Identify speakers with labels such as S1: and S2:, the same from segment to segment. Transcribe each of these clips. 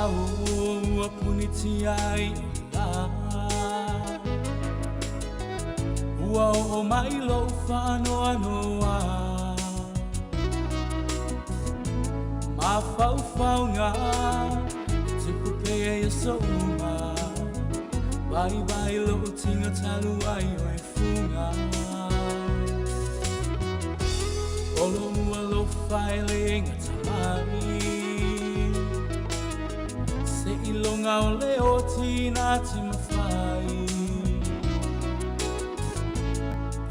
S1: ao ua punitia ai o le lā. Ua oo mai lou faanoanoa. Mafaufauga e tupu pea i aso uma. Vaivai lou tino talu ai o e fuga. O lou alofa e le gata mai. Seiloga o le oti na te mafai.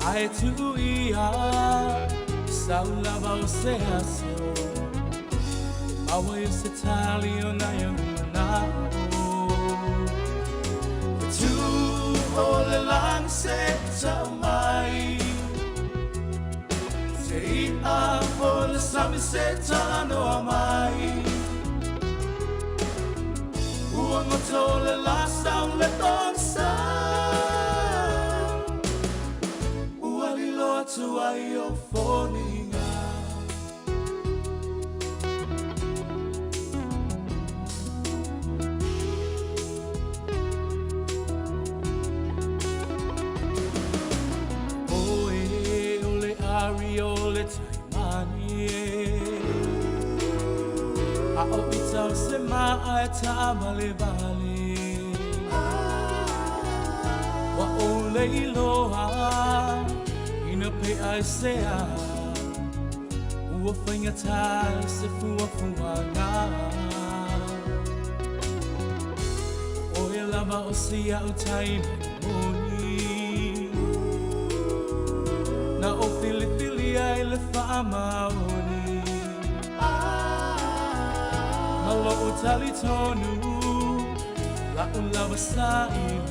S1: Ae tuu ia sau lava o se aso e maua ai se tali o nai ou manaʻo. Fetu o le lagi se i tau mai. Se iʻa o le sami se talanoa mai. Ua goto le lā sau le pogisa. Ua lilo atu ai ou foliga. Oe o le ari o le taimani e. A o ita o se maʻa e taʻavalevale. Ua ou le iloa ina peʻa i se a. Ua faigata i se fuafuaga. O oe lava o si aʻu taimani moni. Na ou filifilia i le faamaoni. Ma loʻu talitonu, laʻu lava saili.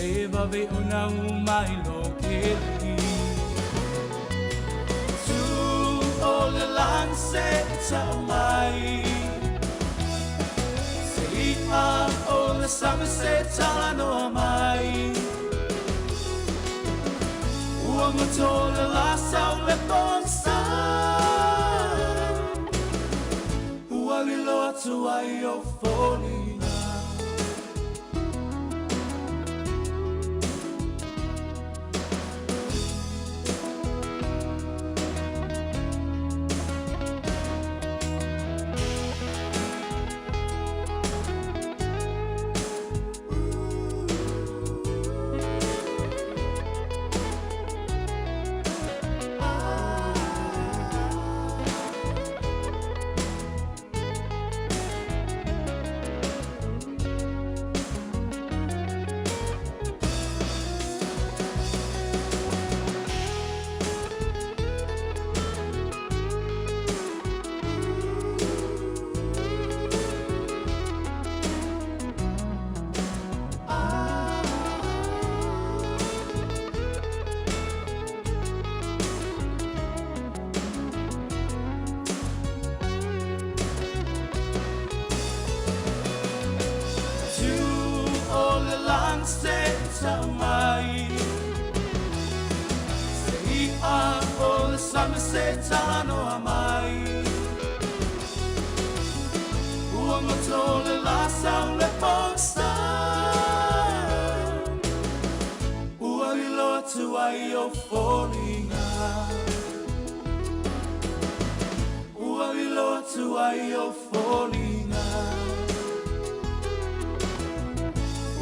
S1: E le vave ona uma i lou keli. Tu o le lagi se i tau mai. Se iʻa o le sami se talanoa mai. Ua goto le lā sau le pogisa. Ua lilo atu ai ou foliga. Tu o le lagi se i tau mai. Se iʻa o le sami se talanoa mai. Ua goto le lā sau le pogisa. Ua lilo atu ai ou foliga. Ua lilo atu ai ou foliga.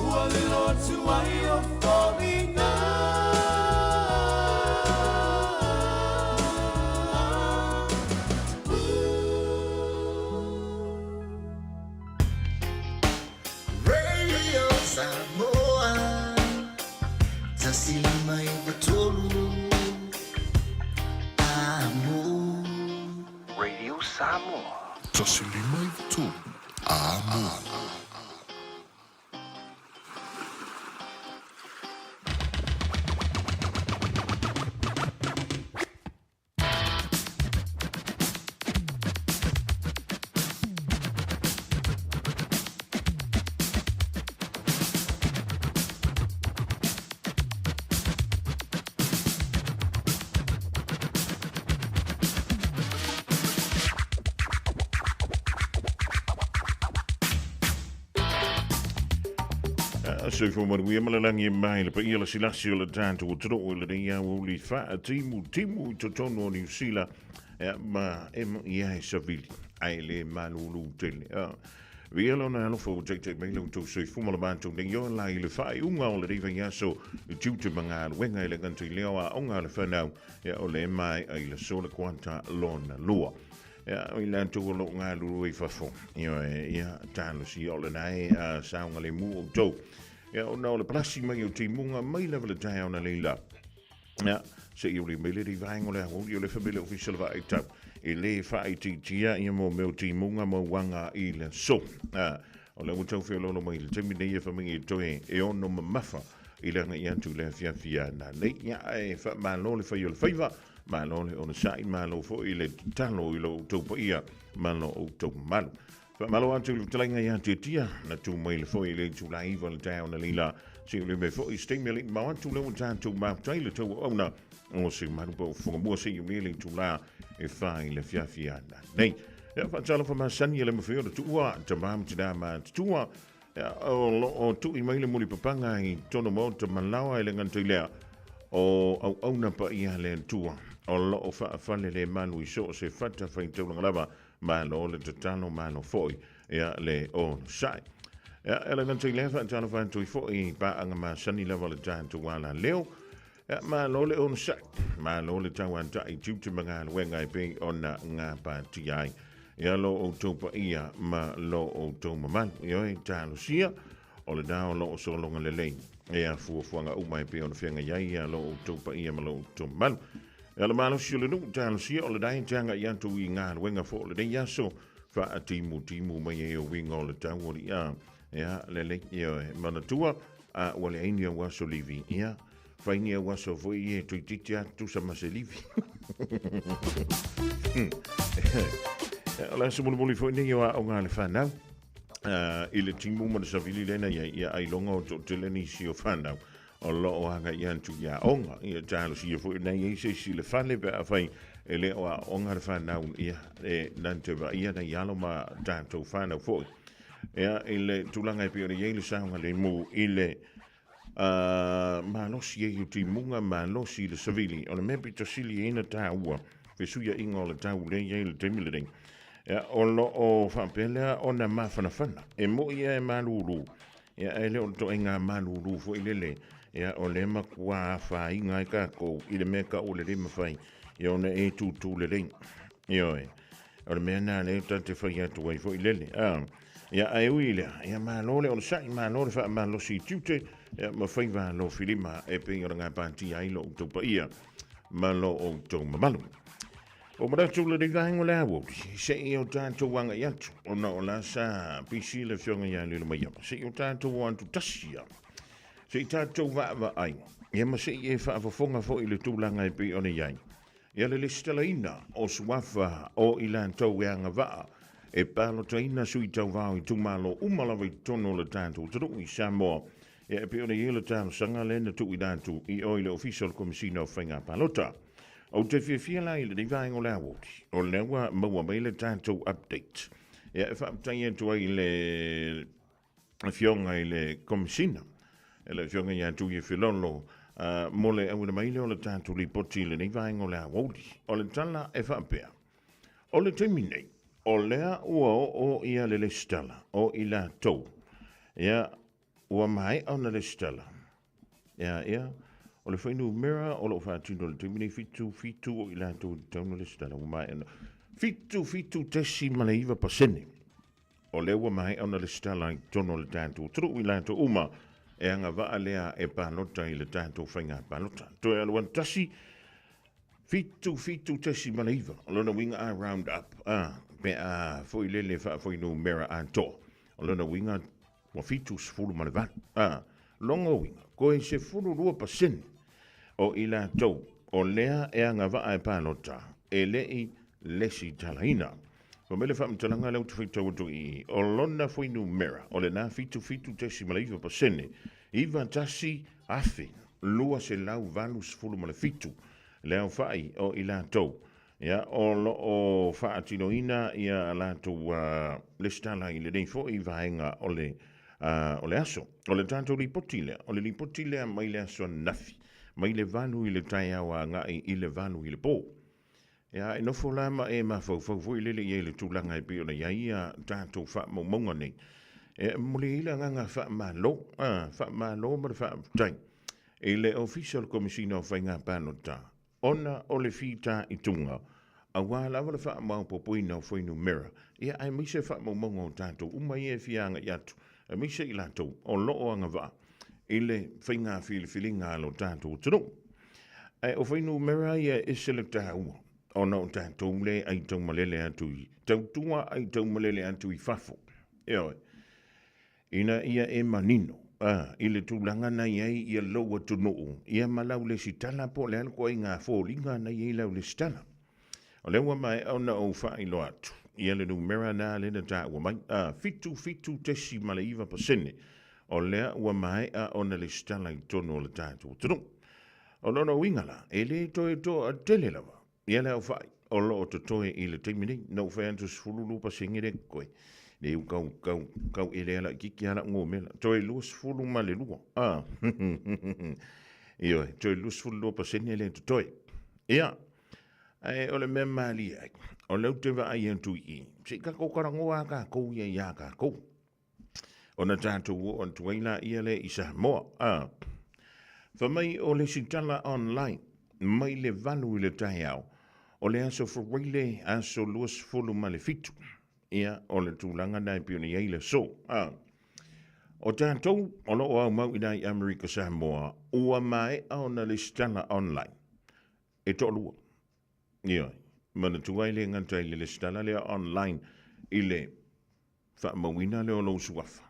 S1: Ua lilo atu ai ou foliga.
S2: Radio Samoa 105.3 Amo.
S3: Radio Samoa.
S4: 105.3 Amo.
S5: Soifua manuia ma le lagi e mai le paia lasilasi o le tatou atunuu i lenei aoauli faatimutimu i totonu o Niu Sila ma e moi lava e savili ae le malulu tele. Viia lona alofa ua taitai mai lo outou soifua ma le matou nei ola i le faaiuga o lenei vaiaso i tiute ma galuega e le gata i lea o aoga a le fanau o le maea i le aso le kuata lona lua. Ia, o i latou o lo o galulue i fafo, ioe, ia, talosia o lena e saogalemu outou. Ia, ona o le palasi mai o timuga mai lava le taeao na leila. Ia, se i uli mai le vaega o le aoauli o le family ofisa le vaai tau. E le faaitiitia ia mo mea o timuga ma uaga i le aso. O lea ua tau feoloolo mai i le taimi nei e fai mai e toe e ono mamafa i le agai atu i le afiafi a nanei. Ia, ae faamalo le fai o le faiva. Malo le onosai, malo foi le tatalo i lo outou paia ma lo outou mamalu. Faamalo atu i le fetalaiga ia Tiatia, na tu mai le foe i le itula 9 le taeao na leila. Se i le foi se taimi e le i mamao atu lea ua tatou mafuta ai le tauauauna o se malu pa o fofoga mua se i le itula e 4 i le afiafi a nanei. Ia, faatalofa masani e le mawhai o le tuua, tamā ma tina ma tutua, ia, o lo o tui mai le mulipapaga i tonu maota malaoa e le gata i lea o auauna paia a le Atua o lo o faafale le malu i so o se fata faitaulaga lava, malo le tatalo, malo foi ia le onosai. Ia, e le gata i lea, faatalofa atu ai foi i paaga masani lava o le tatou alaleo. Ia, malo le onosai, malo le tauatai i tiute ma galuega e pei ona gapatia ai. Ia lo outou paia ma lo outou mamalu. Ioe, talosia, o lena o lo o sologa lelei ia fuafuaga uma e pei ona feagai ai ia lo outou paia ma lo outou mamalu. Ia le malosi o le nuu, talosia, o lena e te agai atu i galuega fo o lenei aso, faatimutimu mai ai o uiga o le tau o li'a. Ia, lelei, ioe, manatua, a ua leai ni au aso livi, ia, fai ni au aso foi e toeitiiti lava tutusa ma se livi. O le aso mulimuli foi nei o aoga a le fanau i le timu ma le savili lea na i ai, ia ailoga o toatele nisi o fanau o lo o agai atu i aoga. Ia talosia foi na i ai se isi i le fale pe afai e le o aoga le fanau, ia e na te vaaia nai alo ma tatou fanau foi. Ia, i le tulaga e pei ona i ai le saogalemu i le malosi ai o timuga, malosi i le savili. O le mea pito sili ai ona taua, fesuiaiga o le tau lea e i ai i le taimi lenei. Ia, o lo o faapea lea ona mafanafana. E moi lava e malulu, ia, ae le o le ituaiga malulu foi lele, ia, o lea e matua afaina ai tatou i le mea e tau o le le mafai, ia, ona e tūtū lelei. Ioe. O le mea lena lea ta te fai atu ai foi lele. A, ia, ae ui i lea, ia, malo le onosai, malo le faamalosi i tiute, ia, ma faiva alofilima e pei ona gapatia ai lo outou paia ma lo outou mamalu. Ua manatu lenei vaega o le aoauli, se i o tatou agai atu, ona o la sa pisi le afioga ia Lilomaiava, se i o tatou o atu tasi lava, se i tatou vaavaai, ia ma se i e faafofoga foi i le tulaga e pei ona i ai. Ia le lesitalaina o suafa o i latou e agavaa e palotaina sui tauvao i itumalo uma lava i totonu o le tatou atunuu i Samoa, ia e pei ona i ai le talosaga lea na tuuina atu i o i le Ofisa o le Komesina o Faiga Palota. Ou te fiafia la i lenei vaega o le aoauli, o lea ua maua mai le tatou update. Ia e faafetai atu ai i le Afioga i le Komesina, le Afioga ia Tuia Filolo, mo le auina mai lea o le tatou lipoti i lenei vaega o le aoauli. O le tala e faapea, o le taimi nei, o lea ua oo ia le lesitala o i latou, ia, ua maea ona lesitala, ia, ia, o le fuainumera o lo o faatino i le taimi nei, 77 o i latou e tatau ona lesitala, ua maea ona, 77.9%. O lea ua maea ona lesitala i totonu o le tatou atunuu i latou uma e agavaa lea e palota i le tatou faiga palota. Toe alu atu tasi, 77.9, o lona uiga a round up, a, pe a foi lele faafuainumera atoa, o lona uiga ua 78, a, lona uiga, toe 12% o i latou o lea e agavaa e palota e le i lesitalaina. Fai mai le faamatalaga lea ou te faitau atu i i, o lona fuainumera o lena 77.9%, 91,287 le aofai o i latou ia, o lo o faatinoina ia latou lesitala i lenei foi vaega o le o le aso. O le tatou lipoti lea, o le lipoti lea mai le aso ananafi, mai le 8 i le taeao agai i le 8 i le po. Ia, e nofo la ma e mafaufau foi lele i ai le tulaga e pei ona i ai ia tatou faamaumauga nei. E momoli ai le agaga faamalo, faamalo ma le faafetai i le Ofisa o le Komesina o Faiga Palota ona o le fitaituga aua lava le faamaopoopoina o fuainumera, ia aemaise faamaumauga o tatou uma ia e fia agai atu, aemaise i latou o lo o agavaa i le faiga filifiliga a lo tatou atunuu. Ae o fuainumera ia e ese le taua, ona o tatou le ai taumalele atu i tautua ai taumalele atu i fafo. Ioe. Ina ia e manino, a, i le tulaga na i ai ia lou atunuu, ia ma lau lesitala po o le a le ituaiga foliga na i ai lau lesitala. O lea ua maea ona ou faailoa atu, ia le numera na lea na taua mai, a, 77.9% o lea ua maea ona lesitala i totonu o le tatou atunuu. O lona uiga la, e le toe toatele lava Ia le aofai o lo o totoe i le taimi nei, na ou fai atu 12% lea totoe. Lea ua tau, tau, tau elea laitiiti lava lau numera. Toe 22. Ah. Ioe, toe 22% lea totoe. Ia, ae o le mea malie ai, o lea ou te vaai atu i i, se i tatou talanoa lava tatou ia iā tatou. Ona tatou oo atu ai laia lea i Samoa. A. Fai mai o le sitala online mai le 8 i le taeao o le aso Faraile aso 27. Ia, o le tulaga na e pei ona i ai le aso. A. O tatou o lo o aumau i ina i Amerika Samoa, ua maea ona lesitala online e toalua. Ioe, manatua e le gata i le lesitala lea online i le faamauina lea o lou suafa,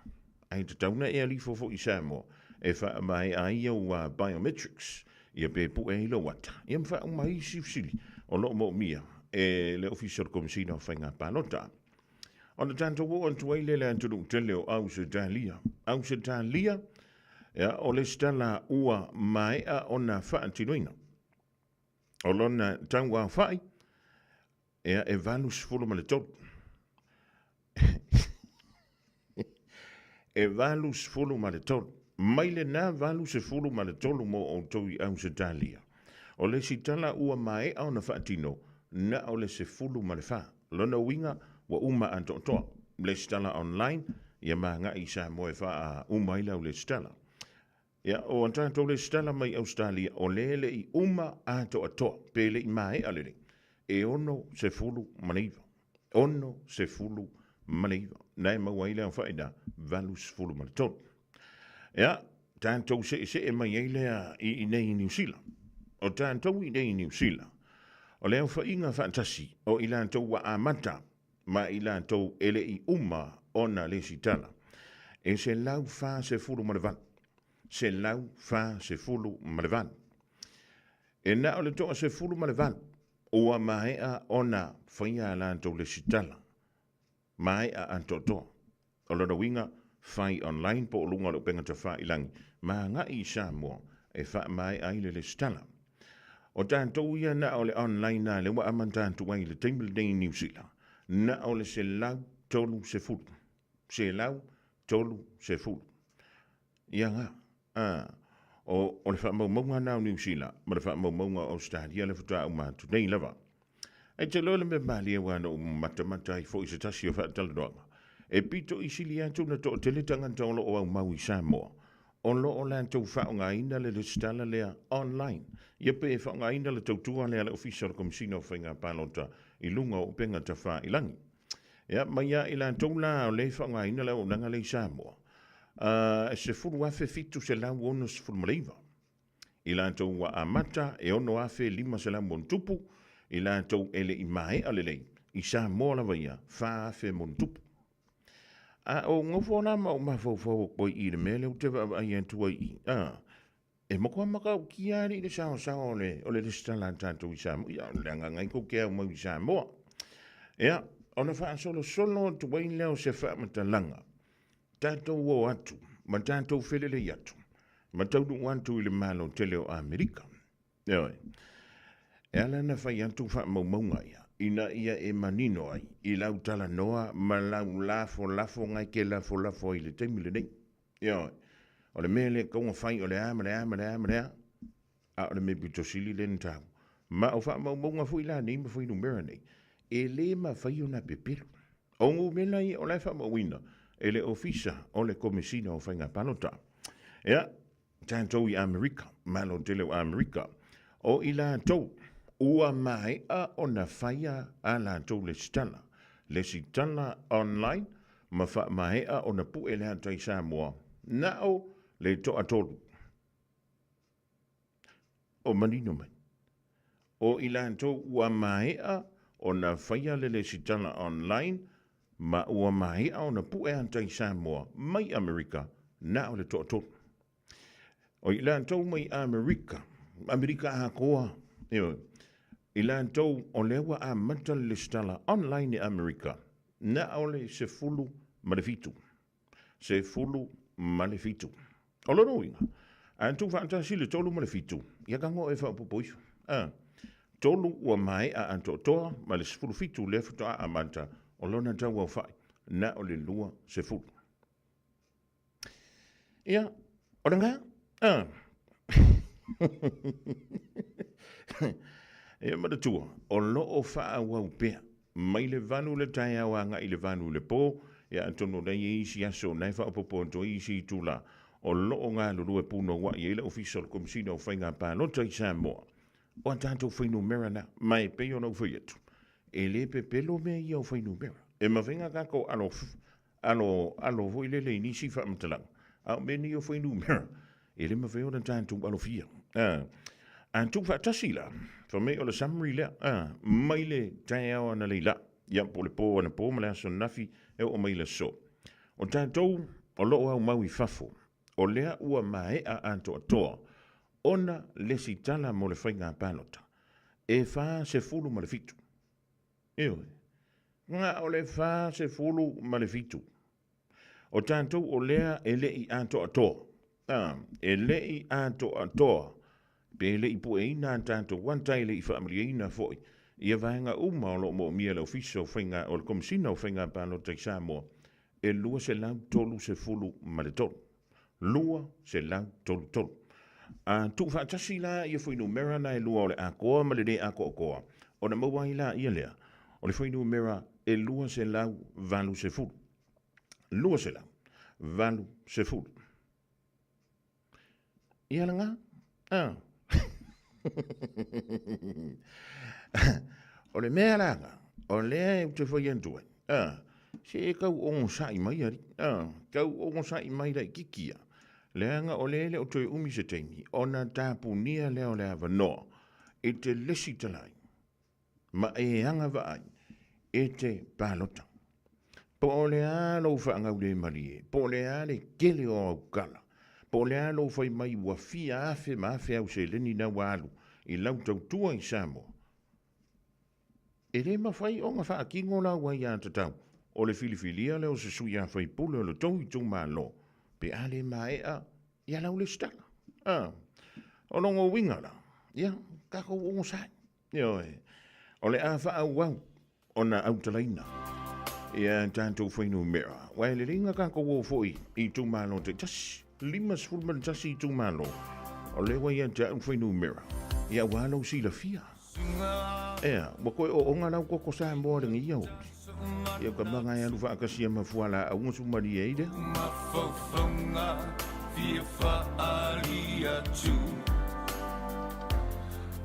S5: ae tatau ona e alifo foi i Samoa e faamaea ai au biometrics, ia pe pue ai lou ata, ia ma faauma ai isi fesili o lo o moomia e le Ofisa o le Komesina o Faiga Palota. Ona tatou oo atu ai lea i le atunuu tele o Ausetalia. Ausetalia, ia, o le isi tala ua maea ona faatinoina. O lona tauaofai, Ia, e 83. E 83. Mai lena 83 mo outou i Ausetalia. O le isi tala ua maea ona faatino, na o le 14. Lona uiga, ua uma atoatoa. Lesitala online, ia ma agai i Samoa e faauma ai lau lesitala. Ia, o a tatou lesitala mai Ausetalia, o lea e le i uma atoatoa, pe le i maea lelei, e 69, 69, na e maua ai le aofai na, 83. Ia, tatou seesee mai ai lea i inei i Niu Sila. O tatou i inei i Niu Sila, o le aofaiga faatasi o i latou ua amata ma i latou e le i uma ona lesitala, e 148, 148. E na o le 18 ua maea ona faia a latou lesitala, maea atoatoa. O lona uiga, fai online po o luga o le upega tafailangi ma agai i Samoa e faamaea ai le lesitala. O tatou ia na o le online a lea ua amata atu ai i le taimi lenei i Niu Sila, na o le 130. 130. Ia nga. A, o, o le faamaumauga na o Niu Sila ma le faamaumauga o Ausetalia lea faatoa uma atu nei lava. Ae te iloa le mea malie aua na ou matamata ai foi i se tasi o faatalanoaga, e pito i sili atu ona toatele tagata o lo o aumau i Samoa o lo o latou faaaogaina le lesitala lea online, ia pe faaaogaina le tautua lea a le Ofisa o le Komesina o Faiga Palota i luga o upega tafailangi. Ia, mai ia i latou la o lea e faaaogaina le auaunaga lea i Samoa, e 10,769. I latou ua amata, e 6,500+, i latou e le i maea lelei, i Samoa lava ia, 4,000+. A o nofo la ma ou mafaufau atu ai i le mea lea ou te vaavaai atu ai i, a, e matua matautia alii le saosaoa o le, o le lesitala a tatou i Samoa. Ia, o le agaga ai tou te aumau i Samoa. Ia, ona faasolosolo atu ai lea o se faamatalaga, tatou o atu ma tatou felelei atu ma taunuu atu i le Malo tele o Amerika. Ioe. E ala ona fai atu faamaumauga ia, ina ia e manino ai i lau talanoa ma lau lafolafo na e te lafolafo ai i le taimi lenei. Ioe. O le mea lea e tatau ona fai o le a ma le a ma le a ma le a, a o le mea pito sili lea na taua. Ma o faamaumauga foi la nei ma fuainumera nei, e le mafai ona pepelo. O numera ia o la e faamauina e le Ofisa o le Komesina o Faiga Palota. Ia, tatou i Amerika, Malo tele o Amerika, o i latou ua maea ona faia a latou lesitala, lesitala online ma faamaea ona pue le ata i Samoa, na o le toatolu. O manino mai, o i latou ua maea ona faia le lesitala online ma ua maea ona pue ata i Samoa mai Amerika, na o le toatolu. O i latou mai Amerika, Amerika atoa, ioe, i latou o lea ua amata le lesitala online i Amerika, na o le 17. 17. O lona uiga, a tuufaatasi le 3 ma le 7, ia tago e faaopoopo ifo. A, 3 ua maea atoatoa ma le 17 lea faatoa amata, o lona tauaofai, na o le 20. Ia, o lena, a. Ia manatua, o lo o faaauau pea mai le 8 i le taeao agai i le 8 i le po, ia atonu o la e i ai isi aso o lena e faaopoopo atu ai isi itula o lo o galulue punouai ai le Ofisa o le Komesina o Faiga Palota i Samoa. O a tatou fuainumera na, ma e pei ona ou fai atu, e le pepelo mea ia o fuainumera. E mafai ona tatou alo alo alo foi lele i nisi faamatalaga, a o mea nei o fuainumera, e le mafai ona tatou alofia. A, a tuufaatasi la, fai mai o le summary lea, a, mai le taeao analeila, ia po o le po anapo ma le aso ananafi e oo mai i le aso. O tatou o lo o aumau i fafo, o lea ua maea atoatoa ona lesitala mo le faiga palota, e 47. Ioe. Na o le 47. O tatou o lea e le i atoatoa, a, e le i atoatoa, pe le i pueina a tatou ata e le i faamalieina foi ia vaega uma o lo o moomia e le Ofisa o Faiga, o le Komesina o Faiga Palota i Samoa, e 233. 233. A tuufaatasi la ia fuainumera na e lua o le atoa ma le le atoatoa, ona maua ai laia lea o le fuainumera e 280. 280. Ia lena. Ah. O le mea la lena, o lea ou te fai atu ai, ah, se e tau onosai mai alii, ah, tau onosai mai laitiiti ia, leaga o lea e le o toe umi se taimi ona tapunia lea o le avanoa e te lesitala ai ma e agavaa ai e te palota. Po o le a lou faagaulemalie, po o le a le tele o au tala, po o le a lou fai mai ua fia afe ma afe au seleni na ua alu i lau tautua i Samoa, e le mafai ona faatino lau aiatatau o le filifilia lea o se sui usufono o le tou itumalo pe a le maea ia lau lesitala. A, o lona uiga la, ia, tatou onosai. Ioe, o le a faaauau ona autalaina ia tatou fuainumera. Ua e lelei na tatou o foi i itumalo taitasi, 51 itumalo, o lea ua ia te au fuainumera, ia aua lou silafia. Ea, ua toe oona lau koko Samoa lenei aoauli. Ia ka maga e alu faatasia ma fualaau ma sumalie ai lea.
S1: Mafaufauga fia faaali atu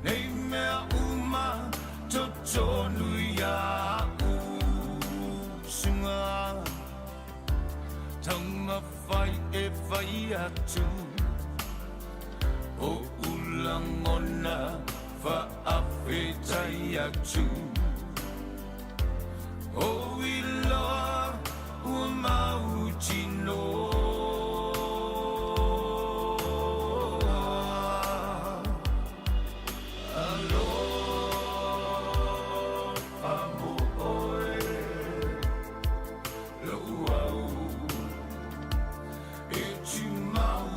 S1: Nei mea uma totonu iaʻu Sunga taumafai e fai atu Oʻu lagona faafetai atu O iloa ua mautinoa. Alofa mo oe, loʻu au e tumau.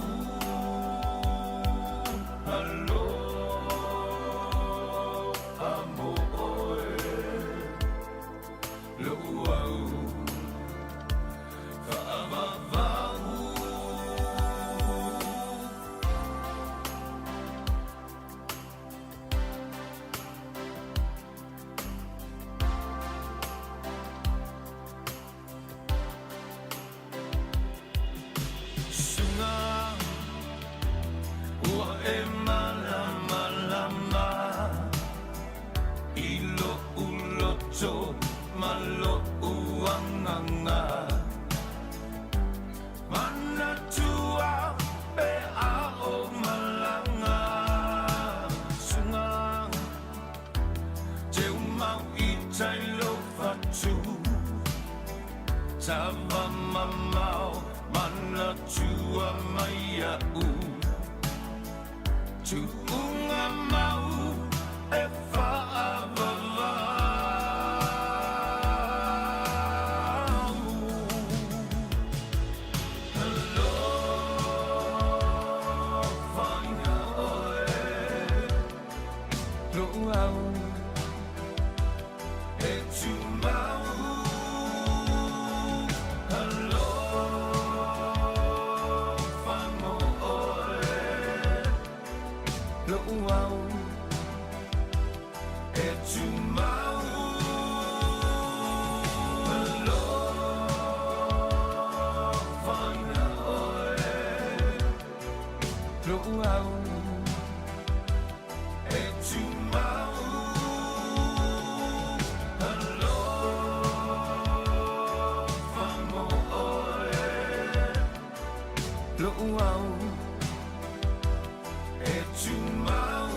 S1: Alofa mo oe, loʻu au faavavau. Tu'uga mau e fa'avavau. Alofa iā ʻoe lo'u au e tumau. Alofa mo ʻoe lo'u au e tumau. Alofa iā ʻoe lo'u au e tumau. Alofa mo ʻoe lo'u au e tumau.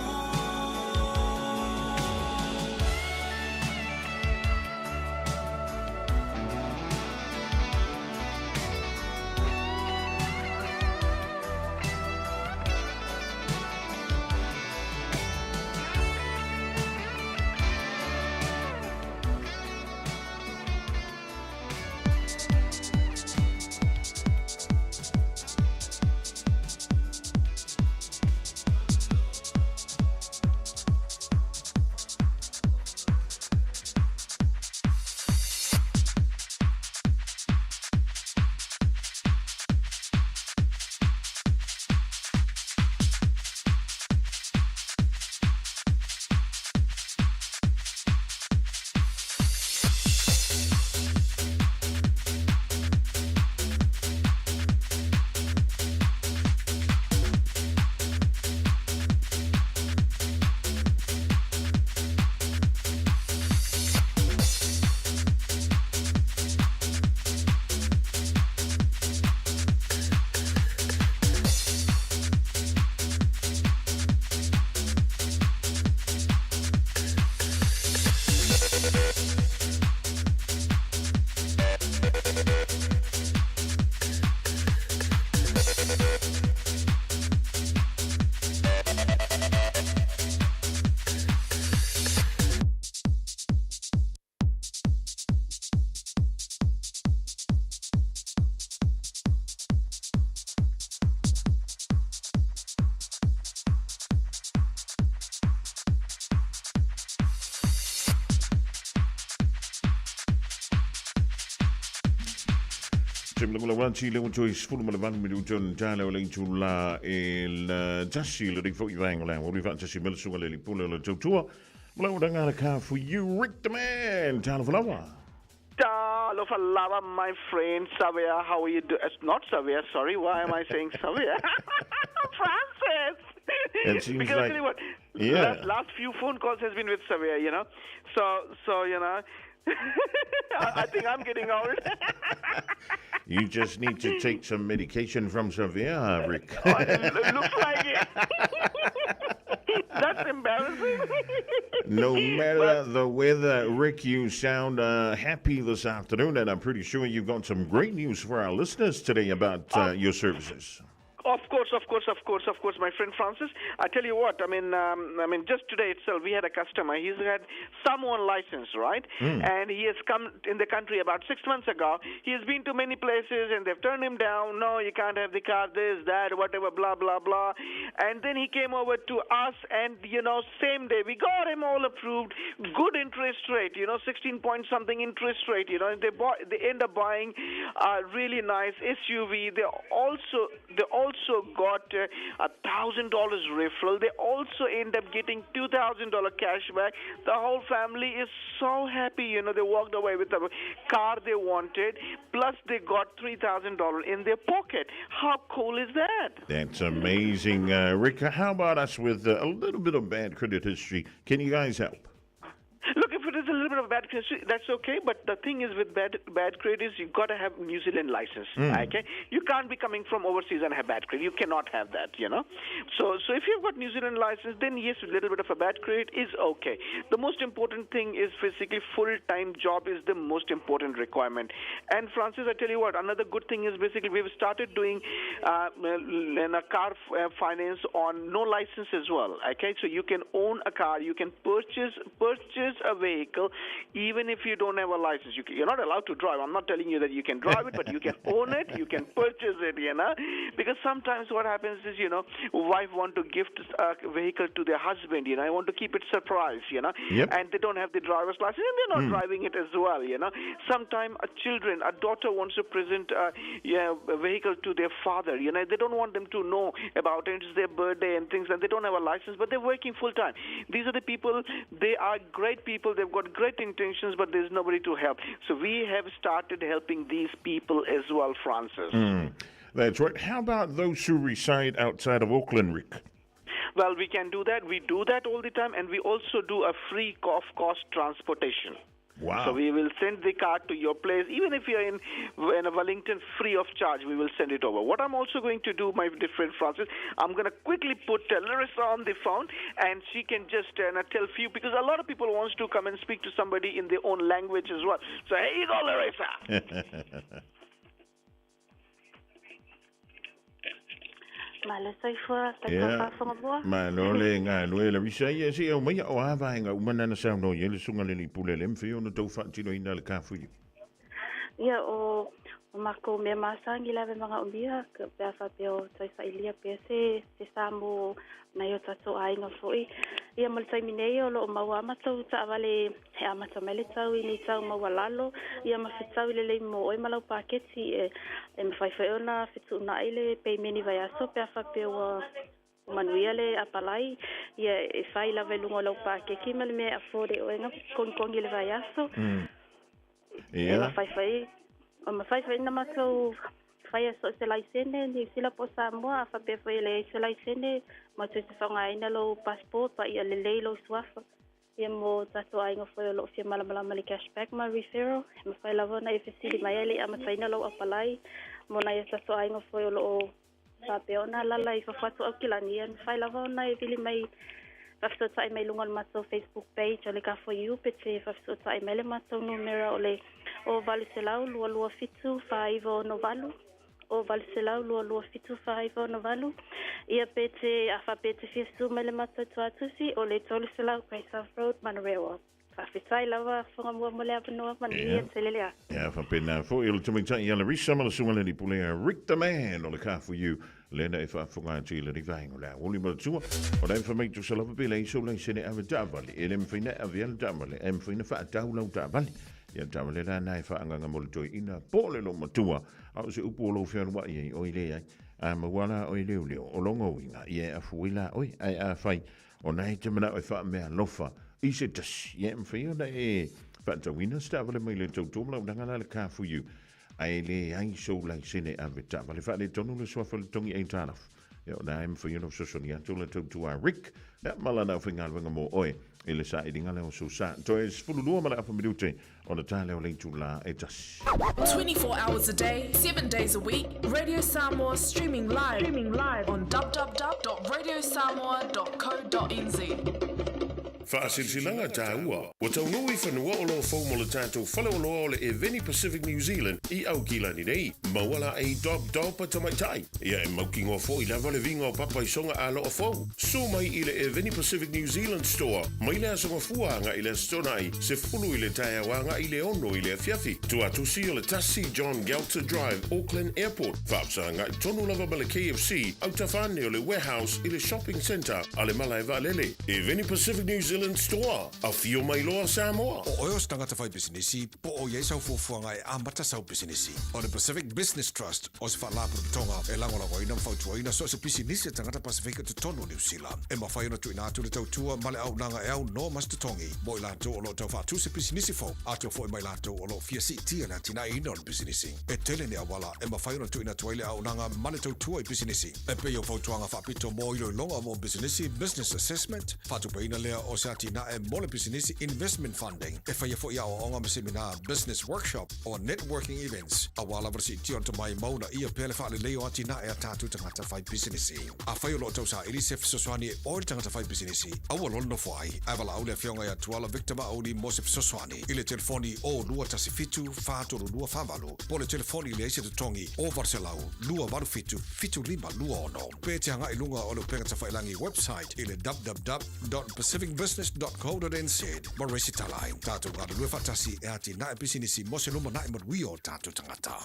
S5: Te le uto i 18 minuto na tala o le itu la e la tasi le rifo i vaenga la o rifa tasi mele suga le lipule o le tautua. Mala o ranga ka for you, Rick the Man. Talofa lava.
S6: Talofa lava, my friend Savea. How are you doing? Not Savea, sorry. Why am I saying Savea? Francis!
S5: It seems
S6: because
S5: like-
S6: I tell you what,
S5: Yeah.
S6: last few phone calls has been with Savea, you know. So you know, I think I'm getting old.
S5: You just need to take some medication from Savea, Rick.
S6: It looks like it. That's embarrassing.
S5: No matter the weather, Rick, you sound happy this afternoon, and I'm pretty sure you've got some great news for our listeners today about your services.
S6: Of course, of course, of course, of course, my friend Francis. I tell you what, I mean, just today itself, we had a customer. He's had Samoan license, right? And he has come in the country about 6 months ago. He has been to many places, and they've turned him down. No, you can't have the car, this, that, whatever, blah, blah, blah. And then he came over to us, and, you know, same day, we got him all approved. Good interest rate, you know, 16 point something interest rate, you know. And they end up buying a really nice SUV. They also got $1,000 referral. They also end up getting $2,000 cash back. The whole family is so happy. You know, they walked away with the car they wanted, plus they got $3,000 in their pocket. How cool is that?
S5: That's amazing. Rick, how about us with a little bit of bad credit history? Can you guys help?
S6: Look, if it is there's a little bit of bad credit, that's okay. But the thing is with bad credit is you've got to have New Zealand license. Okay, you can't be coming from overseas and have bad credit. You cannot have that, you know. So if you've got New Zealand license, then yes, a little bit of a bad credit is okay. The most important thing is basically full-time job is the most important requirement. And Francis, I tell you what, another good thing is basically we've started doing a car finance on no license as well. Okay, so you can own a car, you can purchase a vehicle even if you don't have a license. You're not allowed to drive. I'm not telling you that you can drive it, but you can own it, you can purchase it, you know. Because sometimes what happens is, you know, wife want to gift a vehicle to their husband, you know, I want to keep it surprise, you know.
S5: Yep.
S6: And they don't have the driver's license and they're not driving it as well, you know. Sometimes a daughter wants to present a vehicle to their father, you know. They don't want them to know about it. It's their birthday and things, and they don't have a license, but they're working full time. These are the people, they are great people, they've got great intentions, but there's nobody to help. So we have started helping these people as well, Francis.
S5: That's right. How about those who reside outside of Auckland, Rick?
S6: Well, we can do that. We do that all the time, and we also do a free off-cost transportation.
S5: Wow.
S6: So we will send the car to your place. Even if you're in Wellington, free of charge, we will send it over. What I'm also going to do, my dear friend Francis, I'm going to quickly put Larissa on the phone, and she can just tell few, because a lot of people wants to come and speak to somebody in their own language as well. So here you go, Larissa.
S7: Malo soifua, tatou
S5: Malo le ngā lue la visa ia si au mai o ava inga umanana sau no ia le sunga le pule le mwhio na tau whaatino ina le kāwhui.
S7: Ia o mako mea masangi lawe mga umia, pea whapeo toi whailia pea se samo nai o tatou aiga foi. Ia mo le taimi nei o loo maua amatou taavale e amata mai le tau i nei tau maualalo ia ma fetau i lelei mo oe ma lau paketi e mafai foi ona fetuunai le peimeni vaiaso pe a faapea ua manuia le apalai ia e fai lava i luga o lau pakeki ma le mea e afford e oega kogikogi le vaiaso. E mafai foi na matou faia so se laisene ni sila po Samoa a faapea foi le se laisene ma toe te faaaogaina lou passport pa ia lelei lou suafa ia mo tatou aiga foi o loo fia malamalama le cashback ma referral e mafai lava ona e fesili mai ai le amataina lou apalai mo nai a tatou aiga foi o loo faapea ona lala i fafo atu Aukilani ia mafai lava ona e vili mai faafesootai mai luga o le matou Facebook page o le Car4U pe te faafesootai mai le matou numera o le o 800 227 4968 o 800 227 4968 ia pe te afa pe te fiasu mai le matou tuatusi o le 300 Great South Road Manurewa. Faafetai lava whangamua mo le avanoa manuia tele le aso.
S5: Ia whapena fo i le tumitai ia Larissa ma le sunga le pulea Rick the Man o le Car4U lena e whaafunga ati le rivaingo le aoli matua o le mwhamaitu sa lava pele i so lai sene ave taavale e le mwhaina ave ala taavale e mwhaina whaatau lau taavale ia taavale la nai whaanganga mo le toi ina po le lo matua a o se upu o lau whianua i oi le ai a mawala oi leo leo o longo uinga ia afuila oi ai a whai o nai te mana oi whaamea lofa i se tasi ia mwhaio na e whaatawina stavale mai le tautomla o nangala le Car4U ai le ai so lai sene ave taavale whaale tonu le suafa le tongi ei tālaf ia o nai mwhaio na sosoni atu le tautua Rick ia malana o whingalwenga mo oe e le sa i ringa leo so sa toi sfululua mala afa minute o le tā leo leitu la e tasi.
S8: 24 hours a day, 7 days a week, Radio Samoa streaming live on www.radiosamoa.co.nz.
S5: Whaasilsilanga tāua, wa taunui whanua o lo fau mo le tātou whaleoloa o le Eveni Pacific New Zealand i Aukilani nei. Mauala e dop dopa tamaitai. Ia e mauki ngō fo i lava le vinga o papa i songa a loo fau. Su mai i le Eveni Pacific New Zealand Store. Mai le asonga fuanga i le astonai, se fulu i le taiawanga i le ono i le afiafi. Tuatusi o le tasi John Gelter Drive, Auckland Airport. Whaapsanga i tonu lava ma le KFC, au tawhane o le warehouse i le shopping centre a le malaeva lele. Eveni Pacific New Zealand Store, a whio mai loa Samoa.
S9: O oe o tangata whai businesi, po o iei sau fuafuaga e amata sau businesi. O le Pacific Business Trust, o se whaalapotopotoga e lagolagoina ma fautuaina so o se pisinisi e tagata Pasifika totonu o Niu Sila. E mafai ona tuuina atu le tautua ma le auaunaga e aunoa ma se totogi mo i latou o loo taufaatu se pisinisi fou, atoa foi mai latou o loo fia siitia le atinaeina o le pisinisi. E tele ni auala e mafai ona tuuina atu ai le auaunaga ma le tautua i pisinisi. E pei o fautuaga faapito mo iloiloga mo pisinisi, business assessment, faatupeina lea o se atinae mo le pisinisi investment funding. E faia foi aoaoga ma semina business workshop or networking events aua lava le siitia o le tomai ma uunaia pea le faalelei o atinae a tatou tagata fai pisinisi. Afai o lo o tausaili se fesoasoani e oe le tagata fai pisinisi, aua loa le nofo ai, ae valaau le Afioga ia Tuala Victor Mauli mo se fesoasoani i le telefoni 0217 432 48 po o le telefoni leai se totogi 0800 287 7526 pe te agai i luga o le upega tafailangi website i le www.pacificbusiness.co.nz ma resitala ai. Tatou galulue faatasi e atinae pisinisi mo se lumanai manuia o tatou tagata.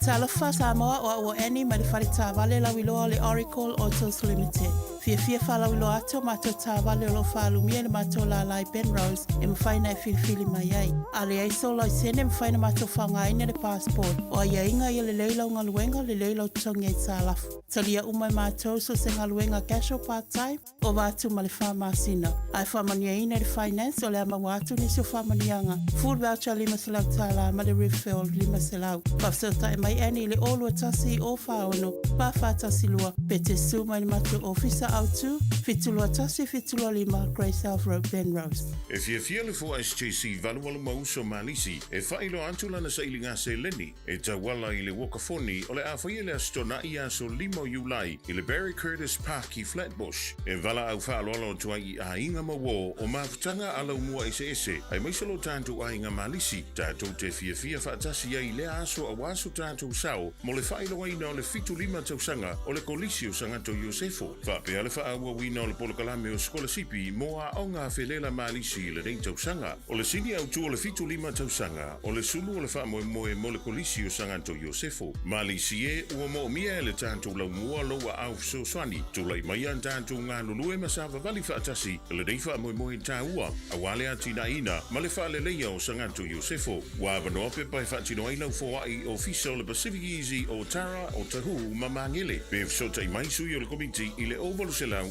S10: Talofa Samoa o au o Annie mai le fale taavale lauiloa o le Oracle Autos Limited. Fiafia faalauiloa atu o matou taavale o lo o faalumia i le matou lālā i Penrose e mafai ona e filifili mai ai. A leai sou laisene e mafai ona matou faaaogaina le passport. O aiaiga ia lelei lau galuega, lelei lau totogi aitalafu. Talia uma e matou so o se galuega casual part time, ova atu ma le fa masina. Ae faamanuiaina i le Finance o le a maua atu nisi o faamanuiaga, food voucher $500 ma le refill $500. Faafesootai mai Annie i le 021 046 4412 pe te su mai le matou ofisa autu 721 725 Grey South Road, Penrose.
S5: E fiafia le Fua SJC 88 ma uso Malisi e faailoa atu lana sailiga seleni e tauala i le uokafoni o le a faia i le Aso Toonai aso 5 o Iulai i le Barry Curtis Park i Flatbush. E valaau faaaloalo atu ai i aiga ma uo o mafutaga alaumua eseese aemaise lo tatou aiga Malisi tatou te fiafia faatasi ai i lea aso aua so tatou sao mo le faailogaina o le 75 tausaga o le Kolisi o Sagato Iosefo. Faapea le faaauauina o le polokalame o sikolasipi mo aoga felela Malisi i lenei tausaga. O le sini autu o le 75 tausaga, o le sulu o le faamoemoe mo le Kolisi o Sagato Iosefo. Malisi e, ua moomia e le tatou laumua lou aao fesoasoani. Tulai maia tatou galulue ma savavali faatasi i lenei faamoemoe taua aua le atinaeina ma le faaleleia o Sagato Iosefo. Ua avanoa pepa e faatino ai lau foai i Ofisa o le Pacific Easy o Tara, o Tahu ma Magele. Pe fesootai mai sui o le Komiti i le 0800 000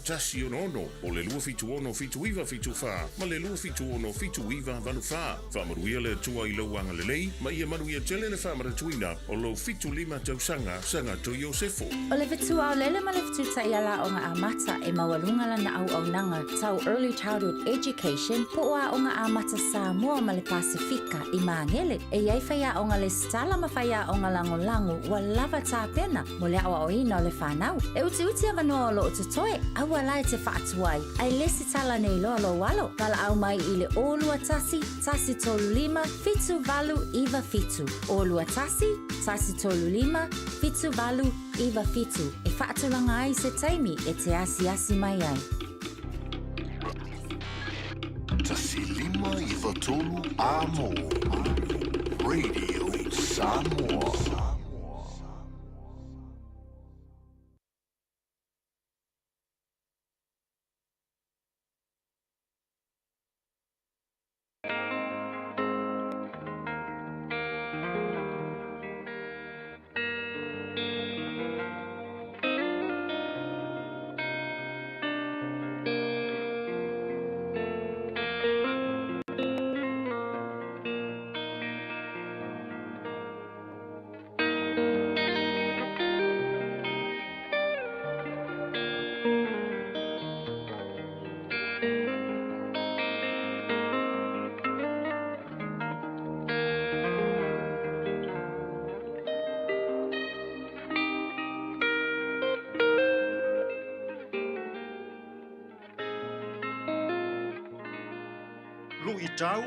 S5: 166 o le 276 7974 ma le 276 7984. Faamanuia le Atua i lou agalelei ma ia manuia tele le faamanatuina o lou 75 tausaga Sagato Iosefo.
S11: O le fetu aolele ma le fetu taiala aoga amata e maualuga lana auaunaga tau Early Childhood Education po o Aoga Amata Samoa ma le Pasefika i Magele. E i ai faiaoga lesitala ma faiaoga lagolago ua lava tapena mo le aoaoina o le fanau. E utiuti avanoa o lo o totoe, aua la e te faatuai, ae lesitala nei loa lou alo. Valaau mai i le 021 135 7897, 021 135 7897 e faatulaga ai se taimi e te asiasi mai ai.
S4: 1593 Amo Radio Samoa.
S12: Luitau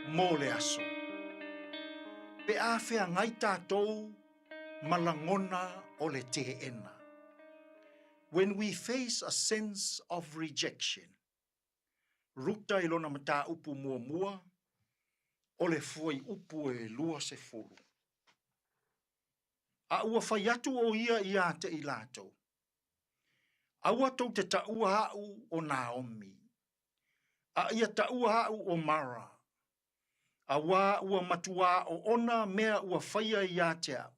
S12: mo le aso. Pe a feagai tatou ma lagona o le teena. When we face a sense of rejection. Ruta i lona mataupu muamua o le fuaiupu e 20. A ua fai atu ʻo ia iā te i latou, Aua tou te taʻua aʻu ʻo Naomi, a ia taʻua aʻu ʻo Mara, auā ua matuā oona mea ua faia iā te aʻu,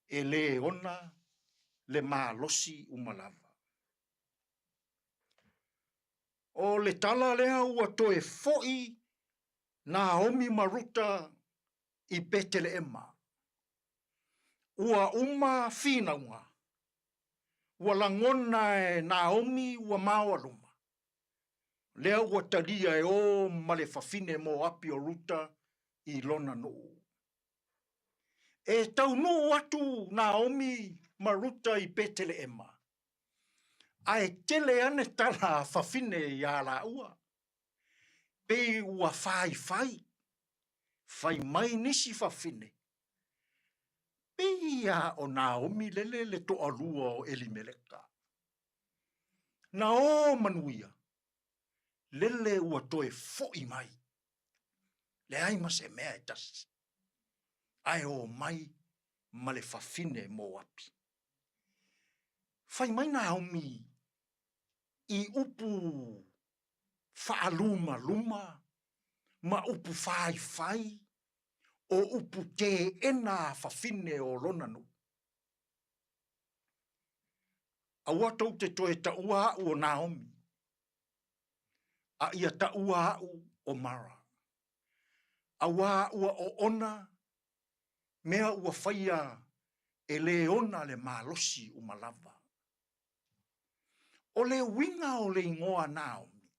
S12: e lē ona le malosi uma lava. O le tala lea ua toe foʻi Naomi ma Ruta i Peteleʻema. Ua uma finauga, ua lagona e Naomi ua maoaluma. Lea ua talia e o ma le fafine Moapi o Ruta i lona nuu. E taunuu atu Naomi ma Ruta i Peteleema, ae tele ane tala a fafine iā lāua. Pei ua faifai, fai mai nisi fafine, Pei a o Naomi lele le toalua o Elimeleka. Na o manuia, lele ua toe foʻi mai. Leai ma se mea e tasi, ae o mai ma le fafine Moapi. Fai mai Naomi i upu faalumaluma ma upu faifai o upu teena a fafine o lona nuu. Aua tou te toe taua aʻu o Naomi, a ia taua aʻu o Mara, auā ua oona mea ua faia e lē ona le malosi uma lava. O le uiga o le igoa Naomi,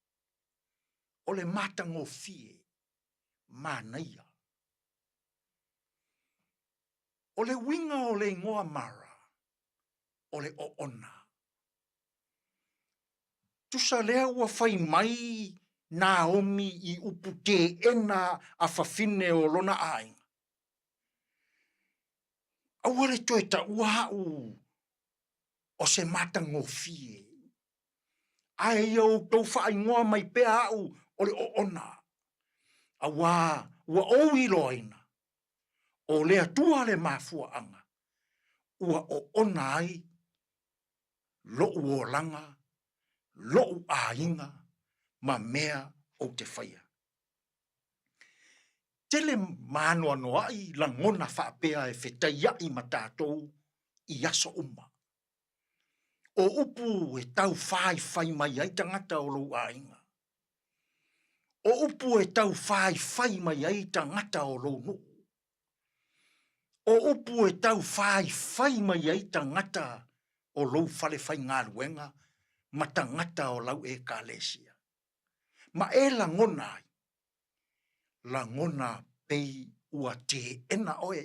S12: o le matagofie, manaia. O le uiga o le igoa Mara, o le oona. Tusa lea ua fai mai Naomi i upu teena a fafine o lona aiga. Aua le toe taua aʻu o se matagofie, ae ia outou faaigoa mai pea aʻu o le oona, auā ua ou iloaina, o le Atua le mafuaaga ua oona ai loʻu olaga, loʻu aiga ma mea ou te faia. Tele maanoanoaʻi lagona faapea e fetaiaʻi ma tatou i aso uma. O upu e taufaifai mai ai tagata o lou aiga. O upu e taufaifai mai ai tagata o lou nuu. O upu e taufaifai mai ai tagata o lou fale faigaluega ma tagata o lau Ekalesia. Ma e lagona ai, lagona pei ua teena oe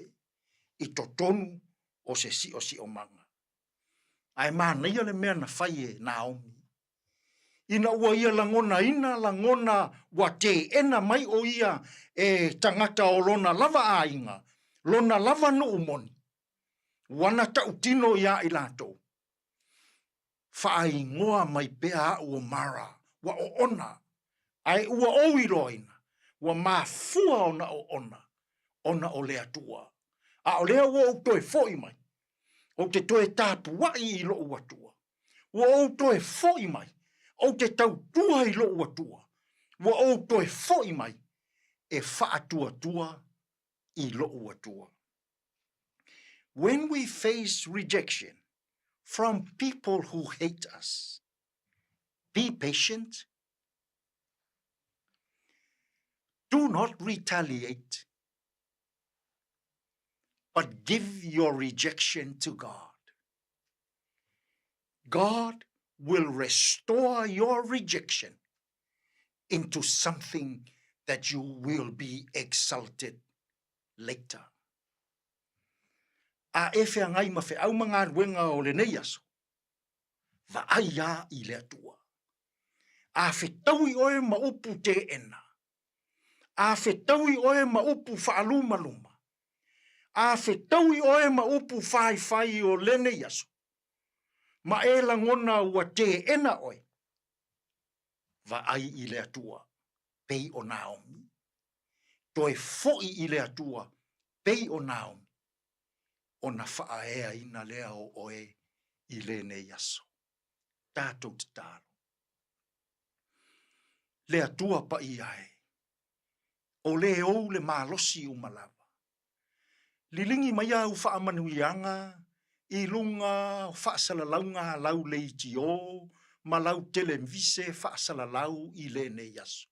S12: i totonu o se siosiomaga. Ae manaia le mea na fai e Naomi. Ina ua ia lagonaina lagona ua teena mai ʻo ia e tagata o lona lava aiga, lona lava nuu moni, ua na tautino iā i latou, Faaigoa mai pea aʻu o Mara, ua oona, ae ua ou iloaina, ua mafua ona oona, ona o le Atua. A o lea ua ou toe foʻi mai, ou te toe tapuaʻi i loʻu Atua. Ua ou toe foʻi mai, ou te tautua i loʻu Atua. Ua ou toe foʻi mai, e faatuatua i loʻu Atua. When we face rejection from people who hate us, be patient. Do not retaliate, but give your rejection to God. God will restore your rejection into something that you will be exalted later. A e feagai ma feau ma galuega o lenei aso, vaai a i le Atua. A fetaui oe ma upu teena, a fetaui oe ma upu faalumaluma, a fetaui oe ma upu faifai o lenei aso, ma e lagona ua teena oe, vaai i le Atua, pei o Naomi. Toe foʻi i le Atua, pei o Naomi, ona faaeaina lea o oe i lenei aso. Tatou tatalo. Le Atua paia e, o le ou le malosi uma lava. Liligi mai au faamanuiaga i luga o faasalalauga a lau leitio ma lau telemivise faasalalau i lenei aso.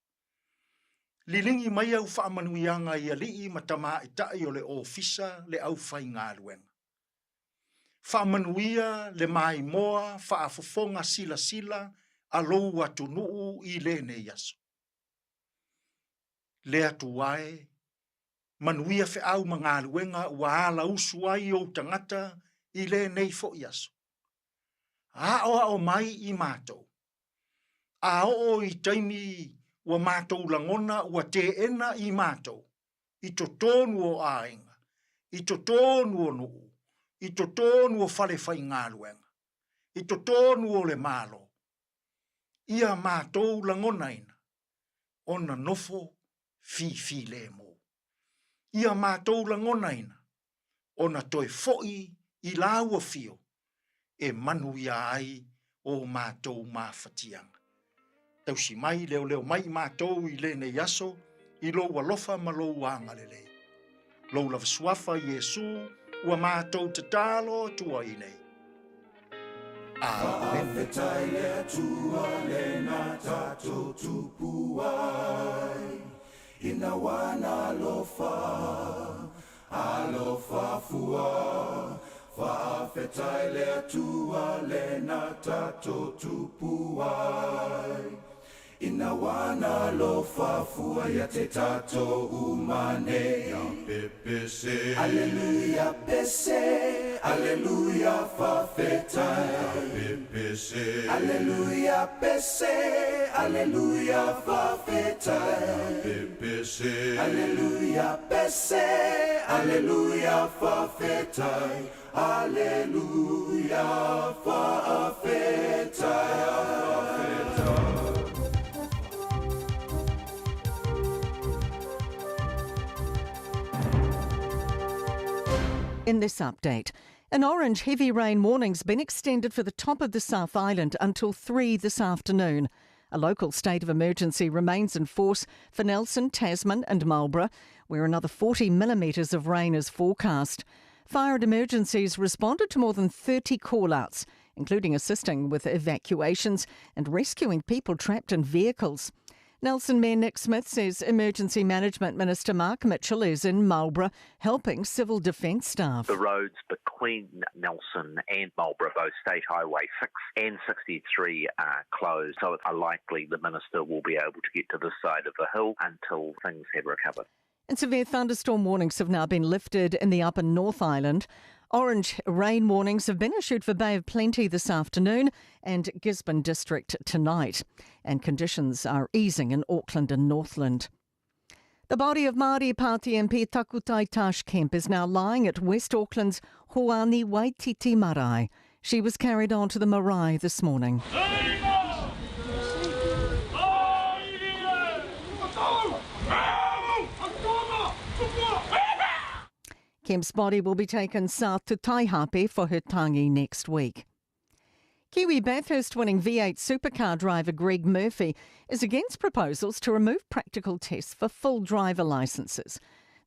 S12: Liligi mai au faamanuiaga i alii ma tamaitai o le ofisa le aufaigaluega. Faamanuia le maimoa faafofoga silasila a lou atunuu i lenei aso. Le Atua e, manuia feau ma galuega ua alausu ai ou tagata i lenei foi aso. Aoao mai i matou. A oo i taimi ua matou lagona ua teena i matou, i totonu o aiga, i totonu o nuu, i totonu o fale faigaluega, i totonu o le Malo, ia matou lagonaina ona nofo fifilemu. Ia matou lagonaina ona toe foi i lau afio e manuia ai o matou mafatiaga. Tausi mai, leoleo mai i matou i lenei aso, i lou alofa ma lou agalelei. Lou lava suafa Iesu ua matou tatalo atu ai nei. Amene.
S2: Faafetai le Atua lena tatou tupu ai, ina ua alofa, alofa fua. Faafetai le Atua lena tatou tupu ai, ina ua alofa fua ia te tatou uma nei. Ia pepese, Aleluia pese, Aleluia faafetai. Ia pepese, Aleluia pese, Aleluia faafetai. Ia pepese, Aleluia pese, Aleluia faafetai. Aleluia faafetai. Faafetai.
S13: In this update, an orange heavy rain warning's been extended for the top of the South Island until 3 this afternoon. A local state of emergency remains in force for Nelson, Tasman and Marlborough, where another 40 millimetres of rain is forecast. Fire and emergencies responded to more than 30 call-outs, including assisting with evacuations and rescuing people trapped in vehicles. Nelson Mayor Nick Smith says Emergency Management Minister Mark Mitchell is in Marlborough helping civil defence staff.
S14: The roads between Nelson and Marlborough, both State Highway 6 and 63, are closed, so it's unlikely the minister will be able to get to this side of the hill until things have recovered.
S13: And severe thunderstorm warnings have now been lifted in the Upper North Island. Orange rain warnings have been issued for Bay of Plenty this afternoon and Gisborne District tonight. And conditions are easing in Auckland and Northland. The body of Māori Party MP Takutai Tash Kemp is now lying at West Auckland's Hoani Waititi Marae. She was carried on to the marae this morning. Kemp's body will be taken south to Taihape for her tangi next week. Kiwi Bathurst winning V8 supercar driver Greg Murphy is against proposals to remove practical tests for full driver licences.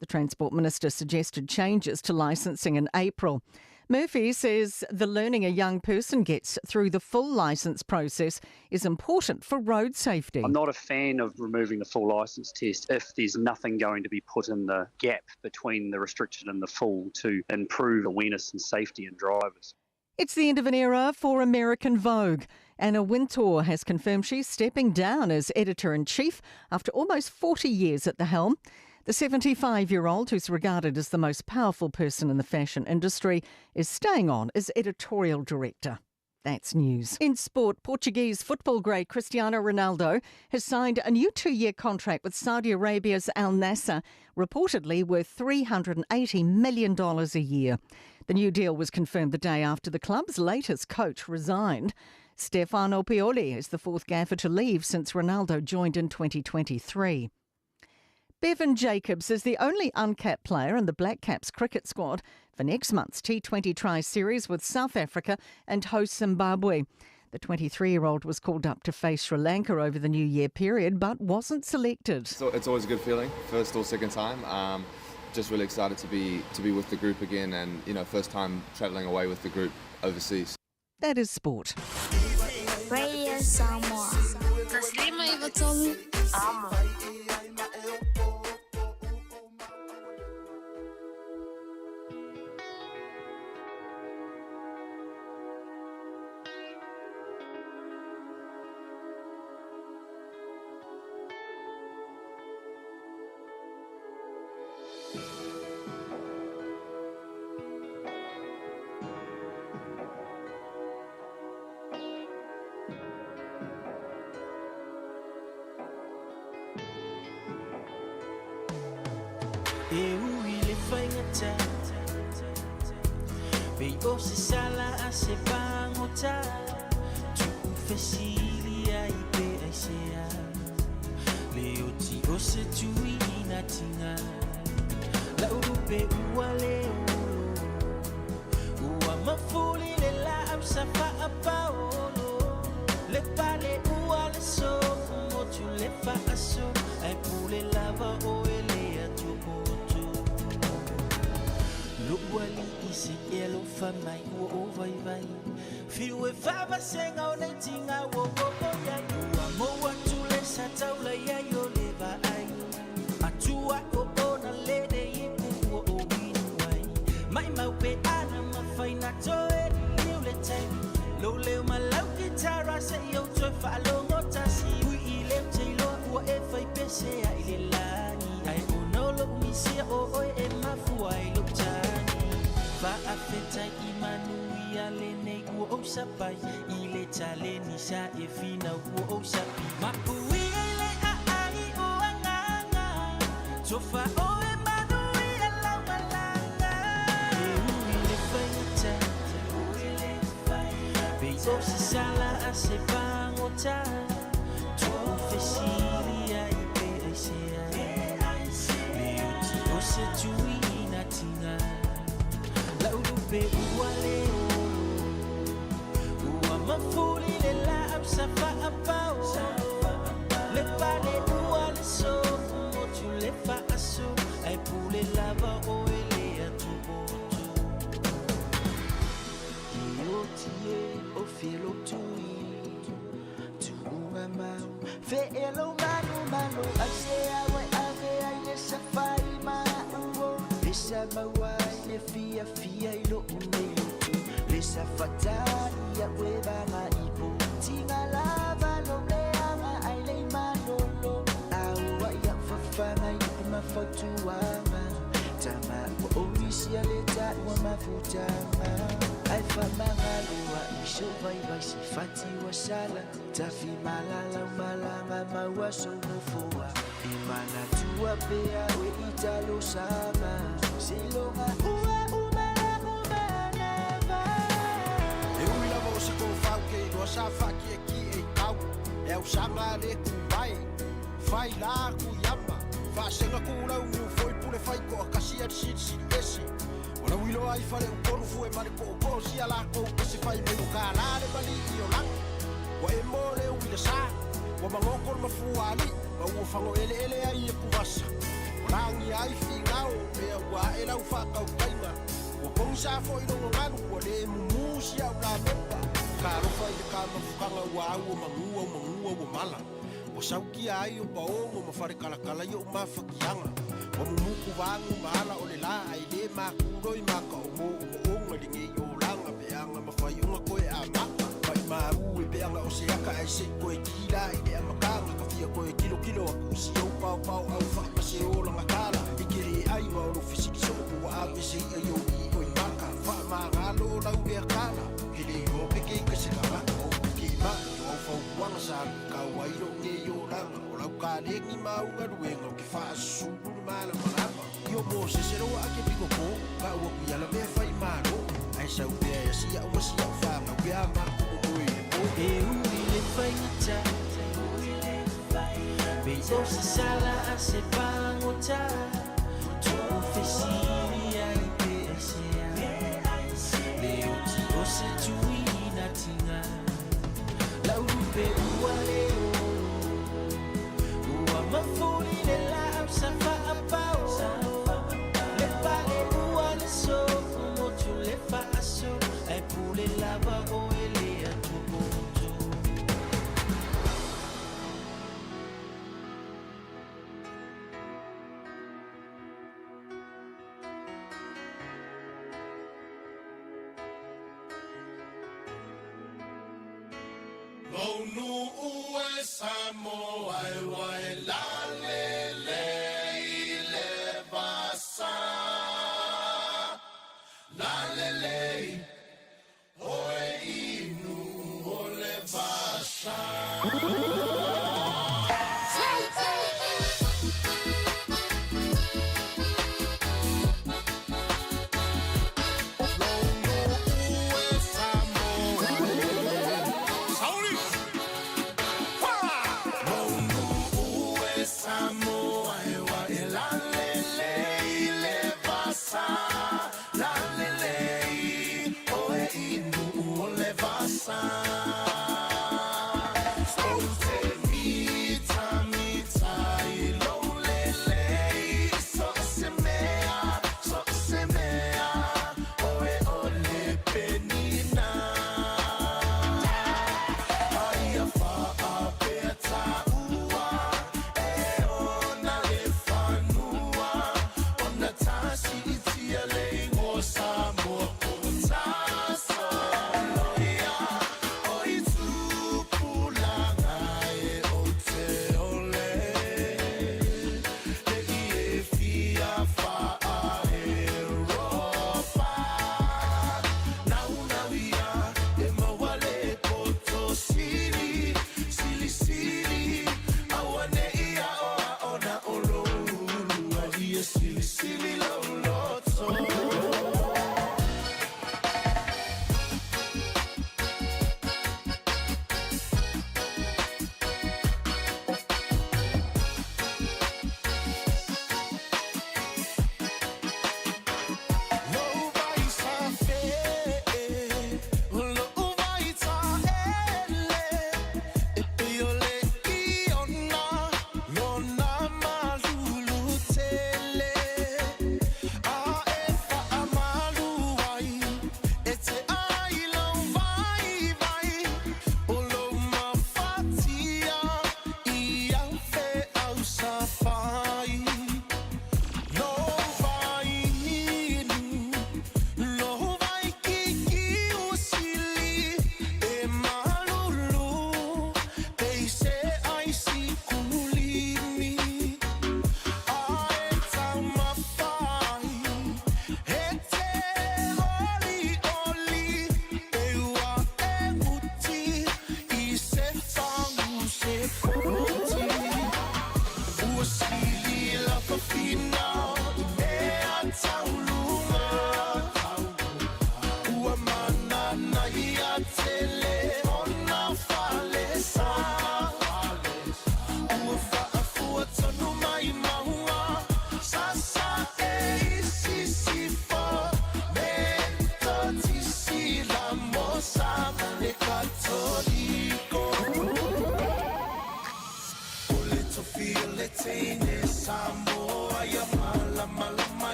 S13: The Transport Minister suggested changes to licensing in April. Murphy says the learning a young person gets through the full licence process is important for road safety.
S15: I'm not a fan of removing the full licence test if there's nothing going to be put in the gap between the restricted and the full to improve awareness and safety in drivers.
S13: It's the end of an era for American Vogue. Anna Wintour has confirmed she's stepping down as editor-in-chief after almost 40 years at the helm. The 75-year-old, who's regarded as the most powerful person in the fashion industry, is staying on as editorial director. That's news. In sport, Portuguese football great Cristiano Ronaldo has signed a new 2-year contract with Saudi Arabia's Al Nassr, reportedly worth $380 million a year. The new deal was confirmed the day after the club's latest coach resigned. Stefano Pioli is the fourth gaffer to leave since Ronaldo joined in 2023. Bevin Jacobs is the only uncapped player in the Black Caps cricket squad for next month's T20 Tri-Series with South Africa and host Zimbabwe. The 23-year-old was called up to face Sri Lanka over the New Year period but wasn't selected.
S16: So it's always a good feeling, first or second time. Just really excited to be with the group again and, you know, first time travelling away with the group overseas.
S13: That is sport.
S17: Radio Samoa.
S1: E ui le faigata Pei o se sala a se pagota Tu'u fesili ai pe aisea Le oti o se tui ina tiga La'u lupe ua le olo Ua mafuli le la'au sa fa'apaolo Le pale ua le sofu motu le fa'aso Ae pule lava oe le atupoto Lo'u ali'i se e alofa mai ua ou vaivai Fiu e faavasega o nei tiga ua oo iai Ua mou atu le sa taula iai o le vaai Atua oona lele ipu ua ou inu ai Maʻimau pe ana mafai na toe liliu le taimi Lou leo ma lau kitara seʻi ou toe faalogo tasi Ui i le ou te iloa ua e fai pese ai le lagi Ae ona o loʻu misia o oe e mafua ai lou tagi Faafetai i manuia lenei ua ou sapai I le taleni sa e finau ua ou sapi Mapuia i le aai o agaga Tofa oe manuia lau malaga E ui le faigata Pei o se sala a se pagota Tu'u fesili ai pe aisea Le oti o se tui ina tiga La'u lupe ua le olo Ua mafuli le la'au sa fa'apaolo Le pale ua le sofu motu le fa'aso Ae pule lava oe le atupoto E oti e o felo tui Tu'uga mau Fe'elo manu malo Aisea ua e ave ai le safai ma'u o Le sa maua ai le fiafia i lo'u nei lotu Le sa fatali a'u e vaga'ipo Tiga lava lou leaga ai lei malolo Aua'i a'u fafaga i upu ma fautuaga Tama ua ou misia le ta'ua mafutaga Ae faamagalo a'i sou vaivai se fati ua sala Tafi malalau malaga maua sou nofoa E manatua pea oe i talosaga Seiloga ua uma la'u manava.
S18: E ui lava o se tofau ke iloa sa faakiekie i tau, e ausaga a le ku mai. Fai la ku iama, faasega ku lau niu foi pule fai koa kasi a silisili ese. O lau iloa ai fale upolu fue ma le poopoo sia lakou ese fai mai ua kālā le malii o lagi. Ua e mo le uila sa, ua magoko le mafua alii, ma ua fago eleele ai e kuvasa. Ua lagia ai figao, mea ua aʻe lau faatautaiga. Ua pogisa foi lou gagalu, ua le mumu si au lamepa. Talofa i le kamafukaga ua au o magu au magu au o mala. Ua saukia ai o paogo ma falekalakala i oʻu mafakiaga. Ua mumuku vagu ma ala o le lā, ae le makuloi maka o mo omooga i lenei olaga peaga ma faioga koe amaka. Maʻimau e peaga o se aka ae seʻi koe kila i le amataga ka fia koe kilokilo aku i si ou paopao au faʻi ma se olaga kala i ke le ai ma o lou fesili soo po ua ave se iʻa i ou i oi maka faamagalo o lau lea kala ke le iloa pe ke i ka se tagata o upu ke maʻi o au fautuaga sa luitau ai loʻu nei olaga o lau kalegi ma au galuega o ke faasusulu le malamalama i o Mosese loa a ke piko po ka ua kui ala mea fai malo ae sau pea e asia'u ma sia'u fagau pe a maku o moe i le po.
S1: E ui le faigata Pei o se sala a se pagota Tu'u fesili ai pe aisea Le oti o se tui ina tiga La'u lupe ua le olo Ua mafuli le la'au sa fa'apaolo Le pale ua le sofu motu le fa'aso Ae pule lava oe le atupoto.
S18: Lou nuu e Samoa e ua e lalelei i le vasa. Lalelei oe i nuu o le vasa.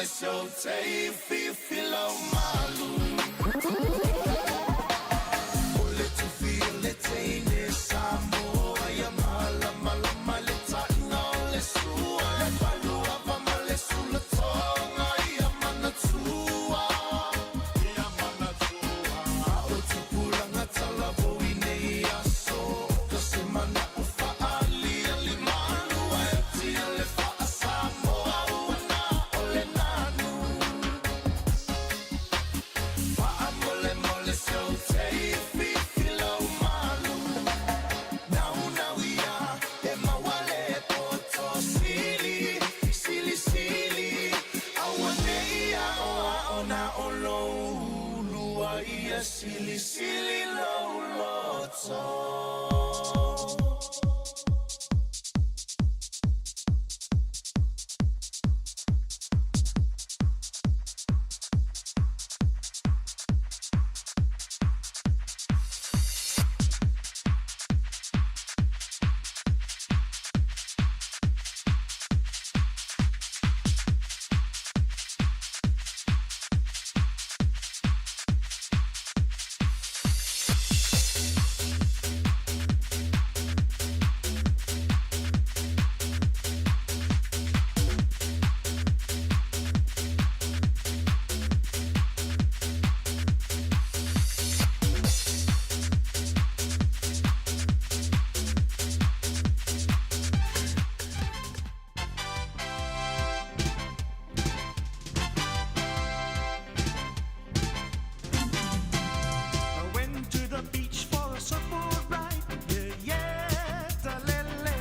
S2: mole se o te fifi lau malu. O le tufi o le teine Samoa ia malamalama le taina o le sua. Le palua va ma le sulatoga ia manatua. Ia manatua. A o tupulaga talavou i nei aso. Ka se mana o faalia li malua e tia le faasamoa ua na o le nanu. Faamolemole se o te fifi lau malu. Nau nau ia e maua le poto sili, sili sili. Aua nei ao ao na o lou lua ia sili sili lou loto.
S1: I went to the beach for a surfboard ride. Yeah, yeah, da-le-le.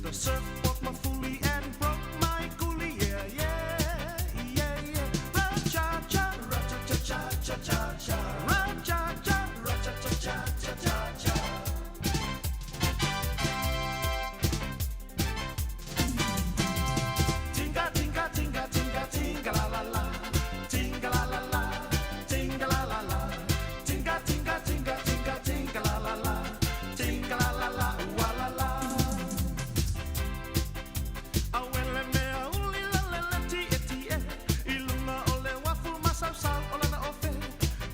S1: The surf broke my foolie and broke my coolie. Yeah, yeah, yeah, yeah. Ra-cha-cha, ra-cha-cha-cha-cha-cha. Ra-cha-cha, ra-cha-cha-cha-cha-cha. Tinga, tinga, tinga, tinga, tinga, la, la, la. Tinga, la, la, la. Tinga, la, la, la. Tinga, tinga, tinga, tinga, tinga, la, la, la. Tinga, la, la, la, ua, la, la. Awele mea uli la le le ti e ti e. I lunga o le wafu masausau o lana ofe.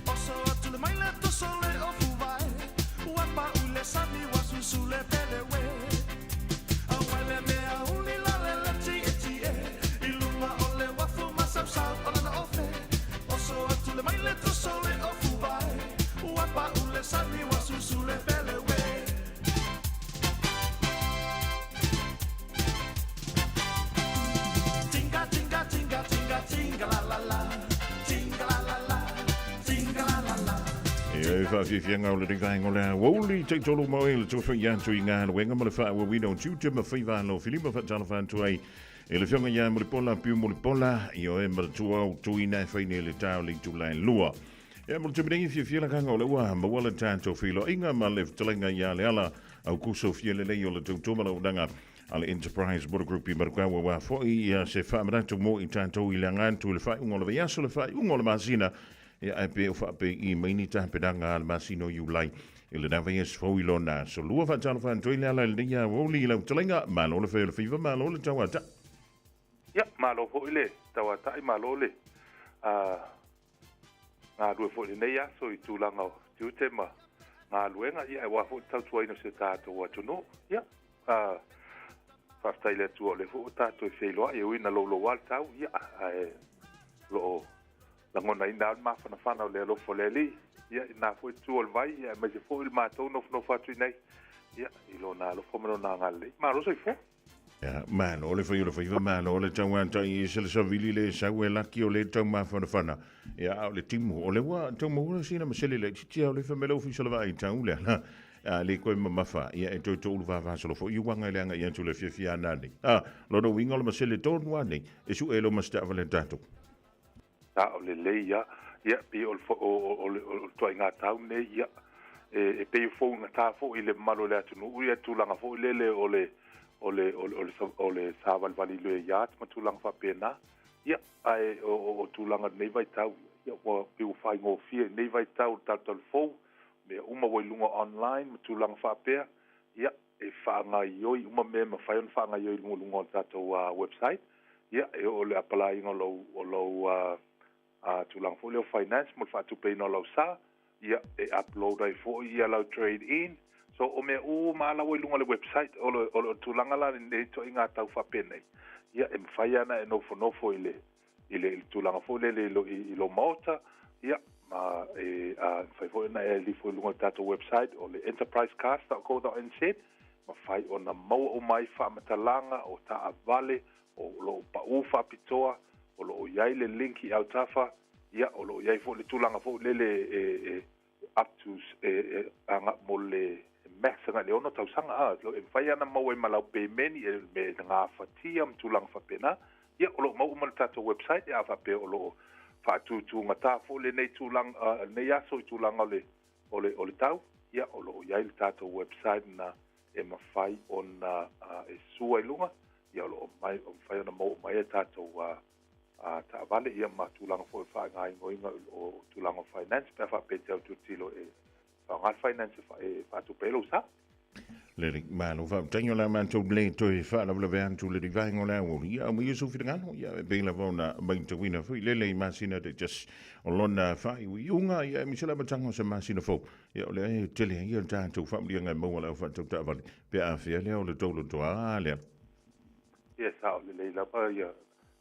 S1: Oso atu le mai le toso le ofu vai. Wapa ule sami wasusu le pele we. Awele mea uli la le le ti e ti e. I lunga o le wafu masausau o lana ofe. Oso atu le mai le toso le ofu vai. Wapa ule sami wasusu le pele we. Tinga, tinga, tinga, tinga, tinga, la, la, la. Tinga, la, la, la. Tinga, la, la, la.
S5: E faafiafiaga o le vaega o le aoauli taitolu mau ai le tofai atu i galuega ma le faaauauina o tiute ma faiva alofilima faatalofa atu ai e le afioga iā Mulipola Piu Mulipola i oe ma le tuau tuina e fai nei le tā o le itula e lua. Ia mo le taimi nei fiafia lakaga o le ua maua le tatou feiloaiga ma le fetalaiga iā Leala Aukuso Fialelei o le tautua ma launaga a le Enterprise Motor Group i Marukau aua foi ia se faamanatu mo i tatou i le aga atu i le faaiuga o le vaiaso le faaiuga o le masina ia ae pe o faapei mai ni tapenaga a le masina o Iulai i lena vaiaso fou i lona aso lua. Faatalofa atu ai le ala i lenei aoauli i lau fetalaiga. Malo le fai o le faiva, malo le tauata'i.
S19: Ia, malo foi le tauata'i, malo le galue foi i lenei aso i tulaga o tiute ma galuega, ia aua foi le tautuaina o si o tatou atunuu. Ia, faafetai i le Atua o lea foi ua tatou e feiloai, e ui ina louloua le tau, ia, ae o lo o lagonaina lava le mafanafana o le alofa o le Alii, ia, i lena foi itu o le vai, ia, aemaise foi le matou nofonofo atu i inei, ia, i Lona alofa ma Lona agalelei. Malo soifua.
S5: Ia, malo le fai o le faiva, malo le tauata'i e se le savili le sau e laki o le taumafanafana. Ia, a o le timu, o le ua taumaua sina masele laitiiti a o le fai mai le ofisa o le vaai tau le ala. A le koe mamafa, ia e toe toulu vavasolo foi i uaga i le aga'i atu i le afiafi a nanei. A, lona uiga o le masele tonu a nei, e su'e lo masitaava le tatou.
S19: A o lelei ia, ia, pei o le o, o, o, le, o le ituaiga tau nei, ia, e, e pei e fougata foi i le mamalu o le atunuu, ia, tulaga foi lele o le, o le, o le, o le, o le savalivali i le yacht ma tulaga faapena, ia, ae o, o, o tulaga o lenei vaitau, ia, ua pei ua faigofie i lenei vaitau le talu talu fou, mea uma ua i luga o online ma tulaga faapea, ia, e faagaioi uma mea e mafai ona faagaioi i luga o le tatou website, Ia, e oo i le apalaiga o lou, o lou a tulaga foi lea o finance mo le faatupeina o lau sa, ia, e upload ai foi ia lau trade in. So o mea uma lava la ua i luga o le website, o le, o le tulaga la lenei ituaiga tau faapenei, ia, e mafai lava ona e nofonofo i le, i le, i le tulaga foi lele i lo, i, i lou maota, ia, ma e, a, mafai foi ona e alifo i luga o le tatou website o le enterprisecars.co.nz, mafai ona maua uma ai faamatalaga o taavale o lo o pau faapitoa, o lo o i ai le link i autafa, ia, o lo o i ai foi le tulaga foi lele e, e up to, e, e, aga, mo le max agai le 6 tausaga, a, e mafai lava ona maua ai ma lau pemeni, e, me gafatia ma tulaga faapena. Ia, o lo o maua uma i le tatou website, a faapea o lo o faatutugata foi lenei tulaga, lenei aso i tulaga o le, o le, o le tau, ia, o lo o i ai le tatou website na e mafai ona e sua i luga, ia o lo o mai, o mafai ona maua uma ai a tatou taavale, ia ma tulaga foi o faagaoioiga o tulaga o finance, pe a faapea e te autilotilo e faaaoga le finance e faatupe ai lou sa.
S5: Lelei, malo faafetai o le a matou le toe faalavelave atu le vaega o le aoauli. Ia, aumai sou finagalo, ia, e pei lava ona matauina foi lele i masina taitasi o lona faaiuiuga, ia, aemaise le amataga o se masina fou. Ia, o lea e tele ai le tatou faamanuiaga e maua le au faatau taavale, pe a afea lea o le tou lotoa lea.
S19: Ia, sao lelei lava ia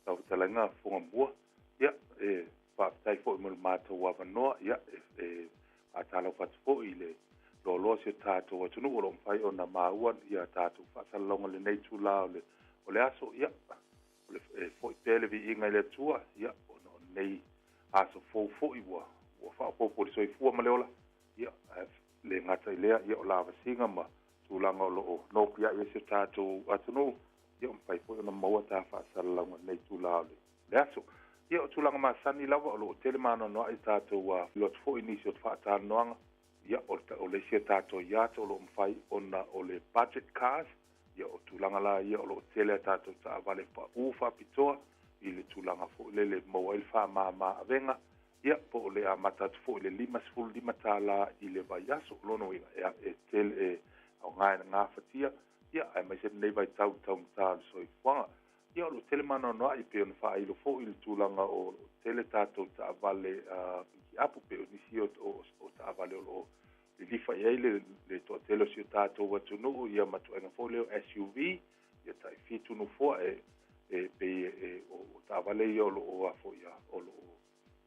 S19: lau fetalaiga Fugamua. Ia, e faafetai foi mo le matou avanoa. Ia, e faatalofa atu foi i le loaloa o si o tatou atunuu o lo o mafai ona maua ia tatou faasalalauga i lenei itula o le, o le aso. Ia, o le, e foi pea le viiga i le Atua, ia, ona o lenei aso fou foi ua, ua faaopoopo i le soifua ma le ola. Ia, ae le gata i lea, ia, o lavasiga ma tulaga o lo o nopiai ai si o tatou atunuu, ia, ua mafai foi ona maua ta faasalalauga i lenei itula o le, le aso. Ia, o tulaga masani lava o lo o tele ma anoanoai tatou filo atu foi i nisi o faatalanoaga. Ia, o le, o le isi a tatou yacht o lo o mafai ona o le budget cars, ia, o tulaga la ia o lo o tele a tatou taavale pau faapitoa i le tulaga foi lele e maua ai le faamama avega, ia, po o le amata atu foi i le $55 i le vaiaso. O lona uiga, e, e tele, e aoga e gafatia, ia, aemaise lenei vaitau i taugata o le soifuaga. Ia, o lo o tele ma anoanoai, pei ona faailo foi i le tulaga o lo o tele tatou taavale pikiapu, pei o nisi o, o, o taavale o lo o lilifa i ai le, le toatele o si o tatou atunuu, ia ma tuaiga foi lea o SUV, ia tai fitu nofoa e, e pei e, e, o, o taavale ia o lo o a foi ia, o lo o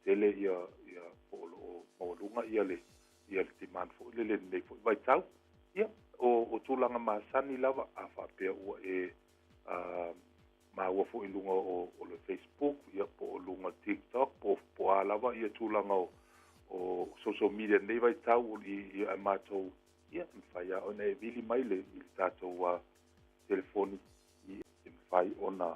S19: tele ia, ia po o lo o maualuga ia le, ia le demand foi lele i lenei foi vaitau. Ia, o, o tulaga masani lava, a faapea ua e maua foi i luga o, o le Facebook, ia, po o luga o TikTok, po, po a lava ia tulaga o, o social media nei vaitau i, i a matou, ia, e mafai lava ona e vili mai le, i le tatou telefoni i, e mafai ona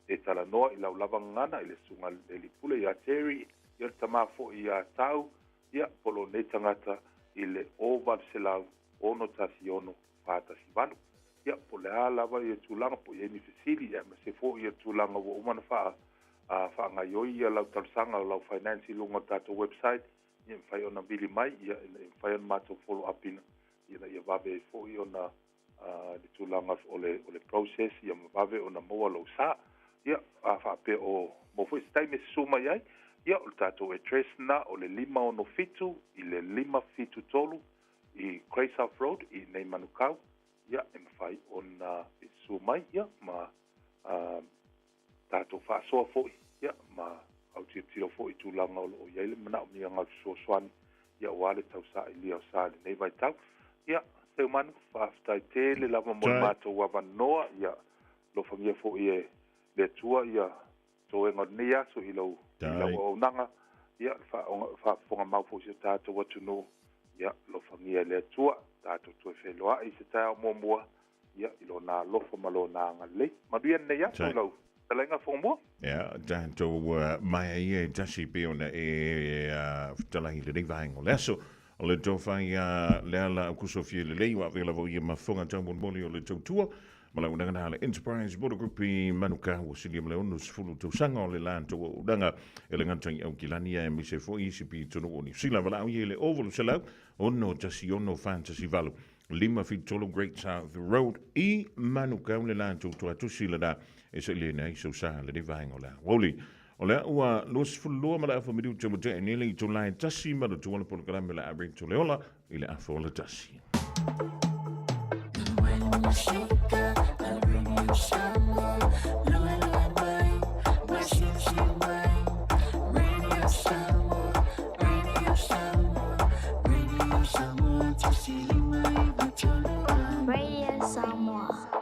S19: e talanoa i lau lava gagana i le susuga i le alii pule ia Terry, ia le tama foi ia Tau, ia, po o nei tagata i le 0800 616 418. Ia, po o le a lava ia tulaga, po o i ai ni fesili, aemaise foi ia tulaga ua uma ona faa, faagaioi ia lau talosaga o lau finance i luga o le tatou website, ia mafai ona vili mai, ia, ina ia mafai ona matou follow up ina, ina ia vave ai foi ona le tulaga o le, o le process, ia ma vave ona maua lou sa. Ia, a faapea o maua foi se taimi e susu mai ai, ia, o le tatou address na o le 567 i le 573 i Greysoft Road i nei Manukau, ia, e mafai ona e susu mai, ia, ma tatou faasoa foi, ia, ma autilotilo foi i tulaga o lo o i ai le manaomiaga o le fesoasoani, ia, aua le tausailia o sa i lenei vaitau. Ia, Seumanu, faafetai tele lava mo le matou avanoa, ia, alofagia foi e le Atua ia toega o lenei aso i lau, i lau auaunaga, ia, le faafofoga mau foi i si o tatou atunuu, ia, alofagia e le Atua, tatou toe feiloai i se taeao muamua, ia, i Lona alofa ma Lona agalelei. Manuia lenei aso i lau fetalaiga Fogamua.
S5: Ia, tatou maea ia e tasi pei ona e fetalai i lenei vaega o le aso. O le tofa ia Leala Aukusofia Lelei ua avea lava o ia ma fofoga taumolimoli o le tautua ma le auaunaga na a le Enterprise Motor Group i Manukau ua silia ma le 60 tausaga o le latou auaunaga e le gata i Aukilani aemaise foi isi pitonuu o Niu Sila. Valaau ia i le 0800 616 418. 573 Great South Road i Manukau le latou tuatusi lena e sailiina ai sau sa lenei vaega o le aoauli. O lea ua 22 ma le afa minute ua tea nei le itula e tasi ma le tua le polokalame o le a Rachel Leola i le afa o le tasi.
S17: Radio Samoa.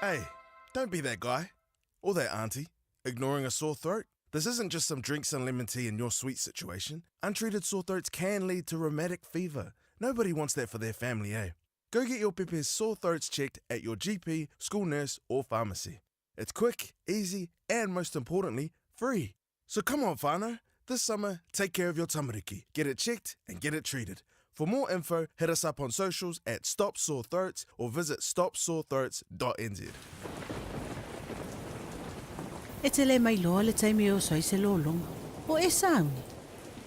S2: Hey, don't be that guy or that auntie ignoring a sore throat. This isn't just some drinks and lemon tea in your sweet situation. Untreated sore throats can lead to rheumatic fever. Nobody wants that for their family, eh? Go get your pepe's sore throats checked at your GP, school nurse, or pharmacy. It's quick, easy, and most importantly, free. So come on, whānau. This summer, take care of your tamariki. Get it checked and get it treated. For more info, hit us up on socials at Stop Sore Throats or visit stopsorethroats.nz.
S10: E te le mailoa le taimi e oso ai se lologa. O e sauni?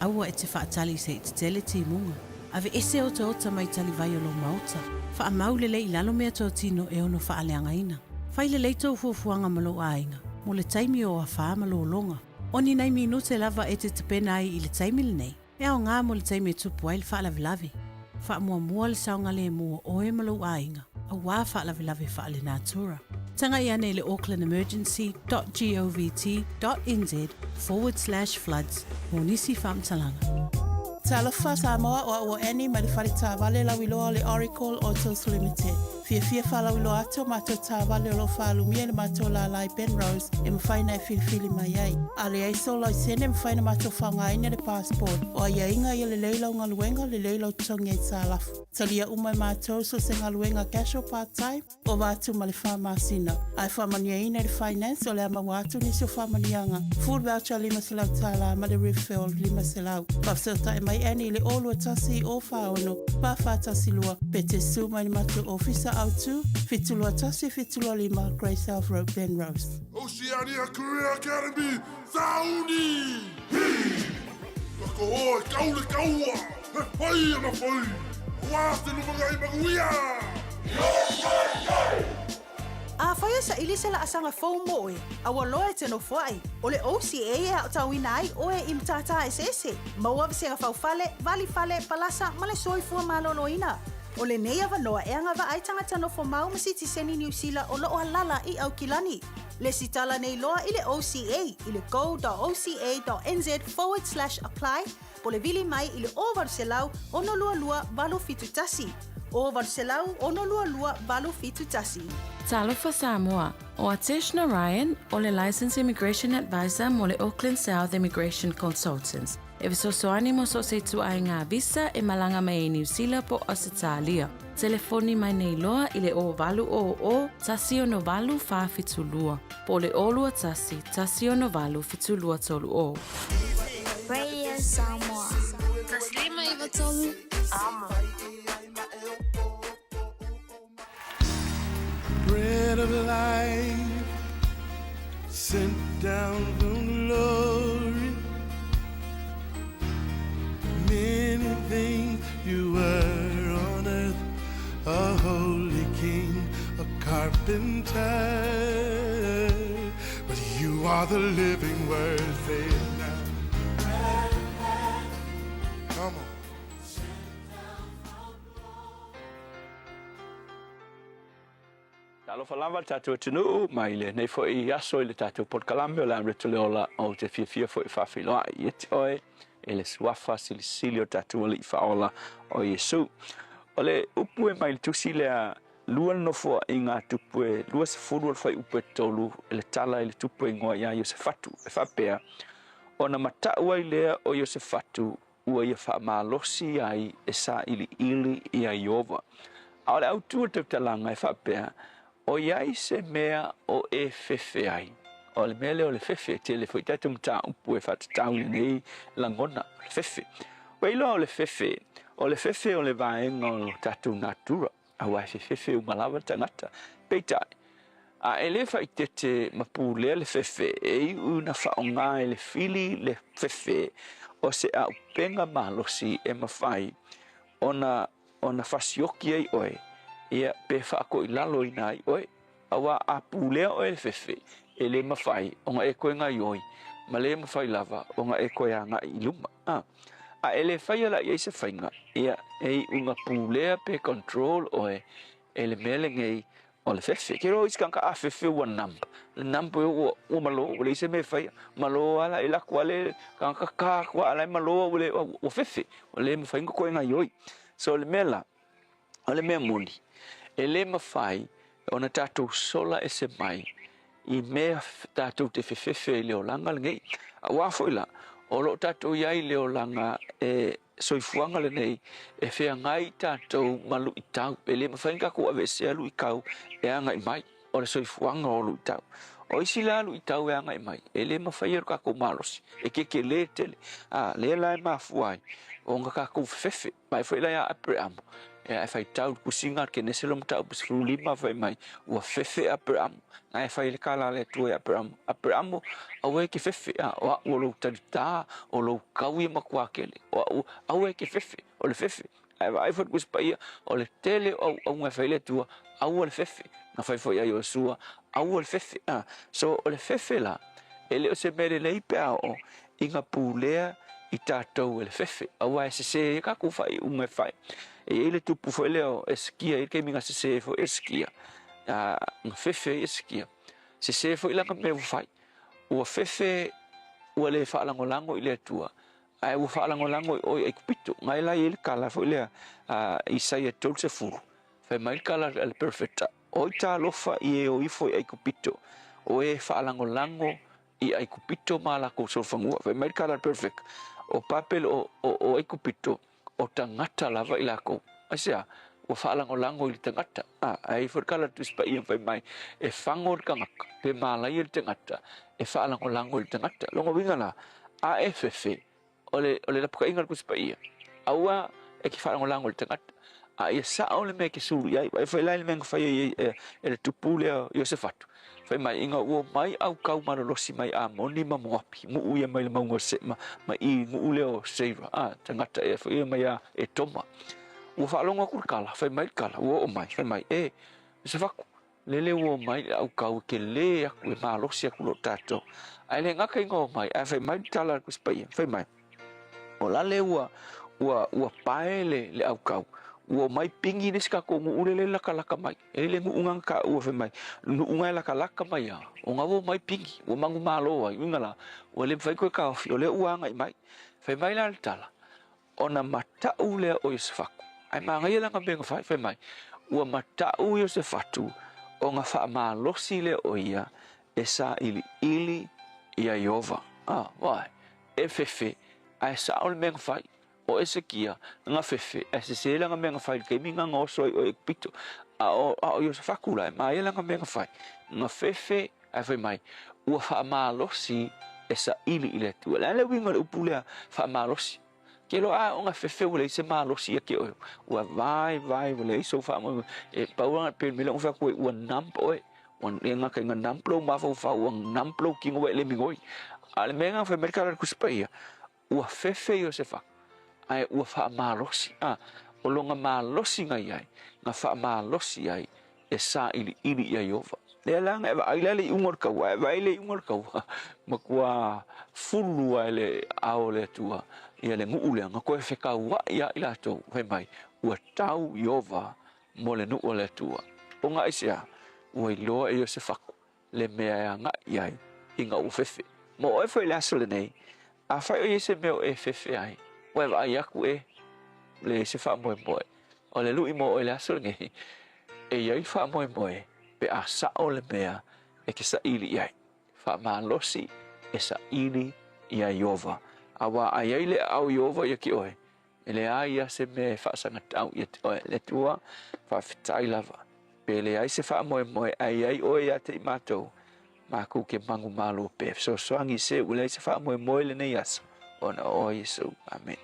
S10: Aua e te faatali se i tetele timuga. Ave ese otaota mai talivai o lou maota. Faamau lelei i lalo mea totino e ono faaleagaina. Fai lelei tou fuafuaga ma lou aiga mo le taimi o afā ma lologa. O ni nai minute lava e te tapena ai i le taimi lenei, e aoga mo le taimi e tupu ai le faalavelave. Faamuamua le saogalemu o oe ma lou aiga, auā faalavelave faalenatura. Tagai ane i le aucklandemergency.govt.nz/floods mo nisi faamatalaga. Talofa Samoa, o au o Annie mai le fale taavale lauiloa o le Oracle Autos Limited. Fiafia faalauiloa atu o matou taavale o lo o faalumia i le matou lālā i Penrose e mafai ona e filifili mai ai. A leai sou laisene, e mafai ona matou faaaogaina le passport. O aiaiga ia lelei lau galuega, lelei lau totogi aitalafu. Talia uma e matou so o se galuega casual part time, ova atu ma le fa masina. A e faamanuiaina i le finance, o le a maua atu nisi o faamanuiaga, food voucher $500 ma le refill $500. Faafesootai mai Annie i le 021 046 4412 pe te su mai le matou ofisa autu 721 725 Grey South Road, Penrose.
S2: Oceania Career Academy, Sauni! Hi! Ka koho e kau le kaua, he whai ana whai, wā te lumangai manuia!
S10: Afai e saili se laasaga fou mo oe, a ua loa e te nofoai, o le OCA e aotauina ai oe i matata eseese, maua vasega faufale, vali fale, palasa ma le soifua maloloina. O lenei avanoa e agavaa ai tagata nofo mau ma sitiseni Niu Sila o loo alala i Aukilani. Lesitala nei loa i le OCA i le go.oca.nz/apply po o le vili mai i le 0800 622 871. 0800 622 871.
S8: Talofa Samoa, o Atesh Narayan, o le Licensed Immigration Advisor mo le Auckland South Immigration Consultants. E fesoasoani mo so o se ituaiga visa e malaga mai ai Niu Sila po o Ausetalia. Telefoni mai nei loa i le 0800 168 472 po o le 021 168 7230.
S17: Radio Samoa. 153 Amo.
S2: Bread of life sent down from glory. Many things you were on earth, a holy king, a carpenter. But you are the living word, say it now. Come on.
S20: Talofa lava le tatou atunuu mai lenei foi aso i le tatou polokalame o le Amrita le Ola ou te fiafia foi e faafeiloai ia te oe i le suafa silisili o tatou Alii Faaola o Iesu. O le upu e mai le tusi lea lua le nofoaiga a tupu e 20 o le fuaiupu e 3 i le tala i le tupu e igoa ia Iosefatu e faapea, Ona matau ai lea o Iosefatu ua ia faamalosi ai e sailiili iā Ieova. A o le autu o le tautalaga e faapea, O i ai se mea o e fefe ai. O le mea lea o le fefe, e tele foi tatou mataupu e faatatau i lenei lagona, o le fefe. Ua iloa o le fefe, o le fefe o le vaega o lo tatou natura, aua e fefefe uma lava le tagata. Peitai, a e le faaeteete ma pulea le fefe, e iu ina faaaoga e le fili le fefe o se auupega malosi e mafai ona ona fasioki ai oe, ia, pe faakoilaloina ai oe. Aua a pulea oe e le fefe, e le mafai ona e toe gaioi, ma le mafai lava ona e toe agai i luma. A, a e le faia la i ai se faiga, ia, e iu ina pulea pe control oe e le mea lenei o le fefe. Ke iloa isi tagata a fefe ua numb. Le numb ua, ua malo, ua leai se mea e faia. Malo lava la, e lako lava le tagata ka atu lava a o la e malo ua le, ua fefe. Ua le mafai ona toe gaioi. So o le mea la, o le mea moni, e le mafai Ona tatou sola ese mai i mea tatou te fefefe i le olaga lenei. Auā foi la, o lo o tatou i ai i le olaga e soifuaga lenei, e feagai tatou ma luitau. E le mafai ona tatou aveesea luitau e agai mai, o le soifuaga o luitau. O isi la luitau e agai mai, e le mafai e lo tatou malosi, e tetele tele. A lea la e mafua ai ona tatou fefefe. Mai foi la ia Aperamo, e ae faitau le tusiga a le Kenese lo mataupu 15 fai mai, ua fefe Aperamo, na e fai le kala a le Atua ia Aperamo, Aperamo, aua e ke fefe, a, o a'u o lou talitā, o lou kau ia matua kele, o a'u, aua e ke fefe, o le fefe. Ae vaai foi le Tusi Paia, o le tele o auauga e fai le Atua, aua le fefe. Na fai foi ia Iosua, aua le fefe. A, so o le fefe la, e le o se mea lelei pe a oo ina pulea i tatou e le fefe, aua e sesē ai tatou faaiuga e fai. E i ai le tupu foi lea o Esekia, e i ai le taimi na sesē ai foi Esekia, a, na fefe ai Esekia. Sesē foi lana mea ua fai. Ua fefe, ua le faalagolago i le Atua, ae ua faalagolago i o i Aikupito. Na e la i ai le tala foi lea a Isaia 30, fai mai le tala a le perofeta, Oi talofa i e o ifo i Aikupito, o e faalagolago i Aikupito ma a lakou solofanua. Fai mai le tala a le perofeta, O Papele, o, o, o Aikupito, o tagata lava i lakou. Aisea? Ua faalagolago i le tagata. A, ae i ai foi le tala a le Tusi Paia fai mai, e fago le tagata, pe malaia le tagata, e faalagolago i le tagata. Lona uiga la, a e fefe, o le, o le lapataiga o le Tusi Paia, aua e te faalagolago i le tagata, a ia sao le mea e te sulu i ai. Vaai foi la i le mea na fai ai e, e le tupu lea o Iosefatu, fai mai, ina ua omai au kau malolosi mai Amoni ma Moapi, nuu ia mai le mauga o Se, ma, ma i nuu lea o Seira, a, tagata ea foi ia mai a Etoma. Ua faalogo atu le tala, fai mai le tala, ua oo mai, fai mai, e, Iosefatu, Lele ua omai le au kau e telē aku e malosi aku lo tatou. Ae le gata ina omai, ae fai mai le tala a le Tusi Paia, fai mai, o la le ua, ua, ua pae le, le au kau, ua omai pingi le isi tatou nuu lele e lakalaka mai. E i ai le nuu na na taua fai mai, nuu na e lakalaka mai a, o na ua omai pingi, ua manumalo ai, uiga la, ua le mafai toe taofi, o lea ua agai mai. Fai mai la le tala, Ona mataʻu lea o Iosefatu. Ae manaia lana mea na fai, fai mai, ua mataʻu Iosefatu ona faamalosi lea o ia e sailiili iā Ieova. A, wai, e fefe, ae sao le mea na fai. O Esekia, na fefe, ae sesē lana mea na fai i le taimi na oso ai o Ekipito. A o, a o Iosefatu la, e manaia lana mea na fai. Na fefe, ae fai mai, ua faamalosi e saili i le Atua. O le a le uiga o le upu lea, faamalosi? Ke loa a ona fefe ua leai se malosi ia te oe, ua vaivai ua leai sou faamoemoe. E pau lava pei o le mea lea na ou fai atu ai, ua numb oe. Ua le gata ina numb lou mafaufau, ua numb lou tino ua e le migoi. A o le mea lena fai mai le tala a le Tusi Paia, ua fefe Iosefa, ae ua faamalosi. A, o lona malosi na i ai, na faamalosi ai e sailiili iā Ieova. Lea la na e vaai la le iuga o le kaua, ae vaai le iuga o le kaua, matua fulu lava e le ao o le Atua ia le nuu lea, na toe fekauai lava i latou, fai mai, ua tau Ieova mo le nuu a le Atua. Ona aisea? Ua iloa e Iosefaku le mea e agai i ai ina ua fefe. Ma oe foi i le aso lenei, afai o i ai se mea o e fefe ai, ua e vaai atu e leai se faamoemoe. O le lui mo oe i le aso lenei, e i ai le faamoemoe pe a sao le mea e te saili i ai. Faamalosi e saili iā Ieova. Auā a i ai le aao Ieova ia te oe, E leai a se mea e faasagatau ia te oe, le Atua, faafetai lava. Pe leai se faamoemoe ae i ai oe ia te i matou, makou ke manumalo pea. Fesoasoani se ua leai se faamoemoe i lenei aso, ona o oe Iesu. Amene.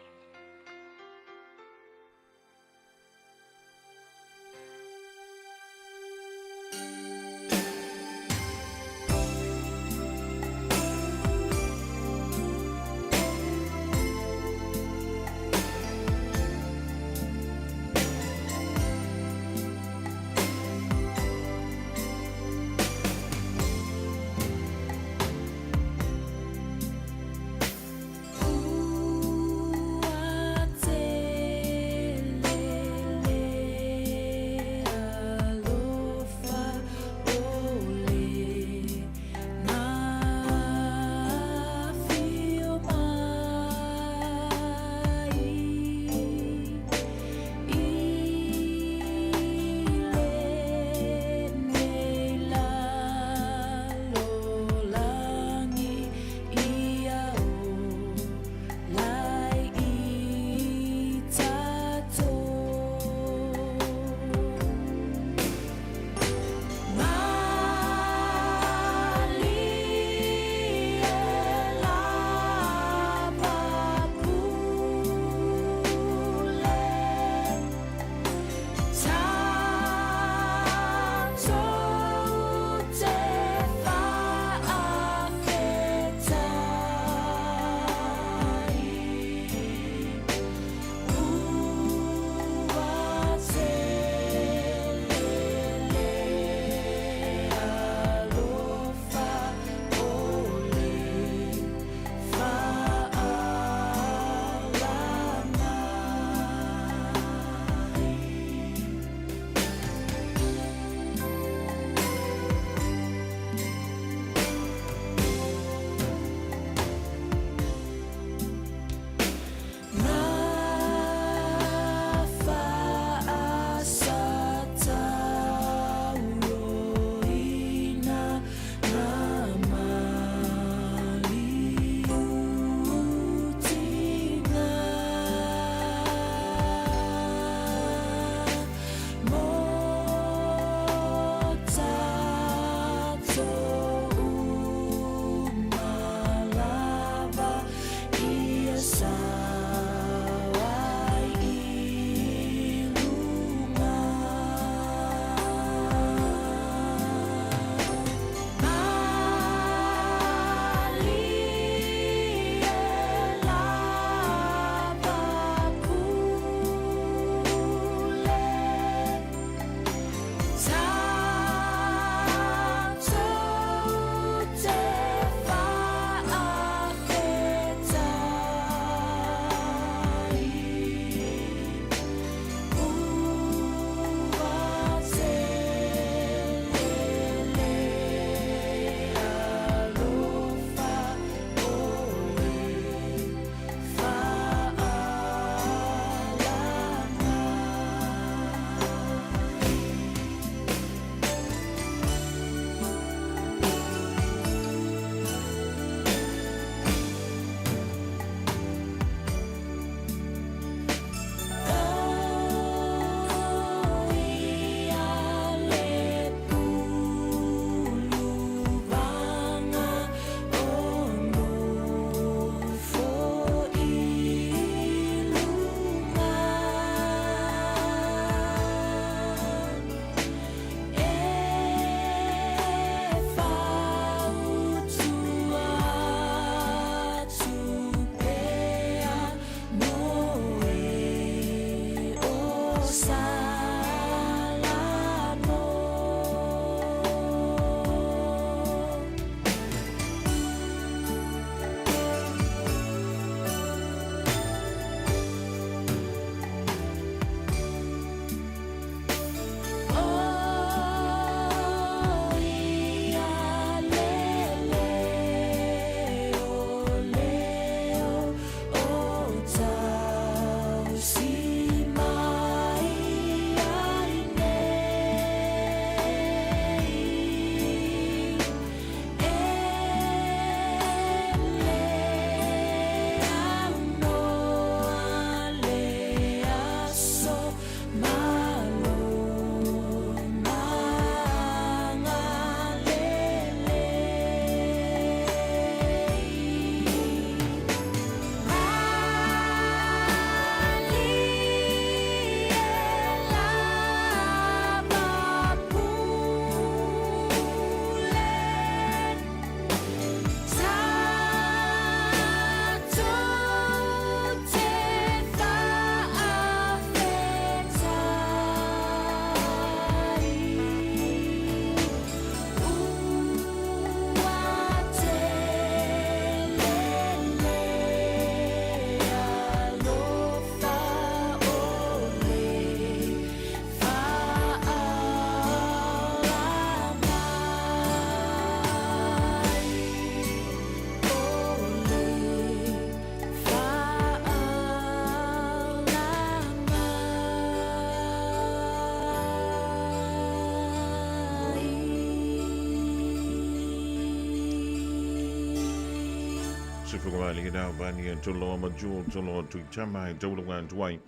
S5: Sefugavali na vani tolo ma jo tolo tu tama tolo wan tuai.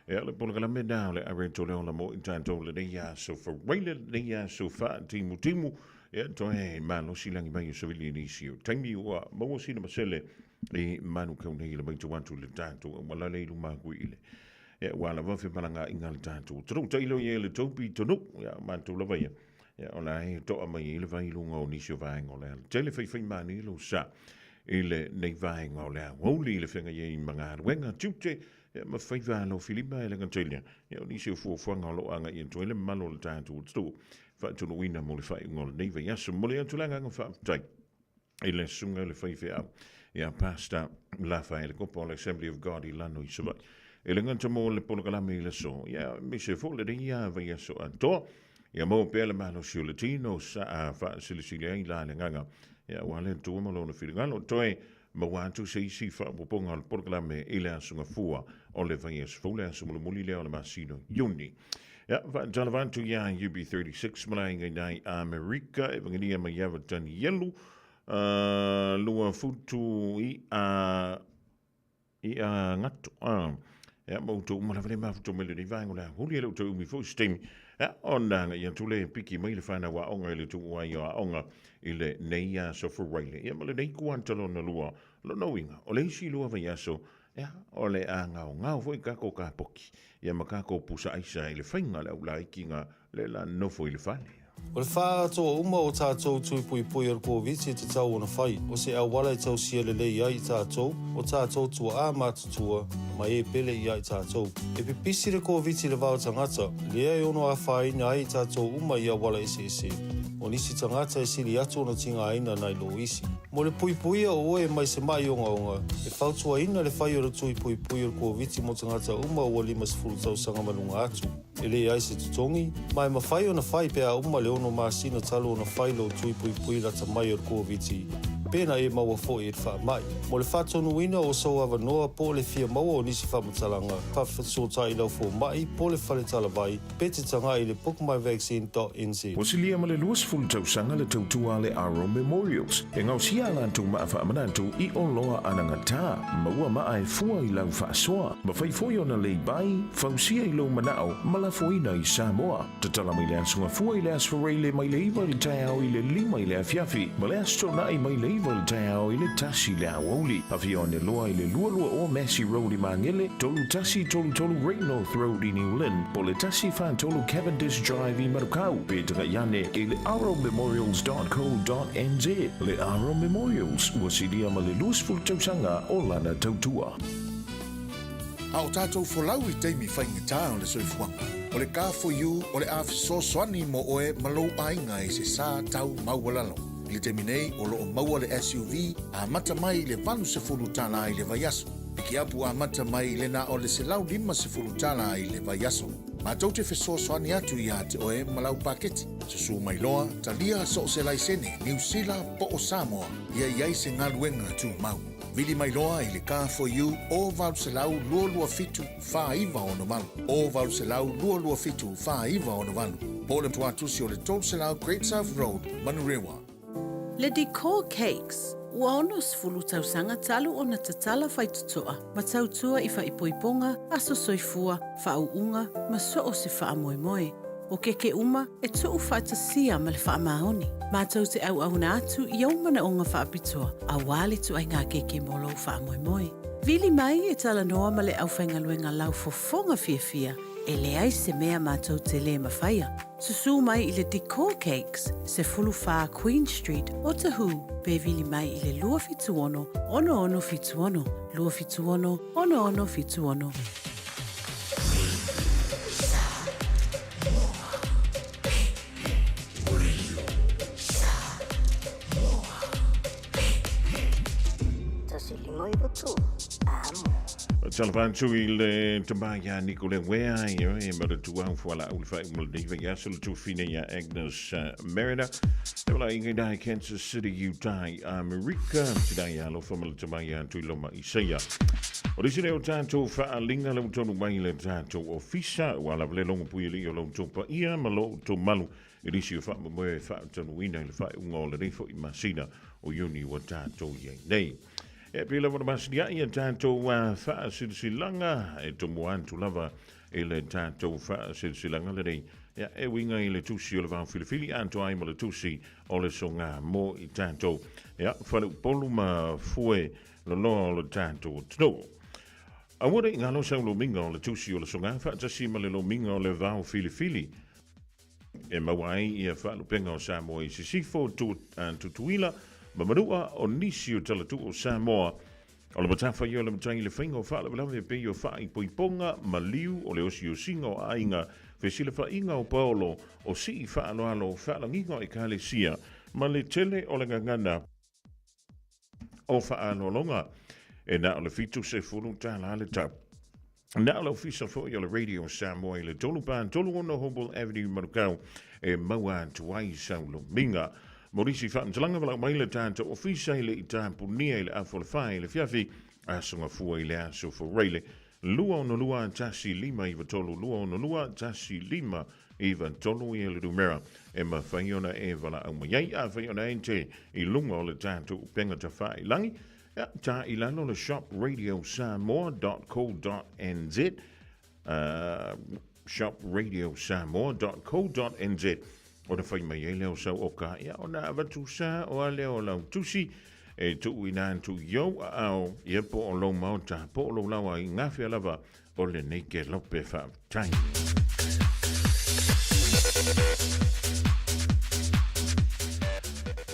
S5: E le polokalame na o le are tole ola mo i tātou le nei aso faraile le nei aso faatimutimu. E toe malosi lagi mai o savili i nisi o taimi ua maua sina masele i manu kau nei le maitau atu i le tātou au malale i luma aku i le. E ua lava femalagaaiga a le tātou atunuu. Tailo ia i le toupi tonu, ia matou lava ia. Ia o la e toa mai ai le vai i luga o nisi o vaega o le alatele faifai mani lou sa i lenei vaega o le aoauli i le feagai ai ma galuega tiute ia ma faiva alofilima e le gata i lea ia o nisi o fuafuaga o lo o agai atu ai le mamalu o le tatou atunuu faatunuuina mo le faaiuga o lenei vaiaso. Momoli atu le agaga faafetai i le susuga i le faifeau ia Pastor Lafaele Kopa o le Assembly of God i Lano i Savaii. E le gata mo le polokalame i le aso, ia aemaise foi lenei vaiaso atoa. Ia maua pea le malosi o le tino sa a faasilisili ai la le agaga ia aua le Atua ma lona finagalo. Toe maua atu se isi faaopoopoga o le polokalame i le Aso Gafua o le vaiaso fou, le aso mulimuli lea o le masina o Iuni. Ia, faatalofa atu iā UB36 ma le aiga i nai Amerika, Evangenia Maiava Tanielu, lua futu i a i a gato. Ia, ma outou uma lava le mafuta mai lenei vaega o le aoauli, e le o toe umi foi se taimi. Ia, ona agai atu le piki mai le fanau aoga i le tuuai o aoga i lenei aso Faraile. Ia, ma lenei kuata lona lua, lona uiga, o le isi lua vaiaso, ia, o le a gaogao foi kako kapoki, ia ma kako pusa aisa i le faiga o le aulaikiga le la nofo i le fale.
S21: O le faaatoa uma o tātou tui puipui o le Koviti e tatau ona fai, o se auala e tausia lelei ai i tātou, o tātou tuaā matutua, ma e pele i a i tātou. E pipisi le Koviti i le va o tagata, lea e ono afaina ai i tātou uma i auala eseese. O nisi tagata e sili atu ona tigaina nai lo isi. Mo le puipuia o oe mai se maʻi ogaoga, e fautuaina le fai o le tui puipui o le Koviti mo tagata uma ua 50 tausaga ma luga atu. E leai se totogi, ma e mafai ona fai pe a uma le ono masina talu ona fai lou tui puipui lata mai o le Koviti, pena e maua foi e le faamai. Mo le faatonuina o sou avanoa po o le fia maua o nisi faamatalaga, faafesootai i lau fomai po o le fale talavai pe te tagai i le bookmyvaccine.nz.
S5: Ua silia ma le 20 tausaga le tautua a le Aro Memorials e gaosia a latou maa faamanatu i oloa anagata, maua maa e fua i lau faasoa, mafai foi ona lei bai, fausia i lou manao ma lafoina i Samoa. Tatala mai le Aso Gafua i le Aso Faraile mai le 9 i le taeao i le 5 i le afiafi ma le Aso Toonai mai le 9 i le taeao i le 1 i le aoauli. Afio ane loa i le 22 o Massey Road i Magele, 3133 Great North Road i New Lynn, po o le 143 Cavendish Drive i Manukau, pe tagai ane i le arrowmemorials.co.nz. Le Arrow Memorials, ua silia ma le 20 tausaga o lana tautua.
S4: A o tātou folau i taimi faigata o le soifuaga, o le Car4U o le a fesoasoani mo oe ma lou aiga i se sa tau maualalo. I le taimi nei, o lo o maua le SUV amata mai i le $80 i le vaiaso. Pikiapu amata mai i le na o le $150 i le vaiaso. Matou te fesoasoani atu iā te oe ma lau paketi. Susū mai loa, talia so o se laisene, Niu Sila po o Samoa, ia i ai se galuega tumau. Vili mai loa i le Car4U o 800 227 4968, o 800 227 4968, po o le tuatusi o le 300 Great South Road, Manurewa.
S10: Le Decor Cakes, ua 60 tausaga talu ona tatala faitotoa ma tautua i faaipoipoga, aso soifua, faauuga ma so o se faamoemoe. O keke uma e tuu faatasia ma le faamaoni. Matou te auauna atu i ou manaoga faapitoa aua le ituaiga keke mo lou faamoemoe. Vili mai e talanoa ma le aufaigaluega laufofoga fiafia e leai se mea matou te lē mafaia. Susū mai i le Decor Cakes, 14 Queen Street, Otahuhu, pe vili mai i le 276 6676, 276 6676.
S5: Talofa atu i le tama ia Nikole Wea, ia e ma le tuau fualaau le whai umala nei vai aso le tufine ia Agnes Mariner. E wala ingai dai Kansas City, Utah i Amerika. Tina ia alofa ma le tama ia Tuiloma Isaia. O le isi lea o tatou faaaliga le ua taunuu mai i le tatou ofisa, ua lava le logo puialii o lo outou paia ma lo outou malu i nisi o faamoemoe e faataunuuina i le faaiuga o lenei foi masina o Iuni ua tatou i ai nei. E pei lava ona masiniai a tatou faasilasilaga e tumu atu lava i le tatou faasilasilaga lenei. Ia, e uiga i le tusi o le vao filifili atoa ai ma le tusi o le soga mo i tatou. Ia, faleupolu ma fue loloa o le tatou atunuu. Aua ne i galo sau lomiga o le tusi o le soga faatasi ma le lomiga o le vao filifili e maua ai ia faalupega o Samoa i Sisifo, Tutuila ma Manua o nisi o talatuu o Samoa. O le matafaioi o le matai i le faiga o faalavelave e pei o faaipoipoga, maliu, o le osiosiga o aiga, fesilafaiga o paolo, o sii faaaloalo, faalagiga o ekalesia, ma le tele o le gagana o faaaloaloga. E na o le $70 le tau. Na o le ofisa foi o le Radio Samoa i le 3 4 36 Hobble Avenue Manukau e maua atu ai sau lomiga. Mo nisi faamatalaga valaau mai le tatou ofisa i le itapunia i le afa o le 4 i le afiafi, aso Gafua i le aso Faraile 262 1593 262 1593 ia le numera e mafai ona e valaau mai ai. Afai ona e te i luga o le tatou upega tafailagi, Ia, ta i lalo le shopradiosamoa.co.nz shopradiosamoa.co.nz ona fai mai ai lea o sau oka, ia ona avatu sa o a lea o lau tusi e tuuina atu i ou aao, ia po o lou maota, po o lou laoa i gafea lava o lenei kelope faafetai.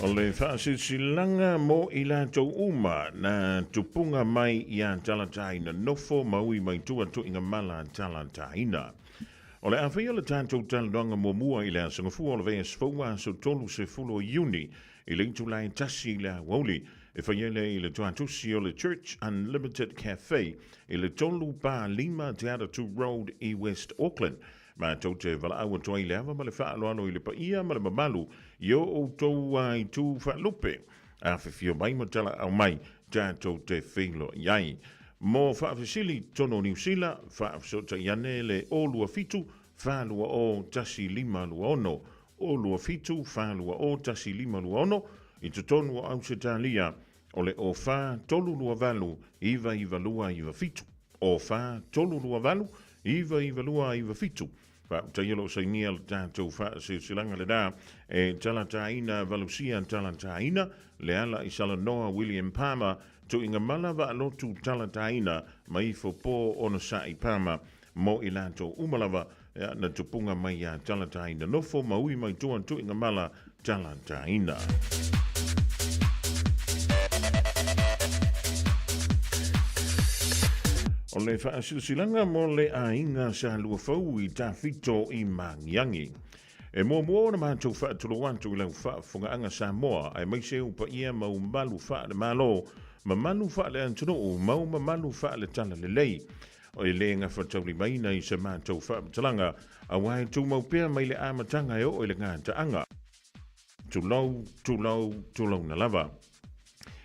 S5: O le faasilasilaga mo i latou uma na tupuga mai iā Talataina nofo ma ui mai tua tuiga mala Talataina. O le a faia le tatou talanoaga muamua i le aso Gafua o le vaiaso fou aso 30 o Iuni i le itula e 1 i le aoauli e faia lea i le tuatusi o le Church Unlimited Cafe i le 3 pa 5 Te Atatu Road i West Auckland. Matou te valaau atu ai i le ava ma le faaaloalo i le paia ma le mamalu i o outou itu faalupe. Afifio mai ma talaau mai tatou te feiloai ai. Mo faafesili totonu o Niu Sila, faafesootai ane le 027 420 1526, 027 420 1526 i totonu o Ausetalia o le 04 328 99297, 04 328 99297. Faafetai o lo o sainia le tatou faasilasilaga lena e Talataina Valusia Talataina, Leala Isalanoa William Palmer, Tuigamala Vaalotu Talataina ma Ifo Po Onosai Palmer mo i latou uma lava na tupuga mai iā Talataina Nofo ma ui mai tua Tuigamala Talataina. O le faasilasilaga mo le aiga sa luafau i Tafito i Magiagi. E muamua ona matou faatulou atu i lau faafofogaaga Samoa, aemaise ou paia ma ou mamalu faale-Malo, mamalu faale-atunuu ma ou mamalu faale-talalelei. E le gafataulimaina i sa matou faamatalaga, aua e tumau pea mai le amataga e oo i le gataaga. Tulou, tulou, tulouna lava.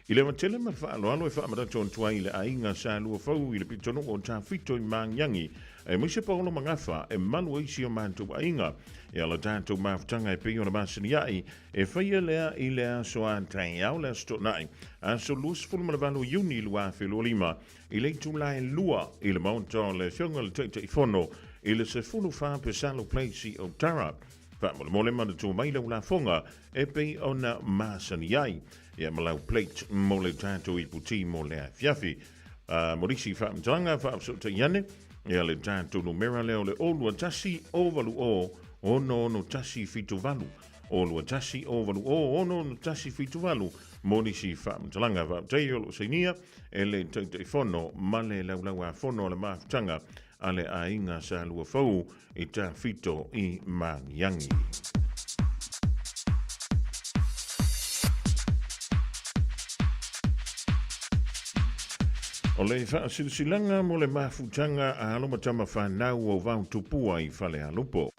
S5: I le avatele ma le faaaloalo e faamanatu atu ai i le aiga sa luafau i le pitonuu o Tafito i Magiagi, aemaise Paolo ma Gafa e malu ai si o matou aiga. E ala tatou mafutaga e pei ona masani ai, e faia lea i le aso a taeao le Aso Toonai, aso 28 Iuni 2025, i le itula e 2 i le Maota o le Afioga i le Taitaifono i le 14 Pesalo Place i Otara. Faamolemole manatua mai lau lafoga e pei ona masani ai ia ma lau plate mo le tatou iputi mo le afiafi. Mo nisi faamatalaga faafesootai ane ia le tatou numera lea o le 021 080 66178 021 080 66178 mo nisi faamatalaga. Faafetai o lo o sainia e le Taitaifono ma le Laulauafono a le Mafutaga a le Aiga Sa Luafou i Tafito i Magiagi. O le faasilasilaga mo le mafutaga a alo ma tama fanau o Vaotupua i Falealupo.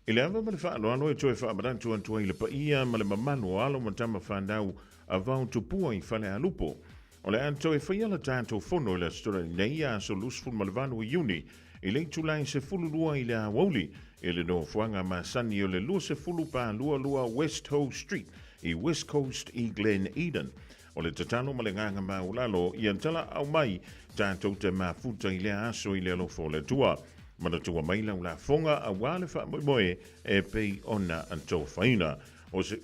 S5: I le ava ma le faaaloalo e toe faamanatu atu ai i le paia ma le mamalu o alo ma tama fanau a Vaotupua i Falealupo, o le a toe faia le tatou fono i le Aso Toonai nei, aso 28 o Iuni, i le itula e 12 i le aoauli, i le nofoaga masani o le 20 pa 22 West Hoe Street i West Coast i Glen Eden. O le tatalo ma le agaga maualalo ia talaau mai tatou te mafuta i lea aso i le alofa o le Atua. Manatua mai lau lafoga aua le faamoemoe e pei ona tofaina. O se,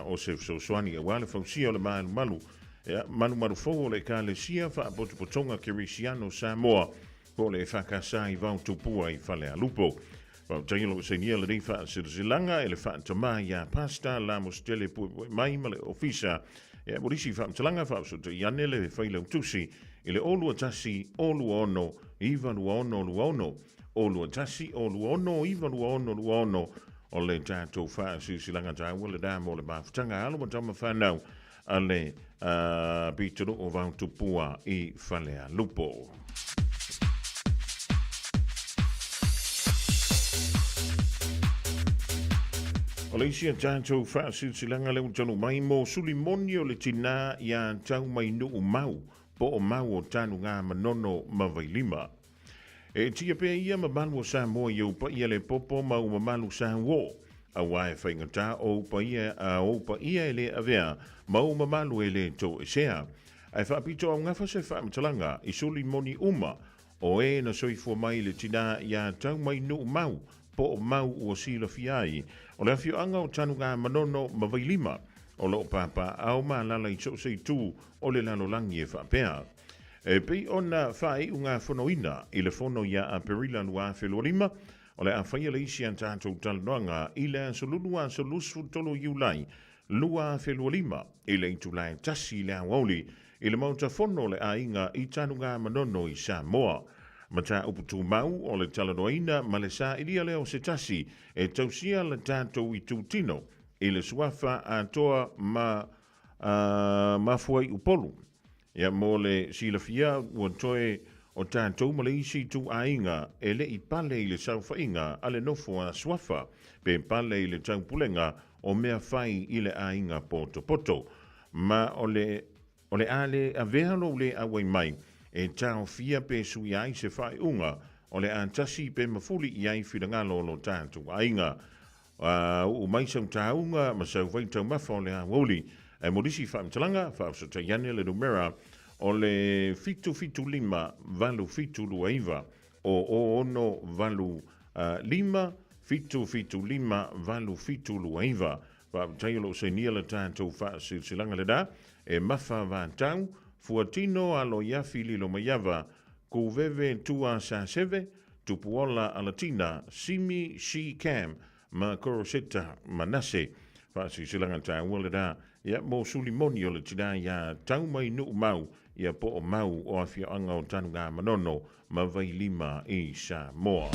S5: o se fesoasoani aua le fausia o le malumalu, ia, malumalu fou o le Ekalesia Faapotopotoga Kerisiano Samoa, po o le EFKS i Vaotupua i Falealupo. Faafetai o lo o sainia lenei faasilasilaga e le faatamā iā Pastor Lamositele Puepue'e mai ma le Ofisa. E mo nisi faamatalaga faafesootai ane le Failautusi i le 021 026 926 26 026 926 26 o le tatou faasilasilaga taua lena mo le mafutaga alo ma tama fanau a le pitonuu o Vaotupua i Falealupo. O le isi a tatou faasilasilaga lea ua taunuu mai mo suli moni o le tinā iā Taumainuu Mau po o Mau o Tanuga Manono ma Vailima. E tia pea ia mamalu o Samoa i ou paia le popo ma ou mamalu sa uo, auā e faigata ou paia a ou paia e le avea ma ou mamalu e le toesea. Ae faapito augafa se faamatalaga i suli moni uma o e na soifua mai i le tinā iā Taumainuu-mau po o Mau ua silafia ai, o le afioaga o Tanuga Manono ma Vailima o lo o papaaao ma alaala i so o se itu o le lalolagi e faapea. E pei ona faaiugafonoina i le fono ia Aperila 2025, o le a faia le isi a tatou talanoaga i le aso Lulu aso 23 Iulai 2025 i le itula e tasi i le aoauli i le Maota Fono o le Aiga i Tanuga Manono i Samoa. Mataupu tumau o le talanoaina ma le sailia lea o se tasi e tausia le tatou itutino i le suafa atoa ma Mafuaiupolu. Ia, mo le silafia, ua toe o tatou ma le isi ituaiga e le i pale i le saofaiga a le nofo a Suafa, pe pale i le taupulega o mea fai i le aiga potopoto. Ma o le, o le a le avea lou le auai mai e taofia pe suia ai se faaiuga o le a tasi pe mafuli i ai finagalo o lo tatou aiga. A uu mai sau tāuga ma sau vai taumafa o le aoauli. Ae mo nisi faamatalaga, faafesootai ane le numera o le 775 8729 o 06 85 775 8729. Faafetai o lo o sainia le tatou faasilasilaga lena e mafa vatau, fuatino aloiafi lilomaiava, kuveve tua saseve, Tupuola Alatina, Simi She Cam ma Koroseta Manase. Faasilasilaga taua lena ia mo suli moni o le tinā iā Taumainuumau ia po o Mau o afioaga o Tanuga Manono ma Vailima i Samoa.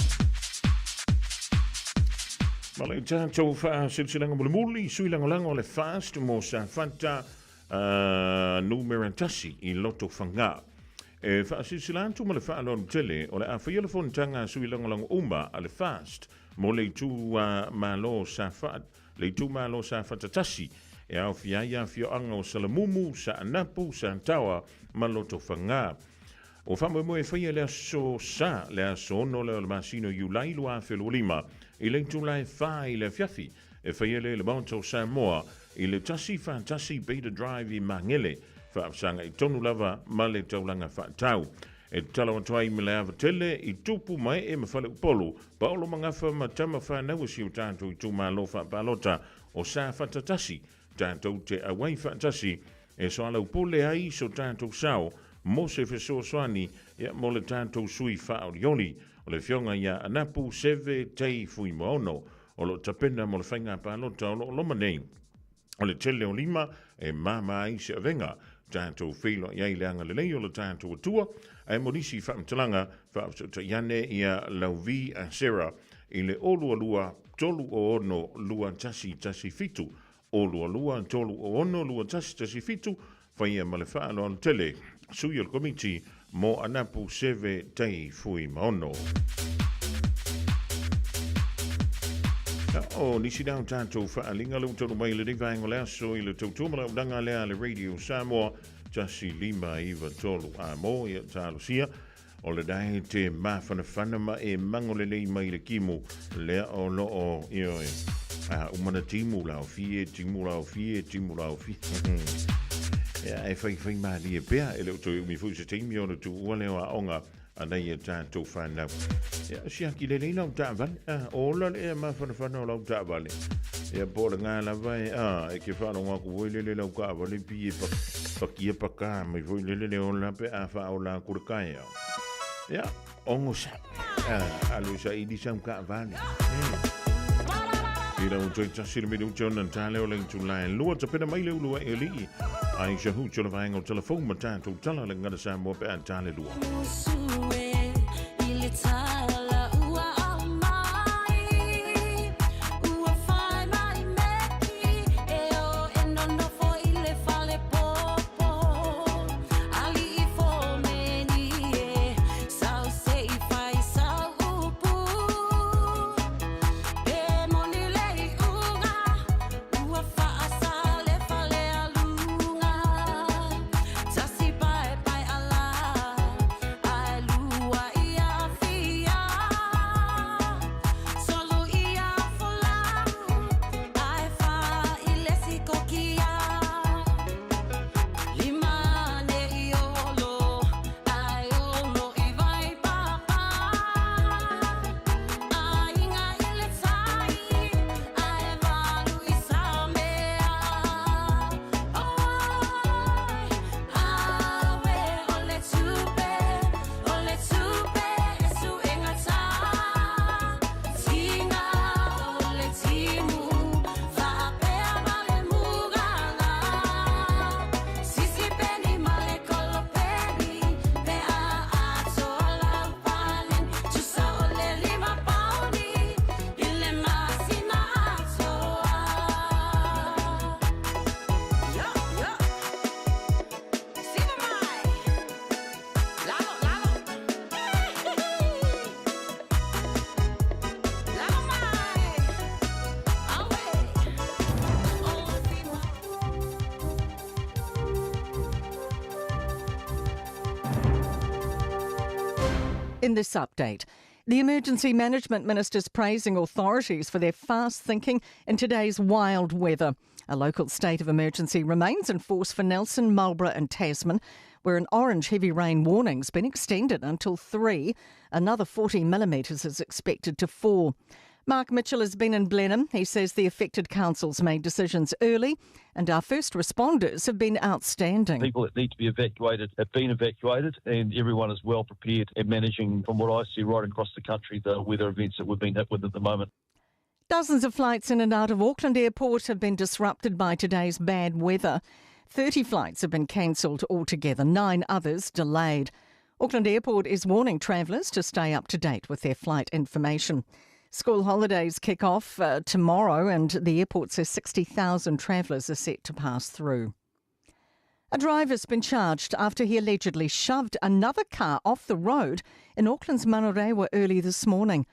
S5: Ma le tatou faasilasilaga mulimuli, sui lagolago o le FAST mo Safata numera tasi i Lotofaga. E faasilasila atu ma le faaaloalo tele, o le a faia le fonotaga a sui lagolago uma a le FAST mo le itumalo Safa, le itumalo Safata tasi e aofia ai afioaga o Salamumu, Saanapu, Sataoa ma Lotofaga. Ua faamoemoe e faia i le aso Sa, le aso 6 lea o le masina o Iulai 2025 i le itula e 4 i le afiafi e faia lea i le Maota o Samoa i le 141 Beta Drive i Magele, faafesagai tonu lava ma le taulaga faatau. E tatalo atu ai ma le ava tele i tupu ma ee ma faleupolu, paolo ma gafa ma tama fanau a si o tatou itumalo faapalota o Safata tasi, tatou te auai faatasi e soalaupule ai so tatou sao mo se fesoasoani mo le tatou sui faaolioli o le Afioga ia Anapu Seve Tei Fuimaono o lo o tapena mo le faiga palota o lo o loma nei. O le tele o lima e māmā ai se avega, tatou feiloai ai le agalelei o le tatou Atua, ae mo nisi faamatalaga, faafesootai ane ia Lauvi Asera i le 022 306 2117, 022 306 2117, faia ma le faaaloalo tele, sui o le Komiti mo Anapu Seve Tei Fuimaono. O nisi na o tatou faaaliga le ua taunuu mai i lenei vaega o le aso i le tautua ma le auaunaga lea a le Radio Samoa 1593 a mo ia talosia o le dae te mafanafana ma e mangolelei mai le kimu lea o lo o ioe a umana timu lao fie timu lao fie timu lao fie. Ia, e faifai mālie pea, e le o toe umi foi se taimi ona tuua lea o aoga a nai a tatou fanau. Ia, siaki lelei lau taavale, a, ola le ea mafanafana o lau taavale. Ia, po o le gā lava e, a, e ke faalogo aku foi lele lau kaavale pi e pa, pakia pakā mai foi lele le ola pe a faaola aku le kaeao. Ia, Ogosa. Ah, alu saili sau kaavale. I lau toe tasi le minuti ona tale o le itula e lua tapena mai le ulu e alii. Ai sa hu tula vaenga o telefou ma tātou tala le ngana Samoa pe a tale lua.
S13: In this update, the Emergency Management Minister's praising authorities for their fast thinking in today's wild weather. A local state of emergency remains in force for Nelson, Marlborough and Tasman, where an orange heavy rain warning's been extended until 3. Another 40 millimetres is expected to fall. Mark Mitchell has been in Blenheim. He says the affected councils made decisions early and our first responders have been outstanding.
S3: People that need to be evacuated have been evacuated and everyone is well prepared at managing, from what I see right across the country, the weather events that we've been hit with at the moment.
S13: Dozens of flights in and out of Auckland Airport have been disrupted by today's bad weather. 30 flights have been cancelled altogether, nine others delayed. Auckland Airport is warning travellers to stay up to date with their flight information. School holidays kick off uh, tomorrow, and the airport says 60,000 travellers are set to pass through. A driver's been charged after he allegedly shoved another car off the road in Auckland's Manurewa early this morning.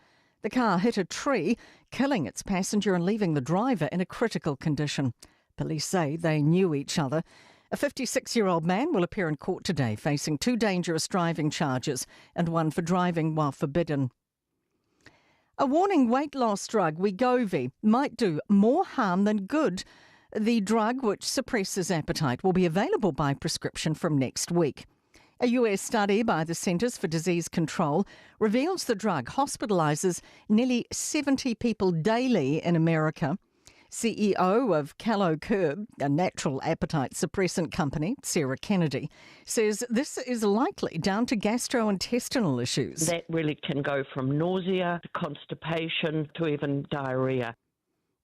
S13: The car hit a tree, killing its passenger and leaving the driver in a critical condition. Police say they knew each other. A 56 year old man will appear in court today facing two dangerous driving charges and one for driving while forbidden. A warning weight loss drug, Wegovy, might do more harm than good. The drug, which suppresses appetite, will be available by prescription from next week. A US study by the Centers for Disease Control reveals the drug hospitalizes nearly 70 people daily in America. CEO of Calocurb, a natural appetite suppressant company, Sarah Kennedy, says this is likely down to gastrointestinal issues.
S22: That really can go from nausea to constipation to even diarrhea.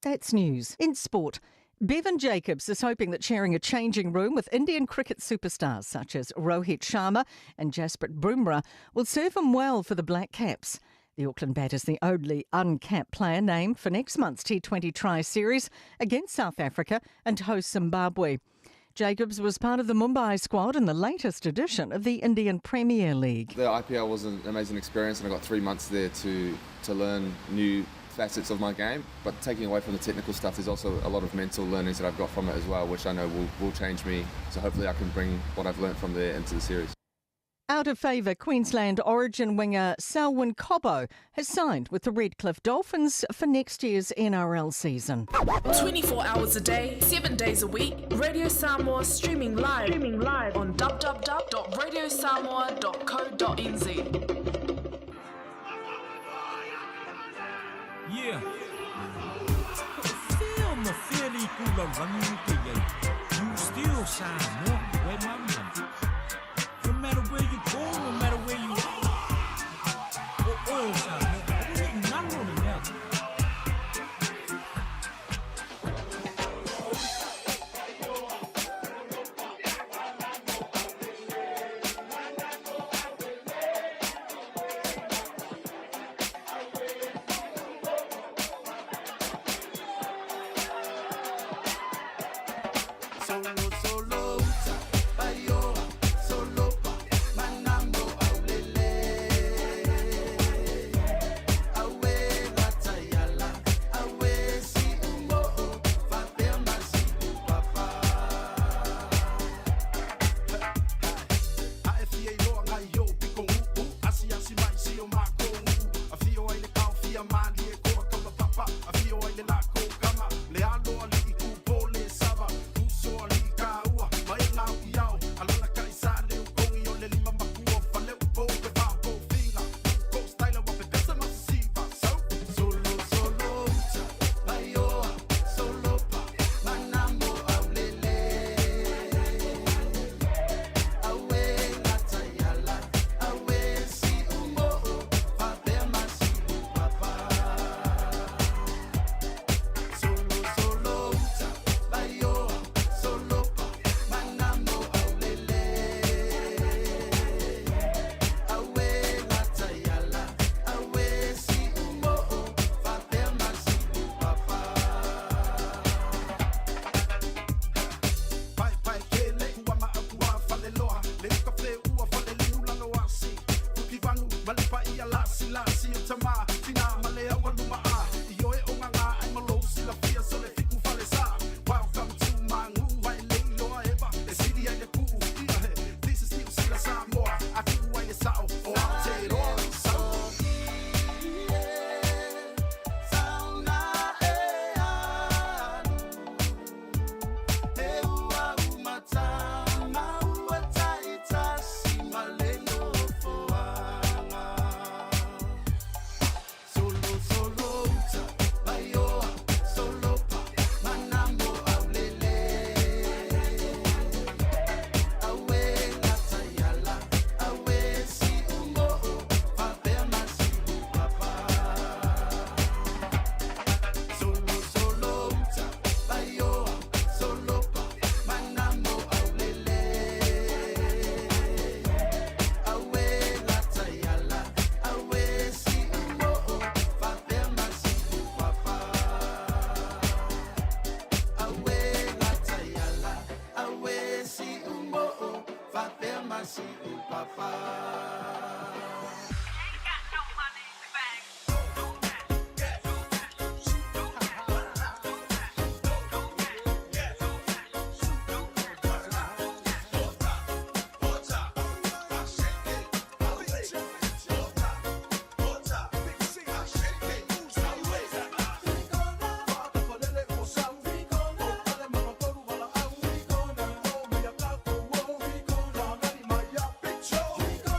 S13: That's news. In sport, Bevan Jacobs is hoping that sharing a changing room with Indian cricket superstars such as Rohit Sharma and Jasprit Bumrah will serve him well for the Black Caps. The Auckland bat is the only uncapped player named for next month's T20 Tri Series against South Africa and host Zimbabwe. Jacobs was part of the Mumbai squad in the latest edition of the Indian Premier League.
S16: The IPL was an amazing experience, and I got three months there to, to learn new facets of my game. But taking away from the technical stuff, there's also a lot of mental learnings that I've got from it as well, which I know will, will change me. So hopefully I can bring what I've learned from there into the series.
S13: Out of favour, Queensland Origin winger Selwyn Cobbo has signed with the Redcliffe Dolphins for next year's NRL season.
S6: 24 hours a day, 7 days a week, Radio Samoa streaming live, streaming live on www.radiosamoa.co.nz.
S7: Yeah. Feel my fairly kula running You still Samoa, where my money. No matter where you go, no matter where you are. Oh, oh, Samoa.
S2: Solo, solo, uta, paioa, solo pa, manambo aulele. Awe latayala, awe si umo'o, fapea masi upapa.
S18: A e fia iloa ngai o piko uu Asiasi mai si o mako uu Afio ai le kao fia mali e koa kaula papa Afio ai le lako kama Le alo ali i kupo le sava Uso ali i kaua Ma e ngau i ao Alala kai sa le ukongi o le lima makua Fale upo pe vao ko finga Ko styla wa pe pesa masiva So
S2: Solo, solo, uta, paioa, solo pa, manambo aulele. Awe latayala, awe si umo'o, fapea masi upapa. Solo, solo, uta, paioa, solo pa, manambo aulele. Awe latayala, awe si umo'o, fapea masi upapa.
S18: Pai pai kele kua ma akua fale loa Le uka fe ua fale liu lalo asi Fuki vanu malepa ia lasi lasi o tama Tina male awa luma a I oe o ngā ngā ai malo sila fia so le fiku fale sa Welcome to Mangu vai le iloa eva E siri ai le puu ia he This is New Sila Samoa Atu ai le sao o Aotearoa Sau
S2: Sauna e alu, e ua umatama ua taitasi ma le nofoaga. Solo, solo uta, paioa, solo pa, manambo aulele. Awe latayala, awe si umo'o, fapea masi upapa. Solo, solo, uta, paioa, solo pa, manambo aulele. Awe latayala, awe si umo'o, fapea masi upapa. Awe latayala, awe si umo'o, fapea masi upapa.
S18: Show.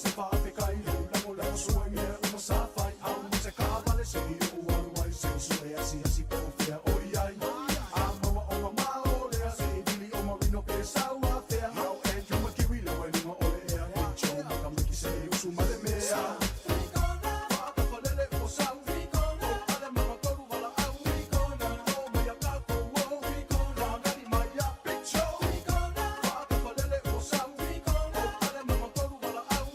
S2: se faafekai lou lagolagosua i mea uma sa fai. Au ma se taavale seʻi ou alu ai seʻi sue asiasi po o fea o i ai. A maua o mamao lea seʻi vili o Marino pe sau afea. Ao Andrew McKiwi le wai luga o le ea. Big Joe makamiki seʻi usu ma le mea. Faatafalele ua sau. O pale ma matolu valaau. O mai a tatou o. Fagali mai ia Big Joe. Faatafalele ua sau. O pale ma matolu valaau.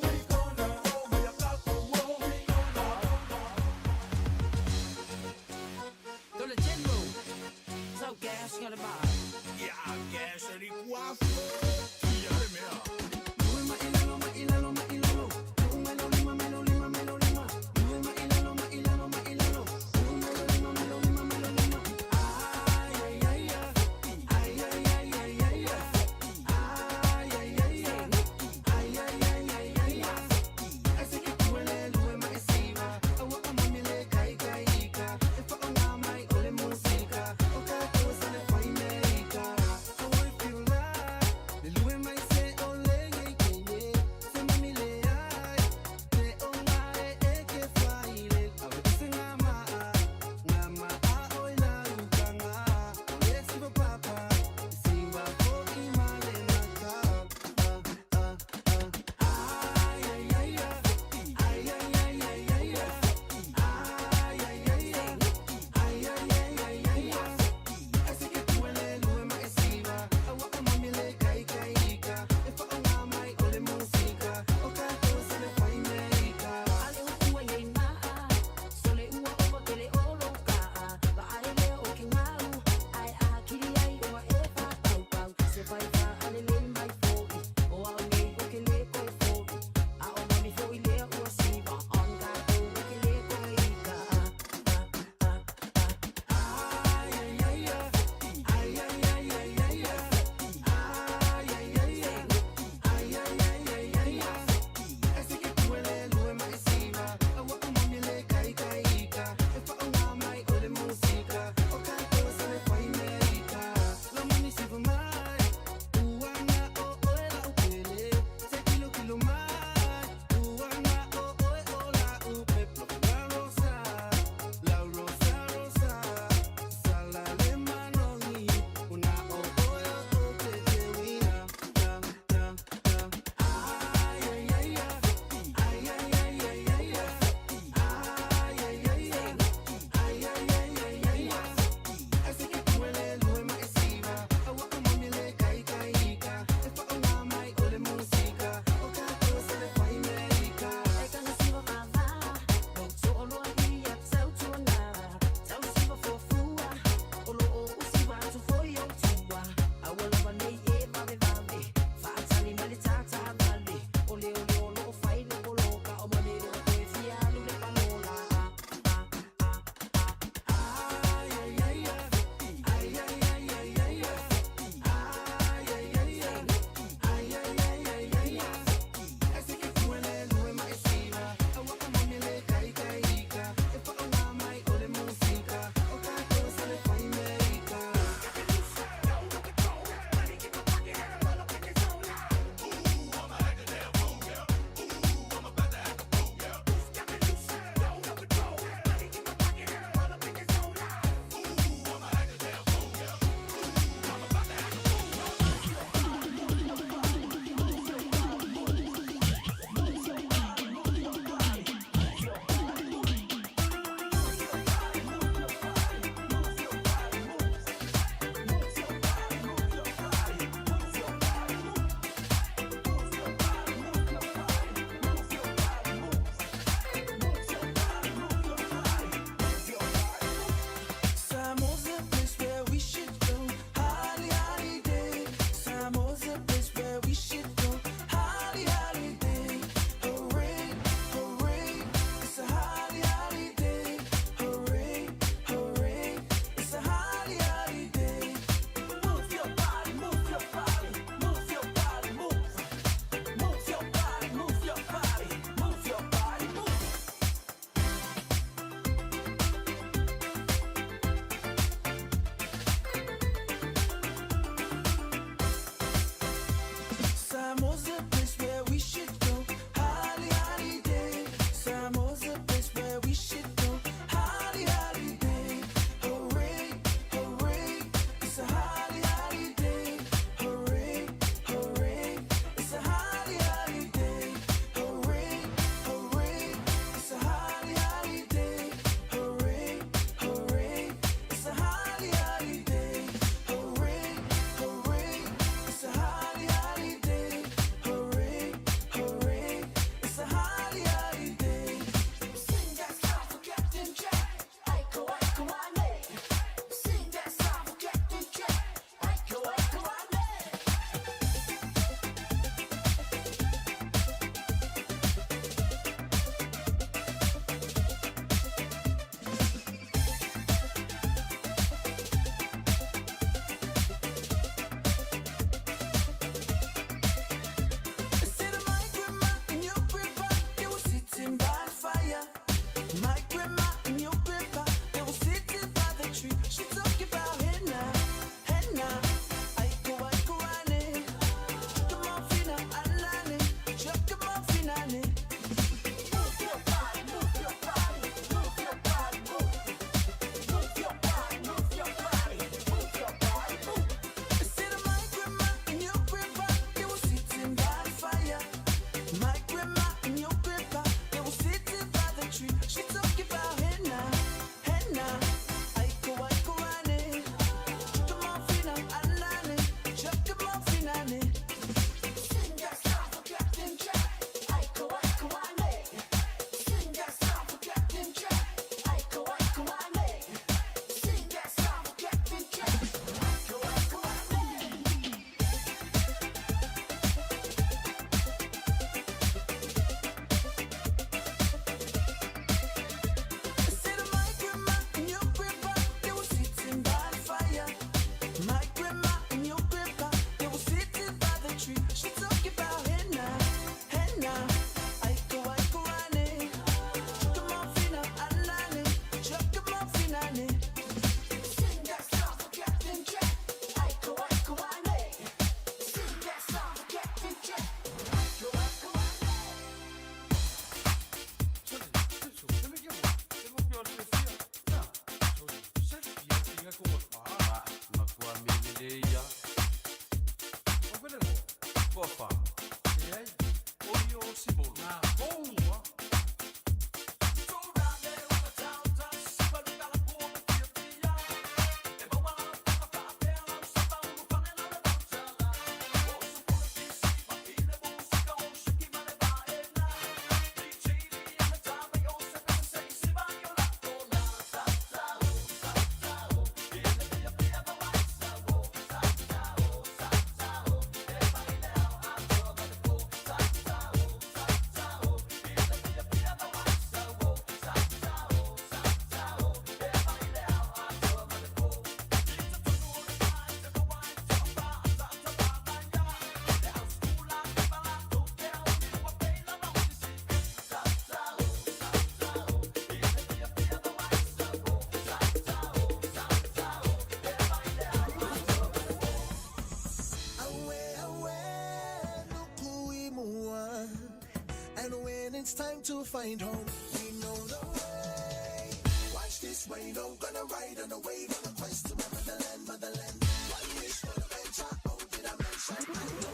S2: And when it's time to find home, we know the way. Watch this way, no gonna ride on a wave on a quest to my motherland, motherland. One wish for adventure. Oh, did I mention? I know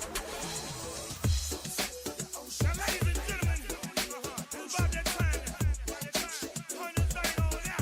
S2: I'm
S7: Now, ladies and gentlemen, it's about that time. Turn this thing on out.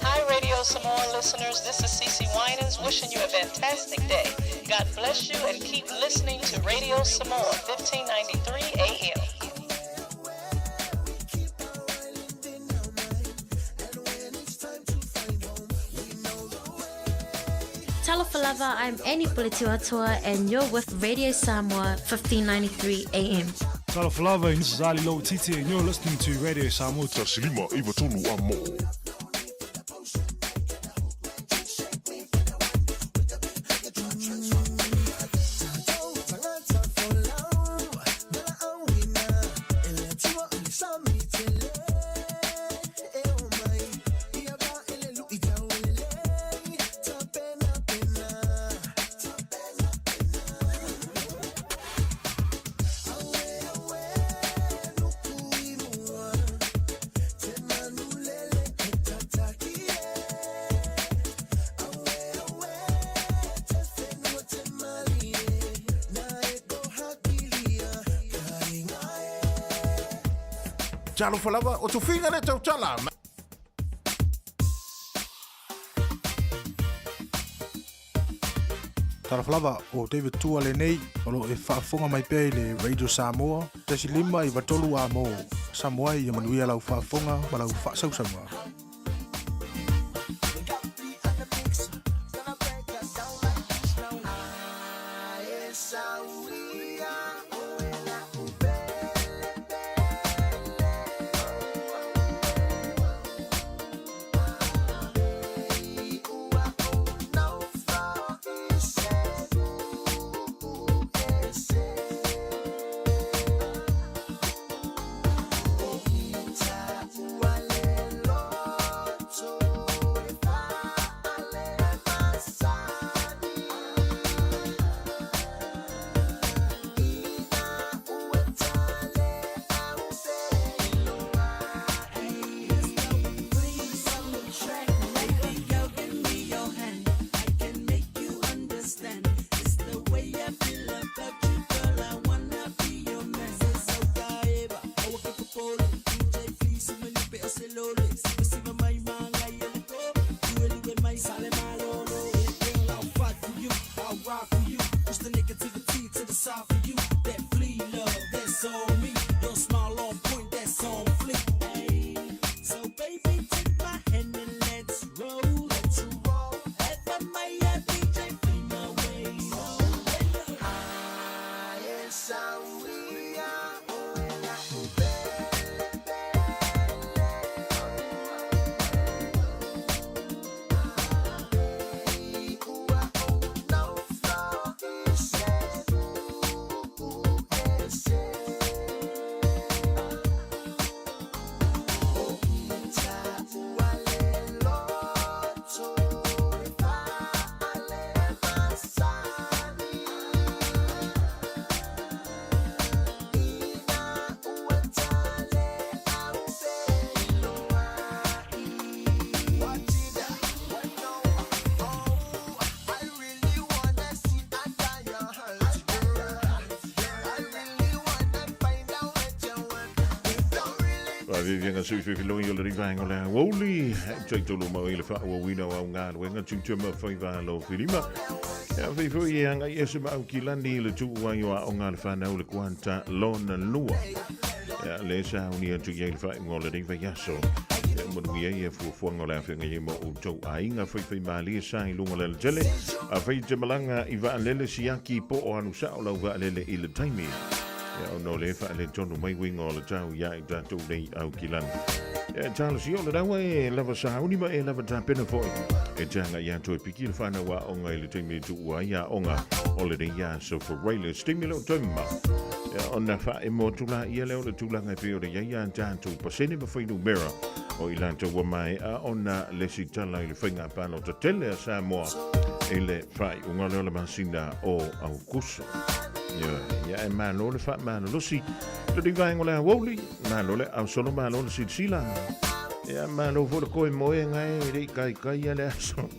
S9: Hi, Radio Samoa listeners. This is Cece Winans wishing you a fantastic day. God bless you and keep listening to Radio Samoa, 1593 AM.
S17: Talofa I'm Annie Pulitiwatua and you're with Radio Samoa 1593 AM.
S11: Talofa lava, this is Ali Low Titi and you're listening to Radio Samoa.
S5: Tasilima iwa tolu a mo.
S4: Talofa lava, o tofiga le tautala.
S11: Talofa lava, o David Tua lenei, o lo e faafofoga mai pea i le Radio Samoa, 1.5 93 a mo. Samoa ia manuia lau faafofoga ma lau faasausauga.
S2: Ua le lo
S5: Faaviaviaga sui fefiloi o le rivaenga o le aoauli, e taitolu mau i le faaauauina o au galuega tiute ma faiva alofilima. E afai foi e agai ese ma Aukilani i le tuu ai o aoga a le whanau le kuanta lona lua. Ia, le sauni atu i ai le faaiuga o lenei vaiaso. Ia manuia ia fuafuaga o le afeaga i ai ma outou aiga faifai malie sa i luga o le alatele. Afai te malaga i vaalele siaki po o alu sao lau vaalele i le taimi. Ia ona o le faaletonu mai uiga o le tau ia i tatou nei Aukilani. Ia talosia o le raua e lava sauni ma e lava tapena foi. E te agai atu e piki le whanau aoga i le taimi e tuu ai aoga o lenei aso Ferreira. Se taimi leo tauma. Ia ona whaemo atu la ia leo le tulaga e pei o le iai a tatou pasene ma fuainumera o i latou ua maea ona lesitala i le faiga palota tele a Samoa i le faaiuga lea o le masina o Aukuso. Ia, ia e malo le faamalolosi. Le rivaenga o le aoauli, malo le ausolo, malo le silasila. Ia, malo foi le koe moe ngai e le i kaikai ia le aso.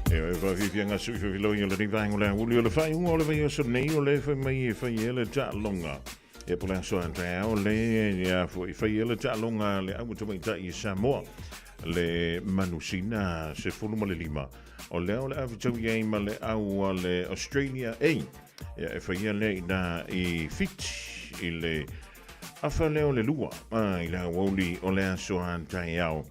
S5: E oe whawhiwhianga sui whawhiloi o le rivaenga o le auli o le whaiunga o le vaiaso nei o le whai mai e whai e le taaloga. E po le aso a taeao le ia foi whai e le taaloga le au tamaitai i Samoa le manusina 15. O lea o le awhitau i ai ma le au a le Australia A. Ia e whaia lea i nā i Fiti i le awha lea o le lua a, i le aoauli o le aso a taeao.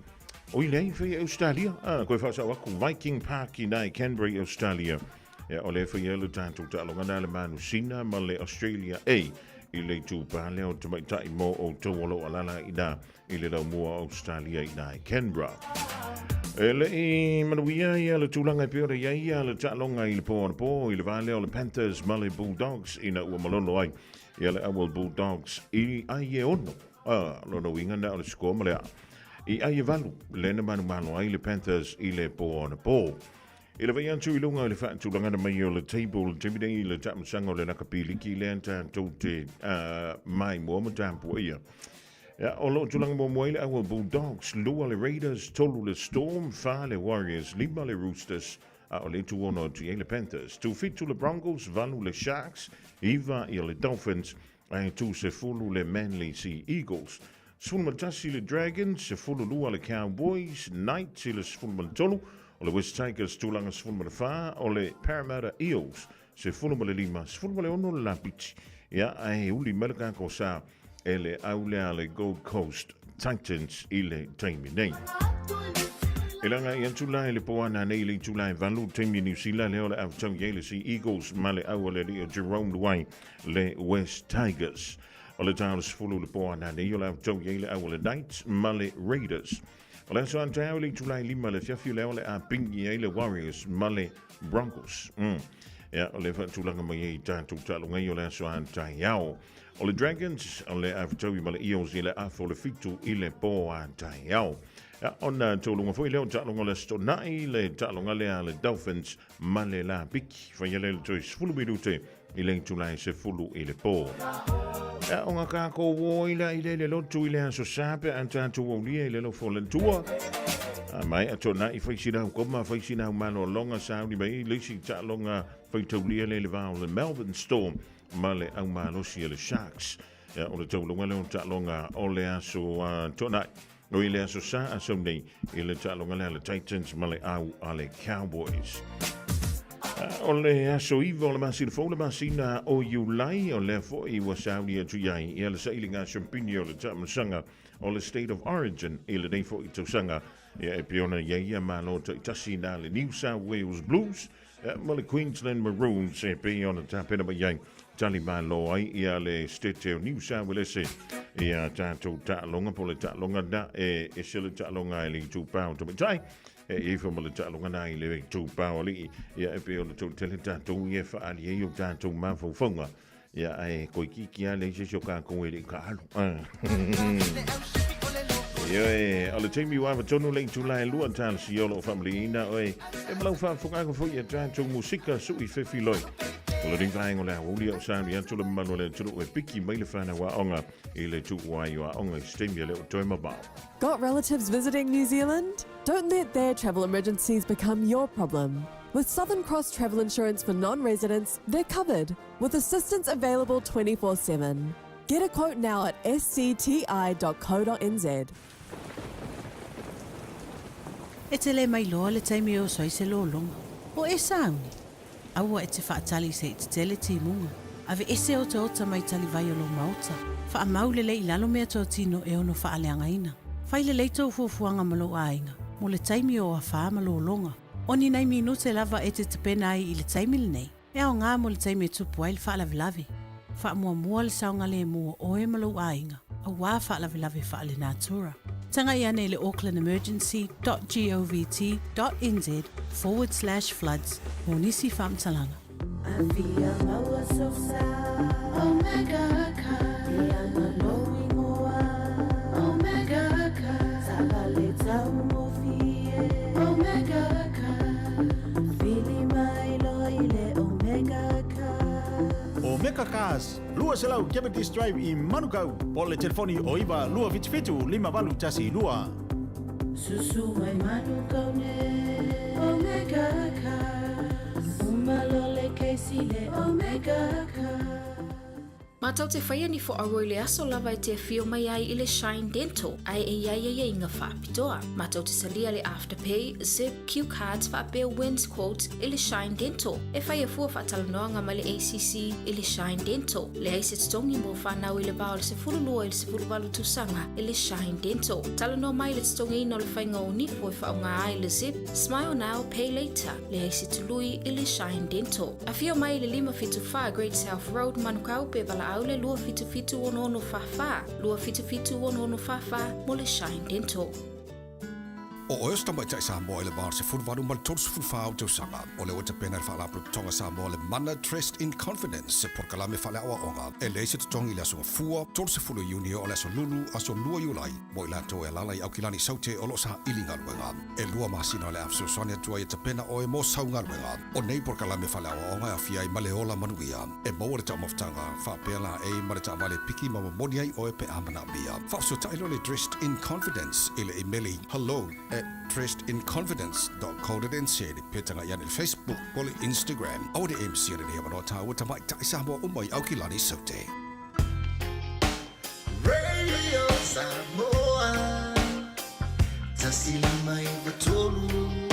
S5: O i leai whaia Australia, a, koe whaasau aku Viking Park i nā i Canberra i Australia. Ia o le whaia le tātou taaloga nā le manusina ma le Australia A i le itūpā lea o tamaitai mō outou o lo alala i nā i le laumua o Australia i nā i Canberra. E le'i manuia ia le tulaga e pei ona i ai ia le taaloga i le po anapo i le va lea o le Panthers ma le Bulldogs ina ua malolo ai ia le au o le Bulldogs i ai e ono. A, lona uiga na o le score ma le a. I ai e valu, le na manumalo ai le Panthers i le po anapo. I le vaai atu i luga i le faatulagana mai o le table i le taimi nei i le taamisaga o le lakapi liki lea tatou te mai mua ma tapuaia. Ia, o lo o tulaga muamua ai le au o Bulldogs, lua le Raiders, tolu le Storm, fa le Warriors, lima le Roosters, a o le tuono atu i ai le Panthers. Tufitu le Broncos, valu le Sharks, iva ia le Dolphins, ae tusefulu le Manly Sea Eagles. 11 le Dragons, 12 le Cowboys, Knights i le 13, o le West Tigers tulaga 14, o le Parramatta Eels 15, 16 le Lapiti. Ia, ae uli mai le kako sa e le au lea le Gold Coast Titans i le taimi nei. E langa i atu la i le poana nei le itula e valu taimi New Zealand lea o le avtau i ai le Sea Eagles ma le au a le alii o Jerome Luai le West Tigers. O le tau 10 le poana nei o le avtau i ai le au a le Knights ma le Raiders. O le aso antaeao i le itula e lima le afiafi lea o le a pingi ai le Warriors ma le Broncos. Ia, o le faatulaga mai ai tatou taaloga i o le aso antaeao. O le Dragons, o le a fetaui ma le Eels i le afa o le fitu i le po antaeao. Ia, ona taualuga foi lea o taaloga o le Aso Toonai, le taaloga lea a le Dolphins ma le Lapiki. Faia lea i le toe 10 minute i le itula e 10 i le po. Ia, o ngā kākou o i la i le le lotu i le aso sa pe a tātou aulia i le lofo le tua. A mai a tōna i whaisina au koma, whaisina au malolonga sa uri mai le isi taaloga faitaulia le le vao le Melbourne Storm ma le au malosi a le Sharks. Ia, o le taulunga lea o taaloga o le aso tōna o i le aso sa aso nei i le taaloga lea le Titans ma le au a le Cowboys. O le aso iva o le masina fou le masina o Iulai, o lea foi ua sauni atu i ai ia le sailiga siampini o le taamilosaga o le State of Origin i lenei foi tausaga. Ia e pei ona i ai ia malo taitasi na le New South Wales Blues ma le Queensland Maroons e pei ona tapena mai ai tali malo ai ia le State o New South Wales ia tatou taaloga po le taaloga na e ese le taaloga e le itupā o tamaitai e ifo ma le taaloga na i le itupā o alii ia e pei ona tou tele tatou ia e faaali ai o tatou mafaufauga ia ae koikiki a leai se isi o kākou e le i kaalo. Ioe, o le taimi ua ava tonu le itula e lua tala si o loo faamalieina oe e ma lau faafofogaaga foi i a tatou musika su'i fefiloi. O lenei vaega o le aoauli a o sauni atu le mamalu o le atunuu e piki mai le whanau aoga i le tuu ai o aoga i se taimi e le o toe mamao.
S12: Got relatives visiting New Zealand? Don't let their travel emergencies become your problem. With Southern Cross Travel Insurance for non residents, they're covered with assistance available 24 7. Get a quote now at scti.co.nz.
S10: E te le mailoa le taimi e oso ai se lologa. O e sauni. Aua e te faatali se i tetele timuga. Aveese otaota mai talivai o lou maota. Faamau lelei i lalo mea totino e ono faaleagaina. Fai lelei tou fuafuaga ma lou aiga mo le taimi o afa ma lologa. O ni nai minute lava e te tapena ai i le taimi lenei, e aoga mo le taimi e tupu ai le faalavelave. Faamuamua le saogalemu o oe ma lou aiga, auā faalavelave faalenatura. Tagai ane i le aucklandemergency.govt.nz/floods mo nisi faamatalaga.
S8: Afia maua sosa Omega Car Ia lou ingoa Omega Car Taavale taugofie Omega Car Vili mai loa i le Omega Car.
S14: Omega Cars, 200 Jeopardy Drive i Manukau, po o le telefoni o 9 277 5812.
S8: Susu mai Manukau nei Omega Cars Uma loa le kesi le Omega Cars.
S23: Matou te whaia ni whoaua i le aso lava e te awhio mai ai i le Shine Dental, ae e iai aiaiga faapitoa. Matou te talia le Afterpay, Zip, Q Cards faapea Wins Quote i le Shine Dental. E whaia fua faatalanoaga ma le ACC i le Shine Dental. Leai se totogi mo whanau i le va o le 12 i le 18 tausaga i le Shine Dental. Talanoa mai le totogiina o le faiga o nifo e faaaoga ai le Zip, Smile Now, Pay Later. Leai se tului i le Shine Dental. Afio mai i le 574 Great South Road, Manukau, pe valaau le 277 6644, 277 6644 mo le Shine Dental.
S1: O oe o se tamaitai Samoa i le va o le 18 ma le 34 ou tausaga, o lea ua tapena e le Faalapotopotoga Samoa le Mana Dressed in Confidence, se polokalame faaleaoaoga e leai se totogi i le Aso Gafua, 30 Iuni o le Aso Lulu, Aso 2 Iulai, mo i latou e alaala i Aukilani i Saute o lo o saili galuega. E lua masina o le a fesoasoani atu ai e tapena oe mo sau galuega. O nei polokalame faaleaoaoga e aofia ai ma le ola manuia, e maua le taumafataga faapea laei ma le taavale piki ma momoli ai oe pe a manaomia. Faafesootai loa le Dressed in Confidence i le imeli hello at dressedinconfidence.co.nz pe tagai ane i le Facebook po o le Instagram. Aua ne i misia lenei avanoa taua tamaitai Samoa uma i Aukilani Saute.
S2: Radio Samoa 159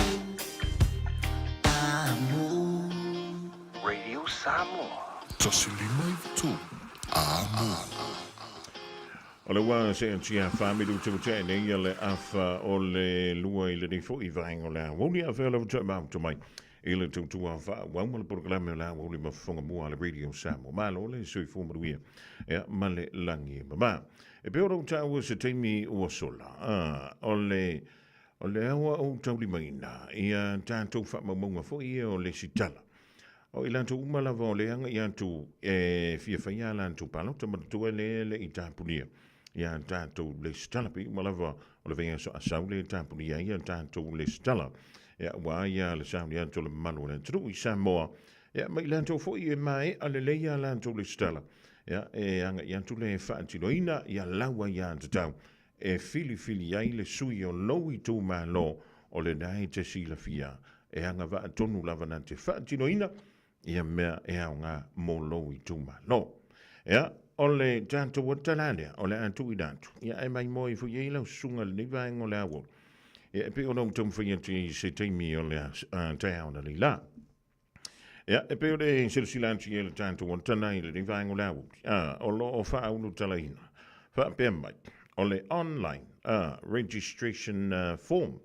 S2: Amo.
S15: Radio Samoa.
S4: 159 Amo.
S5: O le ua seetia faamilu-tautai nei ia le afa o le lua i lenei foi vaega o le aoauli a fea lava toe mafuta mai i le tautua faaauau ma le polokalame o le aoauli ma fofoga mua a le Radio Samoa. Malo le soifua manuia ia ma le lagi e mama. E pei ona ou taua se taimi ua sola, a, o le o le aoa ou taulimaina ia tatou faamaumauga foi ia o le isi tala. O i latou uma lava o le agai atu e fia faia a latou palota manatua le le i tapunia ia tatou lesitala. Pei uma lava o le vaiaso a sau le tapunia ai ia tatou lesitala. Ia ua ia le sauni atu o le mamalu o le atunuu i Samoa. Ia ma i latou foi e maea lelei a latou lesitala. Ia e agai atu le faatinoina ia laua ia tatau e filifili ai le sui o lou itumalo o lena e te silafia e agavaa tonu lava na te faatinoina ia mea e aoga mo lou itumalo. Ia, o le tatou atala lea, o le a tuuina atu, ia ae maimoa ifo i ai lau susuga i lenei vaega o le aoauli. Ia, e pei ona ou taumafai atu i se taimi o le taeao analeila. Ia, e pei o le silasila atu i le tatou atala i lenei vaega o le aoauli, a, o lo o faaulutalaina faapea mai, o le online a, registration form.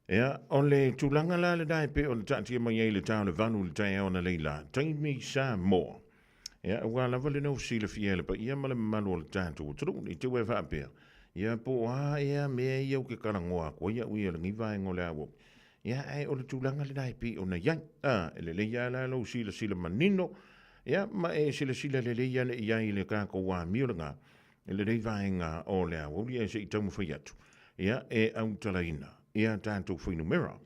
S5: Ia, o le tulaga la lena e pei ona taatia mai ai le ta o le 8 i le taeao analeila, taimi Samoa. Ia, aua lava le nofo silafia e le paia ma le mamalu o le tatou atunuu, ne i te i ua e faapea, ia po o a ea mea ia ou te talanoa atu ai au ia i lenei vaega o le aoauli. Ia, ae o le tulaga lena e pei ona i ai. A, e lelei lava la lou silasila manino, ia, ma e silasila lelei ane i ai i le tatou amio lena, i lenei vaega o le aoauli ae se i taumafai atu, ia, e autalaina ia tatou fuainumera.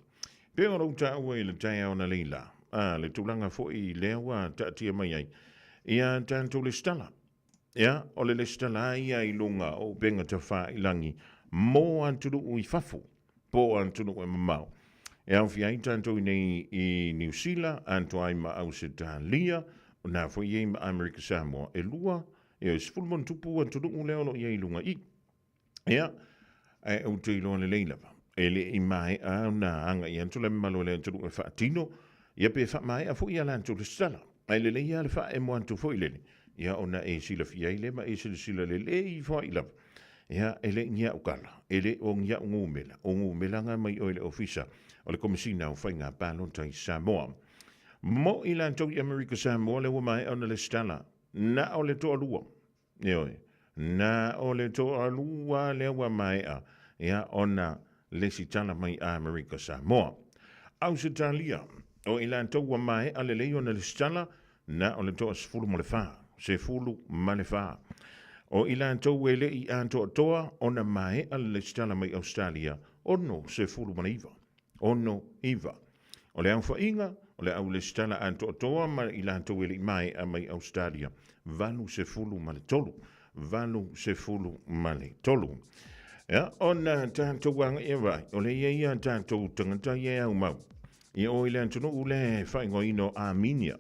S5: Pei ona ou taua i le taeao analeila, a, le tulaga foi lea ua taatia mai ai ia tatou lesitala. Ia, o le lesitala ia i luga o upega tafailangi mo atunuu i fafo, po o atunuu e mamao. E aofia ai tatou i nei i Niu Sila, atoa ai ma Ausetalia, o na foi i ai ma Amerika Samoa. E lua, e 10+ atunuu lea o lo o i ai i luga i. Ia, ae ou te iloa lelei lava, e le i maea ona agai atu le mamalu o le atunuu e faatino, ia pe faamaea foi a latou lesitala. Ae lelei lava le faaemo atu foi lele, ia ona e silafia ai lea ma e silasila lelei ifo ai lava. Ia, e le i ni au kala, e le o ni au numera, o numera na mai oe i le Ofisa o le Komesina o Faiga Palota i Samoa. Mo i latou i Amerika Samoa, lea ua maea ona lesitala, na o le toalua. Ioe, na o le toalua lea ua maea ia ona lesitala mai Amerika Samoa. Ausetalia, o i latou ua maea lelei ona lesitala, na o le toa 14, 14. O i latou e le i atoatoa ona maea le lesitala mai Ausetalia, 69. 69. O le aofaiga o le au lesitala atoatoa ma i latou e le i maea mai Ausetalia, 83. 83. Ia, ona tatou agai e vaai, o le i ai a tatou tagata ia e aumau i o i le atunuu le faaigoaina o Armenia.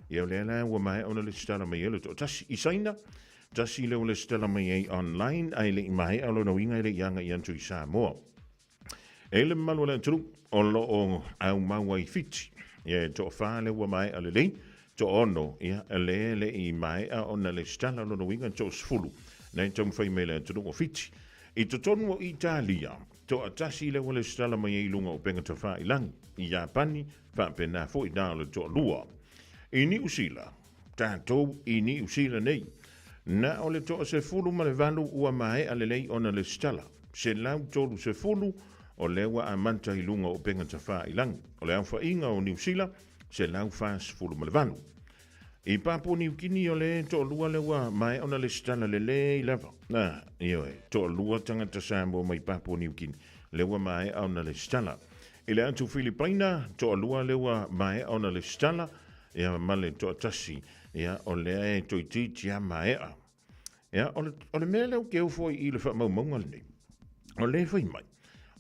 S5: Ia, o lea la ua maea ona lesitala mai ai le toatasi. I Saina, tasi lea ua lesitala mai ai online, ae le i maea lona uiga e le i agai atu i Samoa. E le mamalu o le atunuu o lo o aumau ai Fiti. Ia e toafa lea ua maea lelei, toaono ia lea e le i maea ona lesitala lona uiga toasefulu na e taumafai mai le atunuu o Fiti. I totonu o Italia, toatasi lea ua lesitala mai ai i luga o upega tafailangi. I Iapani, faapena foi na o le toalua. I Niu Sila, tatou i Niu Sila nei. Na o le 38 ua maea lelei ona lesitala, 130 o lea ua amata i luga o upega tafailagi. O le aofaiga o Niu Sila, 148. I Papua Niu Kini o le toalua lea ua maea ona lesitala lelei lava. A, ioe, toalua tagata Samoa mai Papua Niu Kini lea ua maea ona lesitala. I le atu Filipaina, toalua lea ua maea ona lesitala, ia ma le toatasi, ia o lea e toeitiiti lava maea. Ia, o le, o le mea lea ou te ofo ai i le faamaumauga lenei, o lea e fai mai,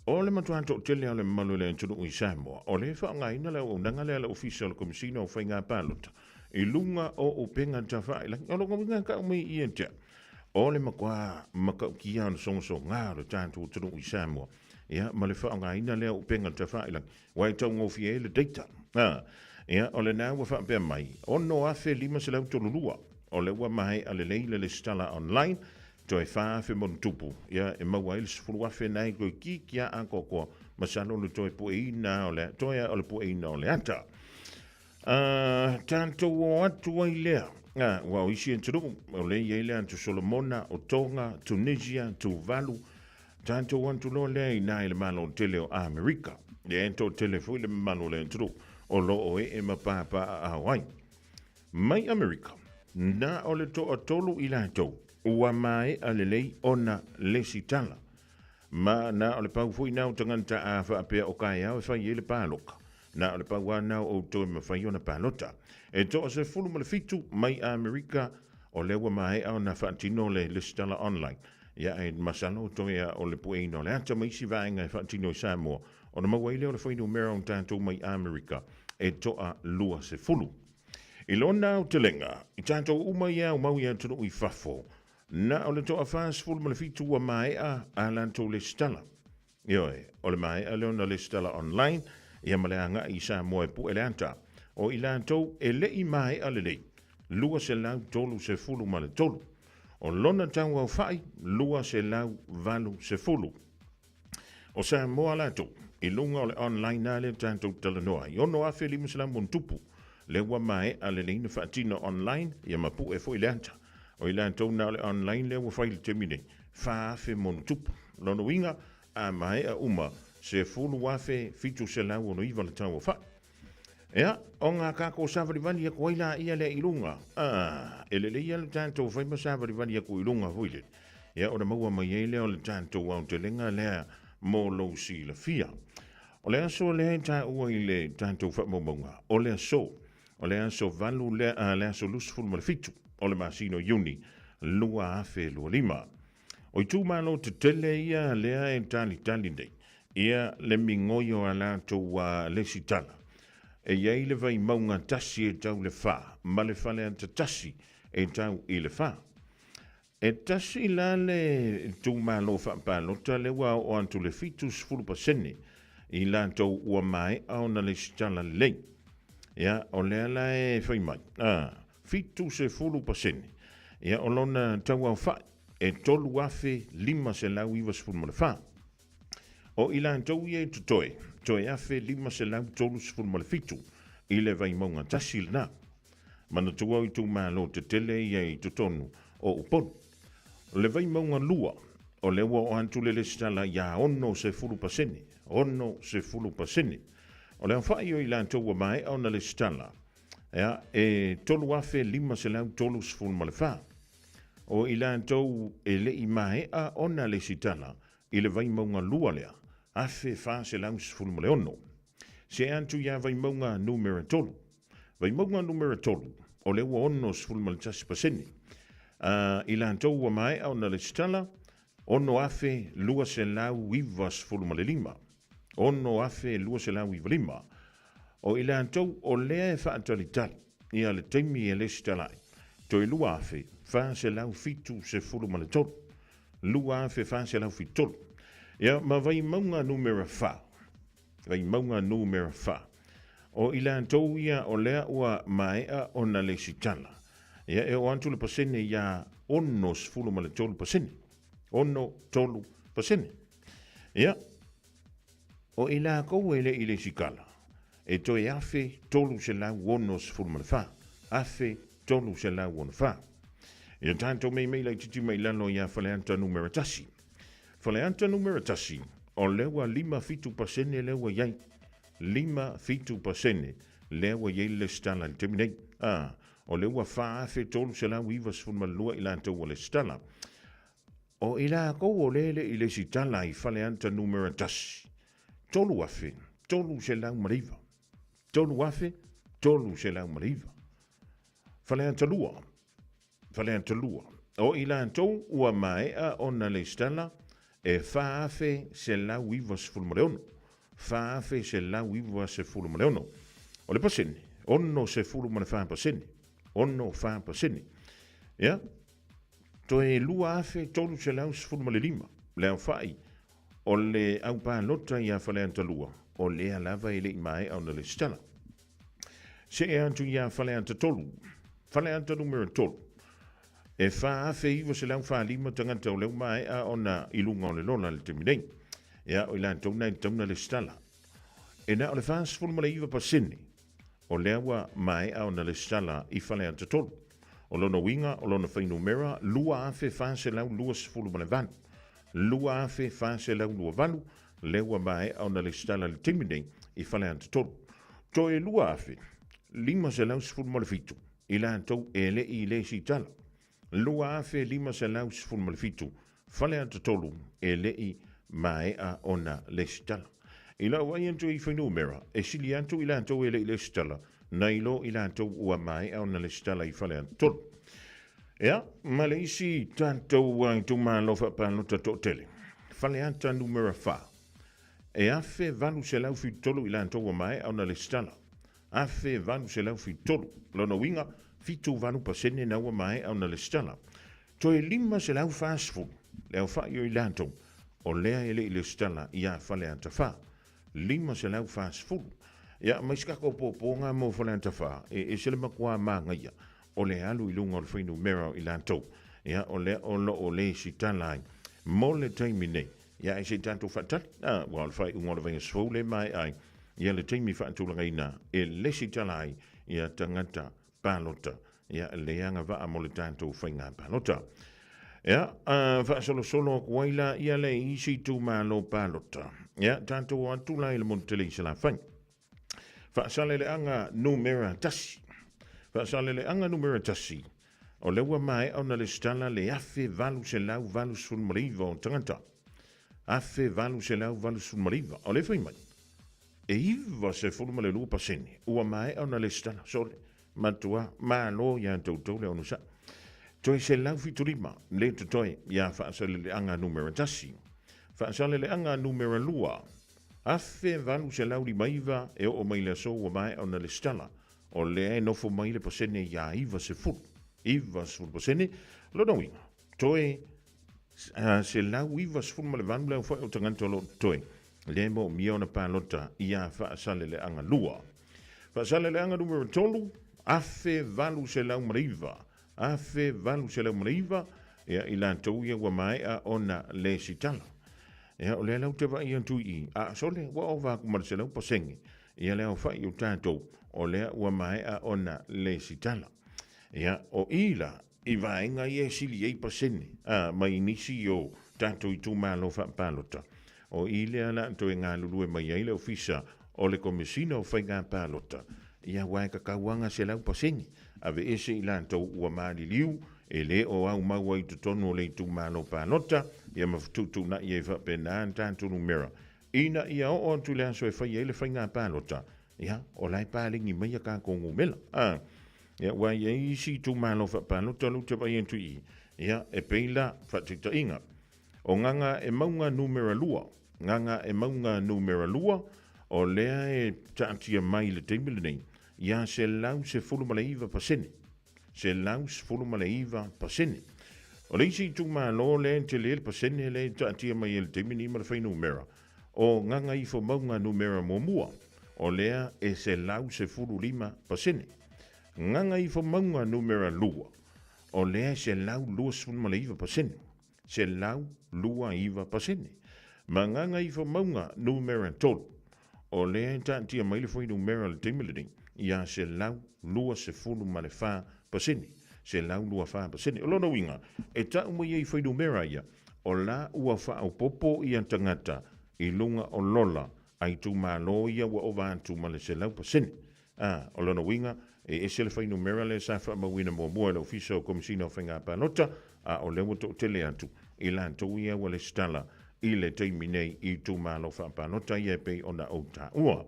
S5: o le matua toatele o le mamalu o le atunuu i Samoa, o lea e faaaogaina le auaunaga lea a le Ofisa o le Komesina o Faiga Palota i luga o upega tafailagi. O lona uiga e tau mai ia te au, o le matua matautia o le sogasoga o le tatou atunuu i Samoa, ia, ma le faaaogaina lea o upega tafailagi, aua e taugofie ai le data. A, ia, o lena ua faapea mai, 6,532, o lea ua maea lelei le lesitala online, toe 4,000 ma ona tupu, ia, e maua ai le 10,000 na e toe kiki lava atoatoa, masalo le toe pueina o le, toe o le pueina o le ata. A, tatou o atu ai lea, a, ua o isi atunuu, o lea e i ai le atu Solomona, o Tonga, Tunisia, Tuvalu, Tatou atu loa lea i ina i le Malo tele o Amerika, lea e toatele foi le mamalu o le atunuu o lo o ee ma papaaao ai. Mai Amerika, na o le toatolu i latou ua maea lelei ona lesitala, ma na o le pau foi na o tagata a faapea o kaeao e fai ai le paloka, na o le pau lava na o outou e mafai ona palota. E toa 17 mai Amerika o lea ua maea ona faatino le lesitala online. Ia, e masalo toe a o le pueina o le ata ma isi vaega e faatino i Samoa, ona maua ai lea o le fuainumera o tatou mai Amerika e toa 20. I lona aotelega, i tatou uma ia au mau i atunuu i fafo, na o le toa 47 ua maea a latou lesitala. Ioe, o le maea lea ona lesitala online, ia ma le agai i Samoa e pue le ata. O i latou e le i maea lelei, 233. O lona tauaofai, 280. O Samoa latou, i luga o le online lava lea tatou talanoa ai, 6,500 tupu, lea ua maea lelei ona faatino online, ia ma pue foi le ata. O i latou na o le online lea ua fai i le taimi nei, 4,000 tupu. Lona uiga, a maea uma, 10,769 le tauaofai. Ia, o ngā kākou sāvalivali aku ai la ia lea i luga. Ah, e lelei ia le tatou fai ma sāvalivali aku i luga foi lele. Ia, ona maua mai ai lea o le tatou aotelega lea mo lou silafia. O le aso lea e taua i le tatou faamaumauga, o le aso, o le aso 8 lea, ah, le aso 27 o le masina o Iuni 2025. O itumalo tetele ia lea e talitali nei, ia le migoi o a latou lesitala. E i ai le vaimauga tasi e tau le fa, ma le faleata tasi e tau i le fa. E tasi la le itumalo faapalota lea ua oo atu le 70% i latou ua maea ona lesitala lelei. Ia, o lea la e fai mai, a, 70%. Ia, o lona tauaofai, e 3,594. O i latou ia e totoe, toe 1,537 i le Vaimauga tasi lena. Manatua o itumalo tetele ia i totonu o Upolu. O le Vaimauga 2, o lea ua oo atu le lesitala ia 60%, 60%. O le aofai o i latou ua maea ona lesitala, Ea, e 3,534. O i latou e le i maea ona lesitala i le Vaimauga 2 lea, 1,416. See atu iā Vaimauga numera 3. Vaimauga numera 3, o lea ua 61%. A, i latou ua maea ona lesitala, 6,295. 6,295. O i latou o lea e faatalitali ia le taimi e lesitala ai, toe 2,473. 2,473. Ia, ma Vaimauga numera 4. Vaimauga numera 4. O i latou ia o lea ua maea ona lesitala, ia e oo atu le pasene ia 63%. 63%. Ia, o i lakou e le i lesitala, e toe 1,364, 1,364. Ia tatou meimei laititi mai lalo ia Faleata numera 1. Faleata numera 1, O lea ua 57% lea ua i ai. 57% lea ua i ai le lesitala i le taimi nei. A, o lea ua 4,392 i latou ua lesitala. O i lakou o lea e le i lesitala i Faleata Numera 1, 3,309. 3,309. Faleata 2, Faleata 2. O i latou ua maea ona lesitala e 4,196. 4,196. O le pasene, 64%. 64%. Ia, toe 2,315 le aofai o le au palota ia Faleata 2, o lea lava e le i maea ona lesitala. See atu iā Faleata 3, Faleata numera 3, e 4,945 tagata o lea ua maea ona i luga o le lola i le taimi nei. Ia, o i latou na e tatau ona lesitala. E na o le 49% o lea ua maea ona lesitala i Faleata 3. O lona uiga, o lona fuainumera 2,428, 2,428 lea ua maea ona lesitala i le taimi nei i Faleata 3. Toe 2,517 i latou e le i lesitala. 2,517 Faleata 3 e le i maea ona lesitala. I lau vaai atu i fuainumera, e sili atu i latou e le i lesitala nai lo i latou ua maea ona lesitala i Faleata 3. Ea, ma le isi tatou itumalo faapalota toatele, Faleata numera 4, e 1,873 i latou ua maea ona lesitala. 1,873. Lona uiga, 78% na ua maea ona lesitala. Toe 540 le aofai o i latou o lea e le i lesitala iā Faleata 4. 540. Ia, ma isi tatou pōpōga mo Faleata 4, e ese le matua mānaia o le alu i luga o le fuainumera o i latou, ia, o lea o lo o lesitala ai mo le taimi nei. Ia, ae se i tatou faatali, a, aua o le faaiuga o le vaiaso fou lea e maea ai, ia, le taimi faatulagaina e lesitala ai ia tagata palota, ia, le agavaa mo le tatou faiga palota. Ia, a, faasolosolo atu ai la ia le isi itumalo palota. Ia, tatou o atu la i le motu tele i Salafai. Faasaleleaga numera 1. Faasaleleaga numera 1. O lea ua maea ona lesitala le 1889 o tagata. 1889. O lea fai mai, e 92% ua maea ona lesitala. Sole, matua, malo iā toutou le onosai. Toe 175 le totoe iā Faasaleleaga numera 1. Faasaleleaga numera 2. 1859 e oo mai le aso ua maea ona lesitala, o lea e nofo mai le pasene iā 90, 90%, lona uiga, toe 198 le aofai o tagata o lo o totoe, lea e moomia ona palota iā Faasaleleaga 2. Faasaleleaga numera 3, 1809, 1809, ia i latou ia ua maea ona lesitala. Ia, o lea la ou te vaai atu i i, a sole, ua ova atu ma le 100% ia le aofai o tatou, o lea ua maea ona lesitala. Ia, o i la, i vaega ia e sili ai pasene, a, mai nisi o tatou itumalo faapalota, o i lea la toe galulue mai ai le Ofisa o le Komesina o Faiga Palota, ia aua e tatau lava ona 100% aveese i latou ua maliliu e le o aumau ai i totonu o le itumalo palota, ia ma fetuutuunai ai faapena le tatou numera ina ia oo atu i le aso e fai ai le faiga palota, ia, o la e paleni mai a tatou numera. A, ia, aua e i ai isi itumalo faapalota lea ou te vaai atu i i, ia, e pei la, faataitaiga, O Gagaemauga numera 2, Gagaemauga numera 2, o lea e taatia mai i le taimi lenei, ia 119%, 119%. O le isi itumalo lea e tele le pasene lea e taatia mai ai i le taimi lenei ma le fuainumera, o Gagaifomauga numera 1, o lea e 115%. Gagaifomauga numera 2, o lea e 129%. 129%. Ma Gagaifomauga numera 3, o lea e taatia mai le fuainumera o le taimi lenei ia 124%. 124%. O lona uiga, e tau mai ai fuainumera ia, o la ua faaopoopo ia tagata i luga o lola a itumalo ia ua ova atu ma le 100%. A, o lona uiga, e ese le fuainumera lea sa faamauina muamua e le Ofisa o Komesina o Faiga Palota, a o lea ua toatele atu i latou ia ua lesitala i le taimi nei i itumalo faapalota ia e pei ona ou taua.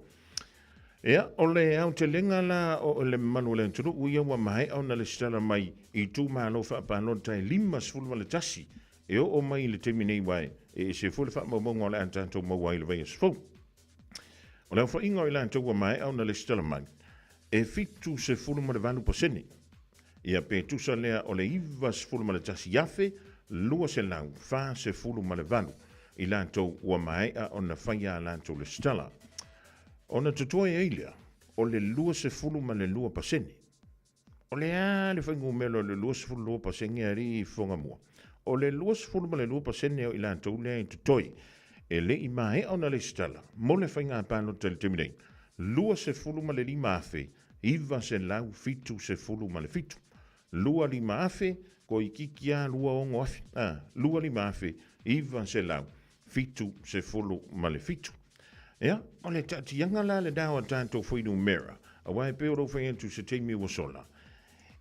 S5: Ia, o le aotelega la o le mamalu o le atunuu ia ua maea ona lesitala mai i itumalo faapalota e 51 e oo mai i le taimi nei aua e ese foi le faamaumauga o le a tatou maua ai i le vaiaso fou. O le aofaiga o i latou ua maea ona lesitala mai, e 78%. Ia pe tusa lea o le 91,248 i latou ua maea ona faia a latou lesitala. Ona totoe ai lea o le 22%. O le a le fuainumera o le 22% alii fofoga mua? O le 22% o i latou lea e totoe e le i maea ona lesitala mo le faiga palota i le taimi nei, 25,977. 25,000, toeitiiti lava 26,000, a, 25,977. Ia, o le taatiaga la lena o a tatou fuainumera, aua e pei o lou fai atu i se taimi ua sola,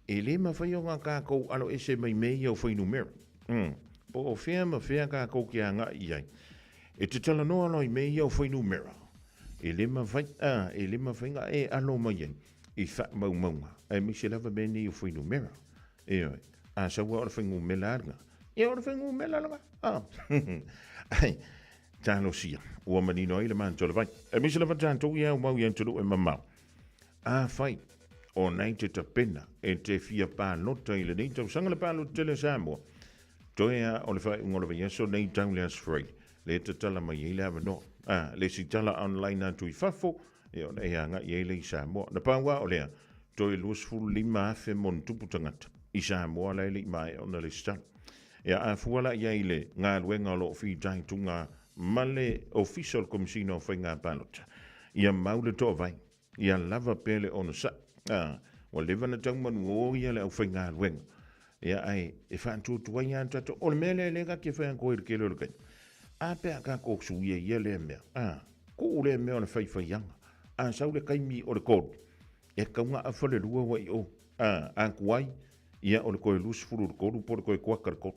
S5: e le mafai ona tatou aloese mai mea ia o fuainumera. Po o fea ma fea tatou te agai i ai. E te talanoa loa i mea ia o fuainumera, e le mafai, a, e le mafai ona e alo mai ai i faamaumauga, aemaise lava mea nei o fuainumera. Ioe, a sau lava o le fuainumera lava lena, ia o le fuainumera lena. A. Ai, talosia, ua manino ai le matou o le vai. Aemaise lava tatou ia aumau i atunuu e mamao. Afai o na e te tapena e te fia palota i lenei tausaga le palota tele a Samoa, toe a o le faaiuga o le vaiaso nei tau le Aso Faraile, le tatala mai ai le avanoa. A, le isi tala online atu i fafo, e ona e agai ai lea i Samoa. Na pau lava o lea, toe 25,000 ma ona tupu tagata i Samoa la e le i maea ona lesitala. Ia, a fua la i ai le galuega o lo o fitaituga ma le Ofisa o le Komesina o Faiga Palota, ia mau le toavai, ia lava pea le onosai. A, ua leva ona tau manuō ia le aufaigaluega. Ia, ae e faatuatuai lava tatou. O le mea lea lea ta te fai atu ai i le tele o le taimi, a pe a tatou suia ia lea mea, a, tuu lea mea o le faifaiaga. A sau le taimi o le 3, e tatau ona afa le 2 ua i o. A, a tuai, ia o le toe 23 po o le toe kuata le 3.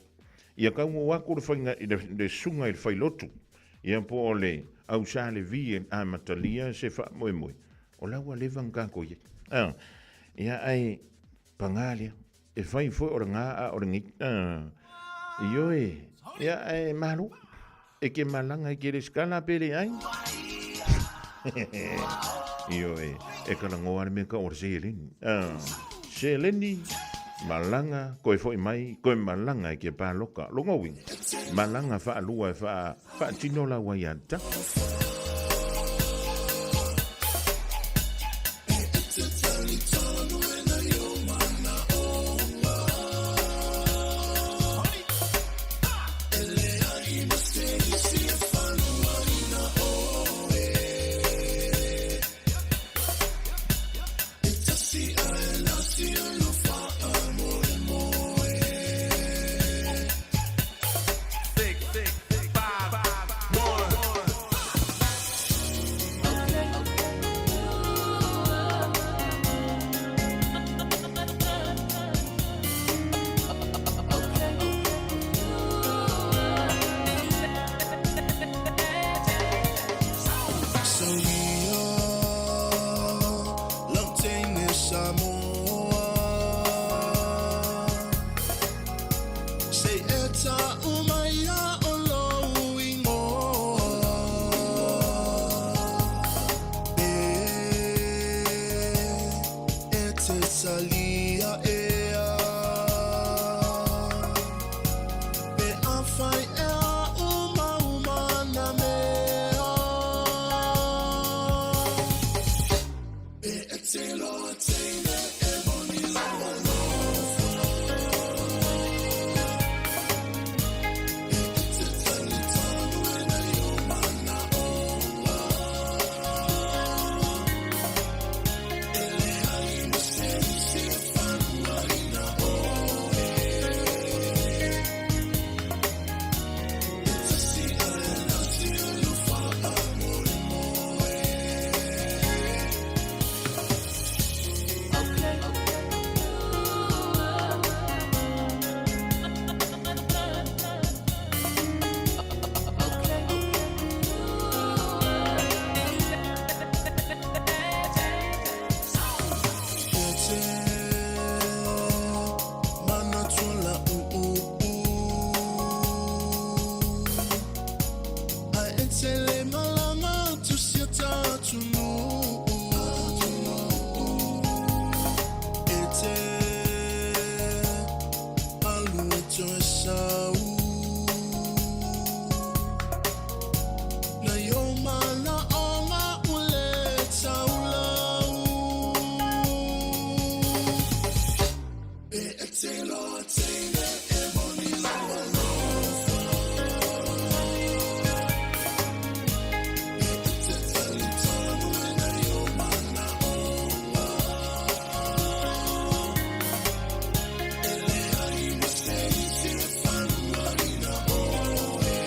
S5: Ia tau o atu le faiga i le susuga i le failotu, ia po o le au Sa Levi e amatalia se faamoemoe, o la ua leva ona tatou i ai. A, ia ae paga lea, e fai foi o lena a o lenei. A, ioe, ia ae malo, e ke malaga e ke resitala pe leai. Ioe, e kalagoa le mea ka o le seleni. A, seleni, malaga, koe foi mai, koe malaga e ke paloka. Longa uiga, malaga faalua e faa, faatino lau aiatatau.
S2: sau Na yo mana onga ule taulau E e te loa teine e moni lawa lofa E te talitonu e na yo mana onga E le ai mo se isi e whanua ina oe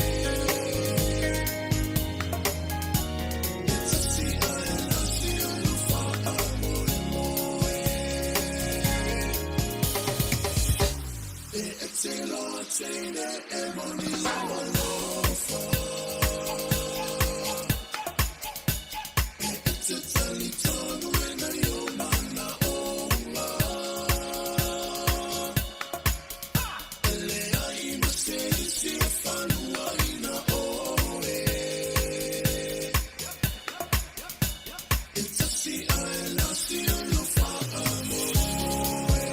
S2: E tasi ae lasi o lo whaa moe moe E e te loa teine e moni lawa lofa E e te talitonu e na yo mana onga E le ai mo se isi e whanua ina oe E tasi ae lasi o lo whaa moe moe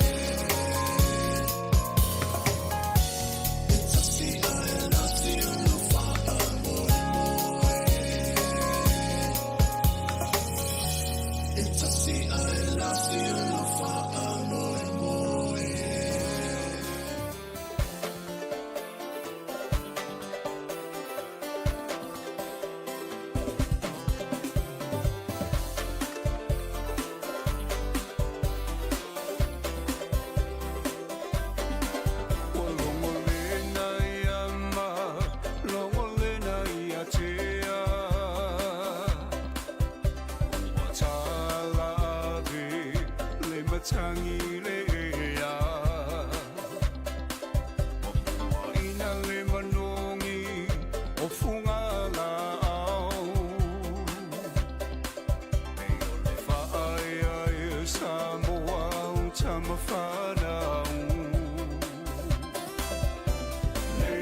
S2: E tasi ae lasi o lo whaa moe moe E tasi ae lasi o lo whaa moe moe
S19: Ua logolena ia ma logolena ia tea Ua tala ave le matangi le ea Ua puaina le manogi o fuga laau E o le faaea e Samoa o tamafanau Le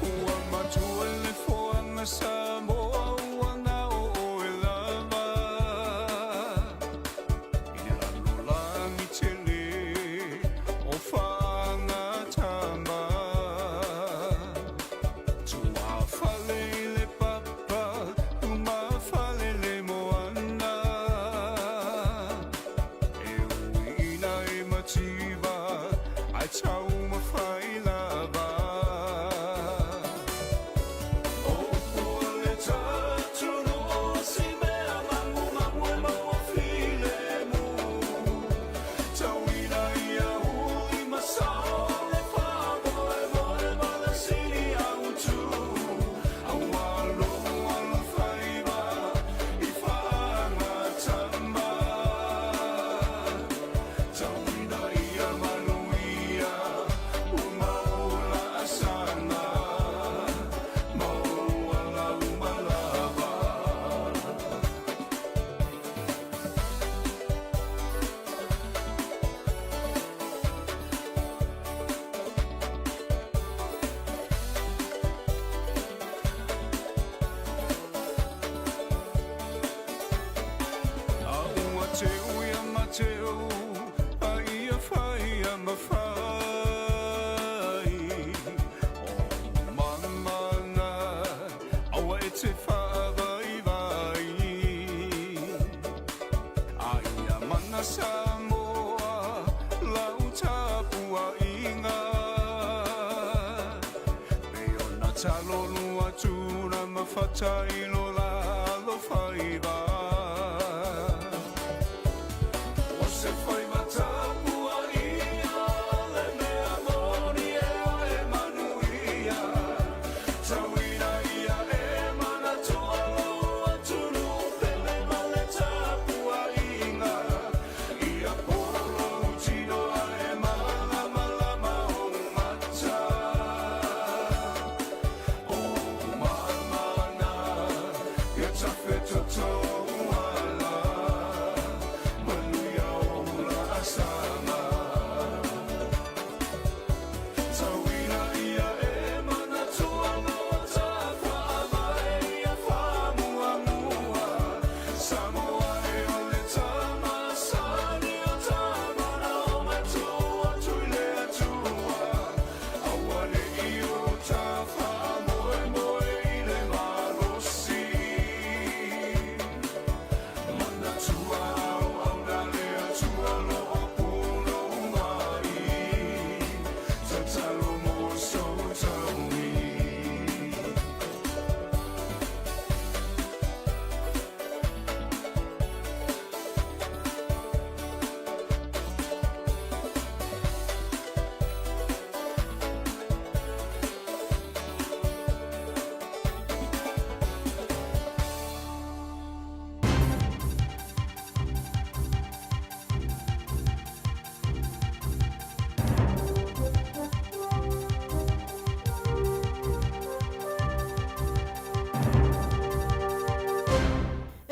S19: Ua matua le foaga Samoa ua gao e lava I le lalolagi tele o faagatama Tuafale i le papa umafale le moana E uiina e mativa ae taumafai lava Tauina ia manuia, umaula asana. Aua teu ia mateu, a ia whai a mawhai. O mamana, aua e te whaavai vai. A ia mana Samoa, lau tapua inga. Me ona talolu atuna mafatai lo lalo faiva. O se faiva tapu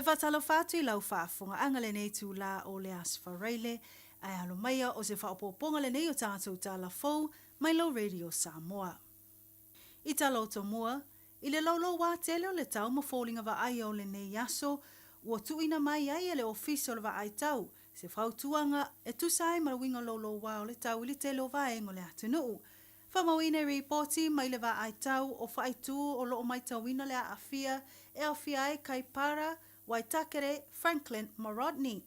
S3: faatalofa atu i lau faafofogaaga lenei itulā o le Aso Faraile, ae alo maia o se faaopoopoga lenei o tatou tala fou mai lou Radio Samoa. I tala o tomua, i le loulouā tele o le tau ma foliga vaaia o lenei aso, ua tuuina mai ai e le Ofisa o le Vaai Tau se fautuaga e tusa ai ma le uiga loulouā o le tau i le tele o vaega o le atunuu. Faamauina i ripoti mai le vaai tau o faaitu o lo o matauina le aafia e aofia ai Kaipara, Waitakere, Franklin ma Rodney.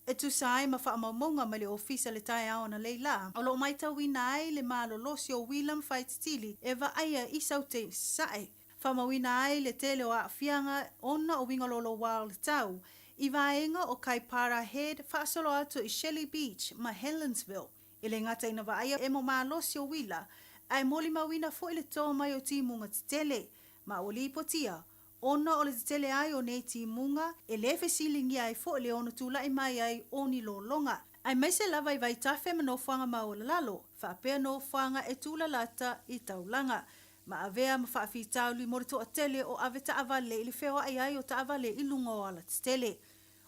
S3: E tusa ai ma faamaumauga mai le Ofisa le taeao analeila, o lo o matauina ai le malolosi o uila ma faititili e vaaia i Saute i Sasae. Faamauina ai le tele o aafiaga ona o uiga louloua o le tau i vaega o Kaipara Head faasolo atu i Shelly Beach ma Helensville. E le gata ina vaaia e mo malosi o uila, ae molimauina foi le toa mai o timuga tetele, ma ua lipotia, ona o le tetele ai o nei timuga, e le fesiligia ai foi le ono tulai mai ai o ni lologa. Aemaise lava i vaitafe ma nofoaga maualalalo, faapea nofoaga e tulalata i taulaga, ma avea ma faafitauli mo le toatele o ave taavale i le feoai ai o taavale i luga o alatetele.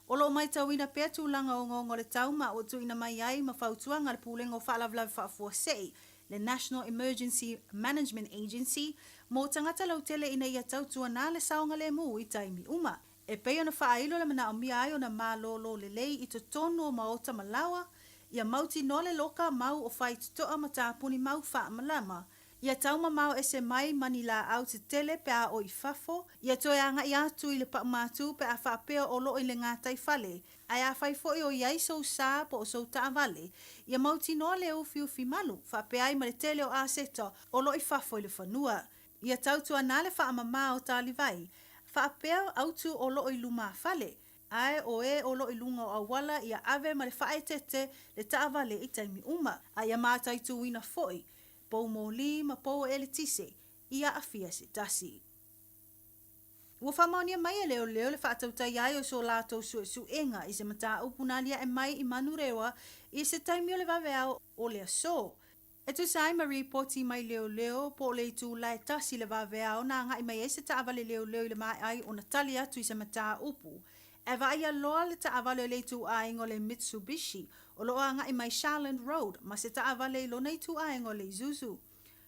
S3: O lo o matauina pea tulaga ogaoga o le tau ma ua tuuina mai ai ma fautuaga a le Pulega o Faalavelave Faafuasei, le National Emergency Management Agency, mo tagata lautele ina ia tautuana le saogalemu i taimi uma. E pei ona faailo le manaomia ai ona malōlō lelei i totonu o maota ma laoa, ia mautinoa le loka mau o faitotoa ma tapuni mau faamalama, Ia taumamao ese mai ma ni lāau tetele pe a o i fafo, ia toe agai atu i le paumātū pe a faapea o lo o i le gataifale, ae afai foi o i ai sou sa po o sou taavale, ia mautinoa le ufiufi malu, faapea ai ma le tele o aseta o lo o i fafo i le fanua. Ia tautuana le faamamā o talivai, faapea autu o lo o i lumafale, ae o e o lo o i luga o auala ia ave ma le faaeteete le taavale i taimi uma, a ia mataituina foi pou mōlī ma pou eletise i aafia se tasi. Ua faamaonia mai e leoleo le faatautaia ai o so latou suesuega i se mataupu na aliae mai i Manurewa i se taimi o le vaveao o le aso. E tusa ai ma ripoti mai leoleo po o le itula e tasi le vaveao na agai mai ai se taavale leoleo i le maea ai ona tali atu i se mataupu E vaaia loa le taavale o le ituaiga o le Mitsubishi o lo o agai mai Sharland Road ma se taavale i lona ituaiga o le Isuzu.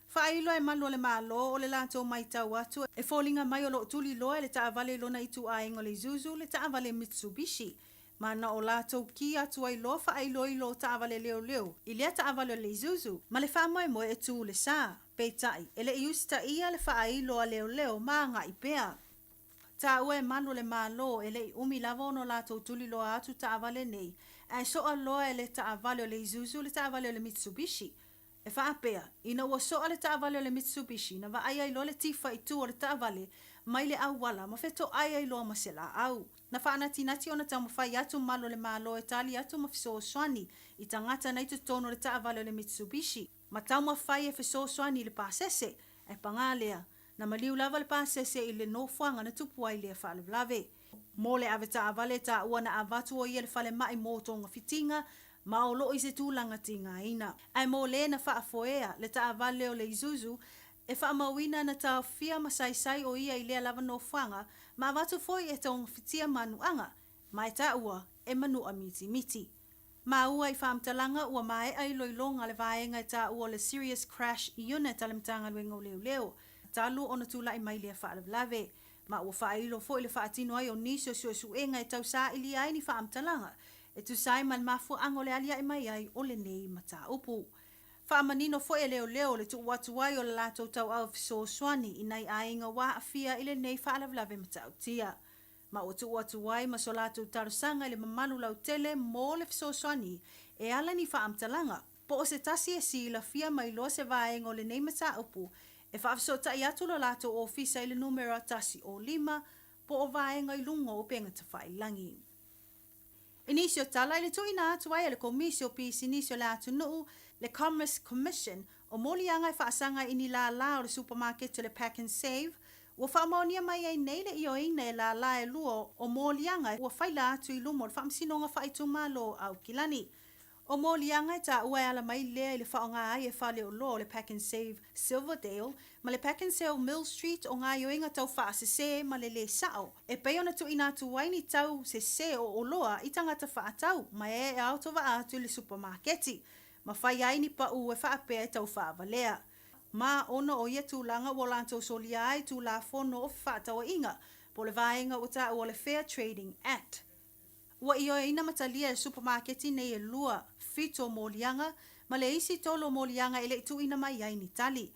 S3: Faailoa e malu o le Malo o le latou maitau atu e foliga mai o lo o tuli loa e le taavale i lona ituaiga o le Isuzu le taavale Mitsubishi ma na o latou ki atu ai loa faailoilo o taavale leoleo i lea taavale o le Isuzu ma le faamoemoe e tu le sa. Peitai, e le i usitaia le faailo a leoleo ma agai pea. Taua e malu o le Malo, e le i umi lava ona latou tuliloa atu taavale nei, ae soa loa e le taavale o le Isuzu le taavale o le Mitsubishi. E faapea, ina ua soa le taavale o le Mitsubishi, na vaai ai loa le tifa i tua o le taavale mai le auala ma fetoai ai loa ma se laau. Na faanatinati ona taumafai atu malu o le Malo e tali atu ma fesoasoani i tagata na i totonu o le taavale o le Mitsubishi, ma taumafai e fesoasoani i le pasese, ae pagā lea, Na maliu lava le pasese i le nofoaga na tupu ai lea faalavelave. Mo le ave taavale taua na avatu o ia le falemai mo togafitiga ma o lo o i se tulaga tigaina. Ae mo le na faafoea le taavale o le Isuzu e faamauina na taofia ma saisai o ia i lea lava nofoaga ma avatu foi e togafitia manuaga ma e taua e manua mitimiti. Maua i faamatalaga ua maea iloiloga a le vaega e taua o le Serious Crash Unit a le Matagaluega o Leoleo talu ona tulai mai lea faalavelave. Ma ua faailo foi le faatino ai o nisi o suesuega e tau sailia ai ni faamatalaga e tusa ai ma le mafuaaga o le aliae mai ai o lenei mataupu. Faamanino foi e leoleo le tuu atu ai o le latou tauau fesoasoani i nai aiga ua aafia i lenei faalavelave matautia. Ma ua tuu atu ai ma so latou talosaga i le mamalu lautele mo le fesoasoani e ala ni faamatalaga, po o se tasi e silafia mai loa se vaega o lenei mataupu e faafesootai atu lo latou ofisa i le numera 105 po o vaega i luga o upega tafailagi. I nisi o tala i le tuuina atu ai e le Komisi o Pisinisi o le Atunuu, le Commerce Commission, o moliaga e faasaga i ni lālā o le supamaketi o le Pak'nSave, ua faamaonia mai ai nei le ioeina e lālā e lua o moliaga ua faila atu i luma o le Faamasinoga Faaitumalo o Aukilani. O moliaga e taua e ala mai lea i le faaaoga ai e faleoloa o le Pak'nSave Silverdale ma le Pak'nSave Mill Street o gaoioiga tau faasese ma le lē sa'o e pei ona tuuina atu ai ni tau sesē o oloa i tagata faatau ma e aotovaa atu i le supamaketi ma fai ai ni pa'u e faapea e tau faavalea. Ma ona o ia tulaga ua latou solia ai Tulafono o Fefaatauaiga po o le vaega ua taua o le Fair Trading Act. Ua ioeina ma talia e le supamaketi nei e lua, fito moliaga, ma le isi tolu o moliaga e le i tuuina mai ai ni tali.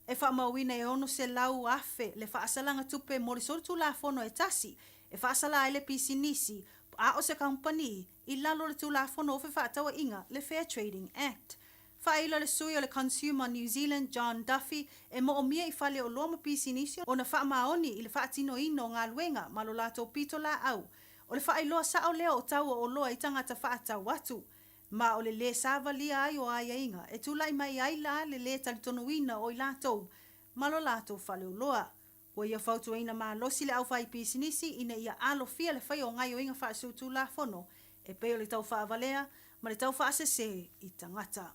S3: E faamauina e $600,000 le faasalaga tupe mo le solitulafono e tasi e faasala ai le pisinisi a o se kamupani i lalo o le Tulafono o Fefaatauaiga, le Fair Trading Act. Faailo le sui o le Consumer New Zealand John Duffy e moomia i faleoloa ma pisinisi ona faamaoni i le faatinoina o galuega ma lo latou pitolaau. O le faailoa sao lea o tau o oloa i tagata faatau atu. Ma o le lē savalia ai o aiaiga e tulai mai ai la le lē talitonuina o i latou ma lo latou faleoloa. Ua ia fautuaina malosi le aufaipisinisi ina ia alofia le faia o gaoioiga faasuitulafono e pei o le tau faavalea ma le tau faasese i tagata.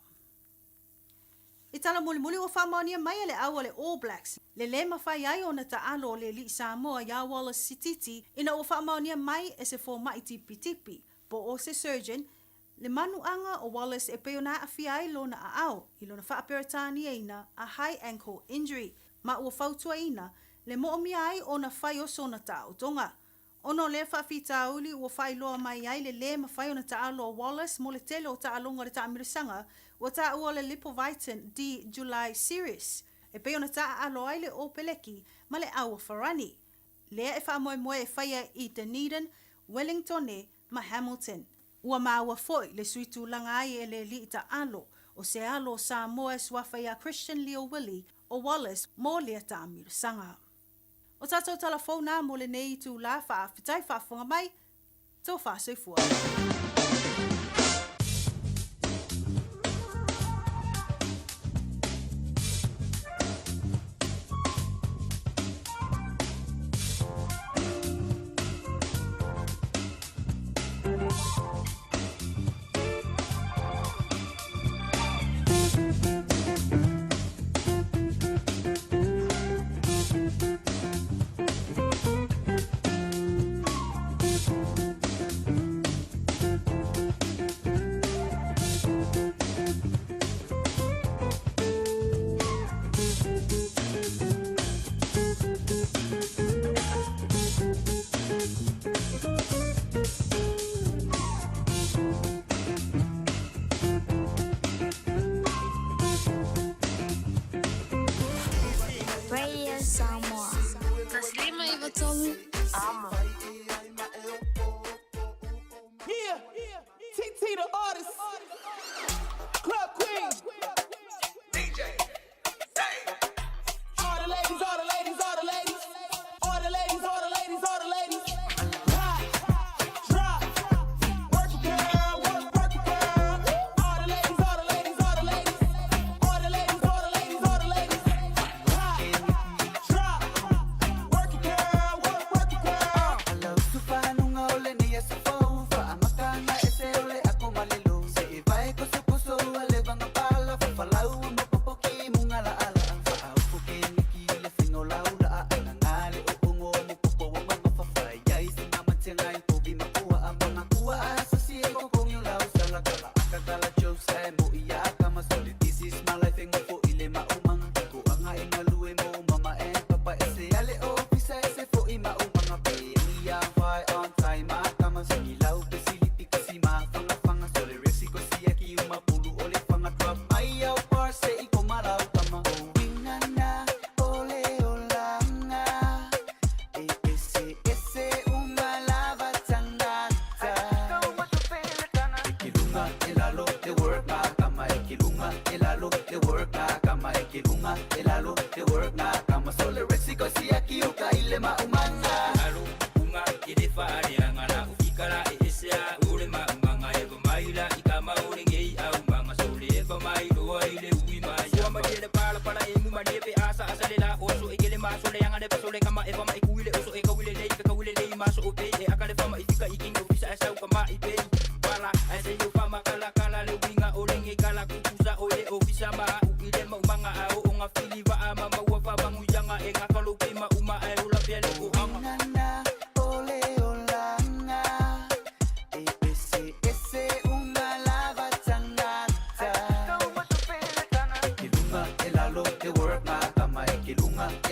S3: I tala mulimuli ua faamaonia mai e le au a le All Blacks le lē mafai ai ona taalo o le alii Samoa iā Wallace Sititi ina ua faamaonia mai e se fomai tipitipi po o se surgeon Le manuaga o Wallace e pei ona aafia ai lona aao i lona faaperetaniaina a high ankle injury ma ua fautuaina le moomia ai ona fai o sona taotoga. Ona o lea faafitauli ua faailoa mai ai le lē mafai ona taalo o Wallace mo le tele o taaloga o le taamilosaga ua taua le Lipovitan D July Series e pei ona taaalo ai le Opeleki ma le au o Farani lea e faamoemoe e faia i Dunedin, Wellingtone ma Hamilton. Ua maua foi le sui tulaga ai e le alii taalo o se alo o Samoa e suafa iā Christian Leo Willie o Wallace mo lea taamilosaga. O tātou tala fou nā mo lenei itulā faafetai faafofoga mai, tō soifua.
S20: Radio Samoa. Taslima Iva Tolu. Amo.
S21: Yeah, TT the artist, Club Queen, DJ, all the ladies, all the ladies, all the ladies, all the ladies, all the ladies, all the ladies. Pop, drop, work it, girl, work, work it, girl. All the ladies, all the ladies, all the ladies, all the ladies, all the ladies, all the ladies. Pop, drop, work it, girl, work, work it, girl.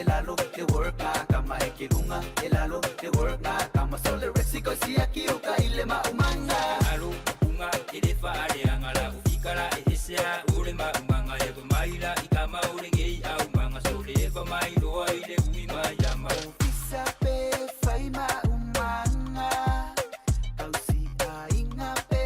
S13: e lalo Le work ngā kama e ke lunga e lalo Le work ngā kama So le resi ko siaki uka ile maumanga
S7: Alo unga e le faaleaga la ufikala e esea o le maumaga e vamaila i kama o legei aumaga so le eva mailoa i le ui maiama
S13: Ofisa pe whai maumanga Kausi ainga pe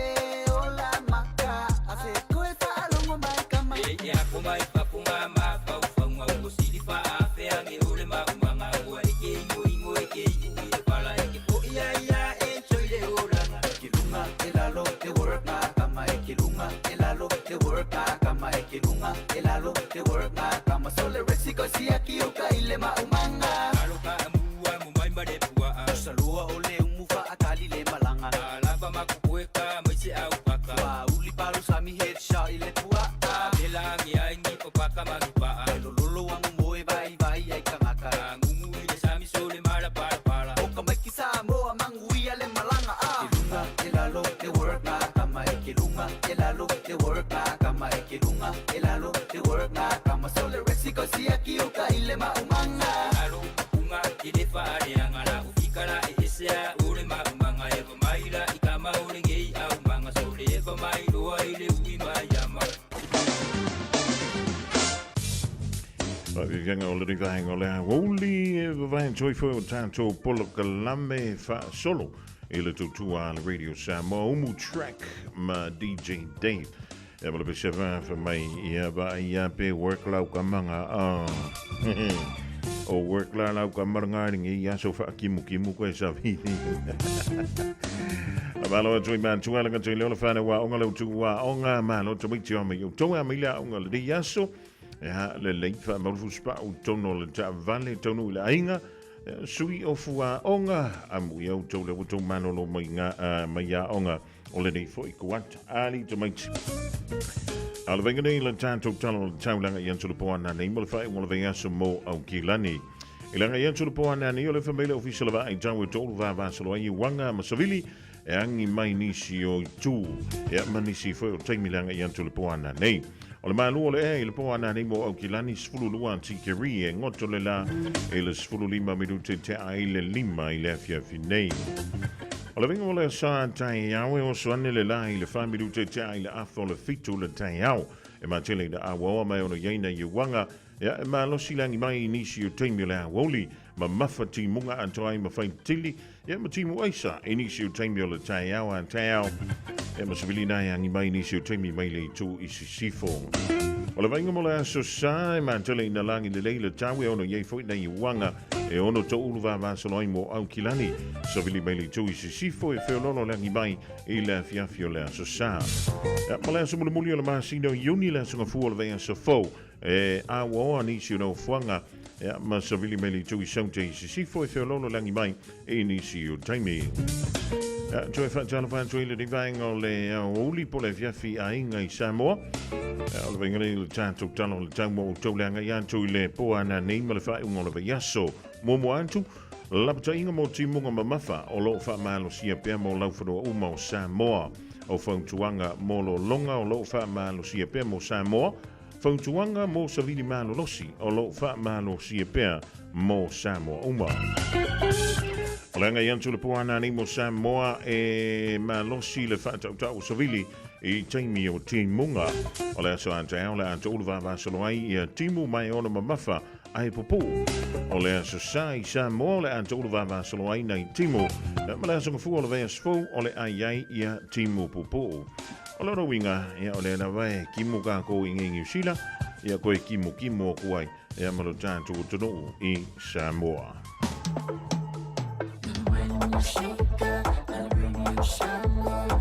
S13: ola maka Ase koe whaalongo mai kama
S7: E ia ko mai papunga mafaufauga ua sili faaafeage o le maumaga ua e ke imoimo e ke iui le pala e ke poʻi ai ia e toi le olaga
S13: Ke lunga e lalo le work ngā kama e ke lunga e lalo le work ngā kama e ke lunga e lalo le work ngā kama So le resi ko siaki uka ile maumanga
S7: Alo ka amua mo mai ma le puaa
S13: Salua o le umu whaakali le malanga
S7: Alava makukueka mai se au paka
S13: Wa uli palu sami headshot ile puaa
S7: Pela ange ai ni papaka mangipaa
S13: Lolo wangu moe vai vai ai kangaka
S7: Ngungu i le sami so le mala pala pala
S13: O ka maiki Samoa manguia le malanga ah. Ke lunga e lalo le work ngā kama e ke lunga e lalo le work ngā kama e ke lunga e lalo le work ngā kama So le resi ko siaki uka ile maumanga
S7: Alo unga i le faaleaga la ufikala e esea o le maumaga e vamaila i kama o legei aumaga so le eva mailoa i le ui maiama
S5: Vivianga o le rivaenga o le aouli e vavae toi foi o tātou polokalame faasolo i le tautua a le Radio Samoa Umu Track ma DJ Dave. E ma le pese fa mai ia va ia pe work lau ka manga a. O work la lau ka maranga ringi ia so fa kimu kimu koe sa vili. A malo atu i mātua langa tui leo le whānau wa onga lau tu wa onga malo te witi o mai o tonga mai la onga le di aso. E ha le leifa maulufu spa o tono le ta vale tonu i le ainga. Sui o fua onga amu i au tau le wato malolo mai ngā mai a onga o le nei foi kuat ali te maiti. A le venga nei le tātou talo le taulanga i antu le poana nei mo le whae o le venga aso mo au kilani. I langa i antu le poana nei o le whamele ofisa le vaa i tau e tolu vā vāsalo ai i wanga masavili e angi mai nisi o i tū. E a manisi foi o taimi langa i antu le poana nei. O le malu o le ea i le poana nei mo au kilani sefulu lua tikeri e ngoto le la e le 15 minute te ai le 5 i le afiafi nei. O le vinga o le sa tai au e oso ane le la i le 4 minute te ai le afa o le 7 le tai au. E matele i le awaoa mai ono iaina i wanga ia e malosi langi mai i nisi o taimi o le awoli ma mafa timunga atoai ma whai tili ia ma timu aisa i nisi o taimi o le tai au a tai au. E ma sivili nai angi mai nisi o taimi mai le itu i sisifo. O le vainga mo le aso sa e matele i na langi le leila tau e ono iei foi nei wanga e ono tō ulu vā vāsalo ai mo au kilani. Savili mai le itu i sisifo e whiololo langi mai i le afiafi o le aso sa. Ia, ma le aso mulimuli o le masina o Iuni le aso ngafua o le vei aso fou. E awa oa nisi o nau fuanga ia, ma savili mai le itu i saute i sisifo e whiololo langi mai i nisi o taimi. Ia, toe whaatala whaatoi le rivaenga o le aouli po le fiafi a inga i Samoa. Ia, o le vainga nei le tātou talo le tau mo o tauleanga i atu i le poana nei ma le whaeunga o le vaiaso. Momo atu, lapata inga mo timunga mamafa o loo whaamalosia pea mo lauwhanua uma o Samoa. O whautuanga mo lo longa o loo whaamalosia pea mo Samoa. Whautuanga mo Savili Malolosi o loo whaamalosia pea mo Samoa uma. O le anga i atu le poana nei mo Samoa e malosi le whaatautau o Savili i taimi o timunga. O le aso ata au le ata ulu vāvāsalo ai ia timu mai ona mamafa ai pupu. O le aso sa i Samoa o le ata ulu vāvāsalo ai nei timu. Ma le aso ngafua o le vea sfou o le ai ai ia timu pupu. O le rawinga ia o le lawa e kimu ka ko i ngengi usila ia koe kimu kimu o kuai ia malo tātou o tonu i Samoa.
S20: Radio Samoa.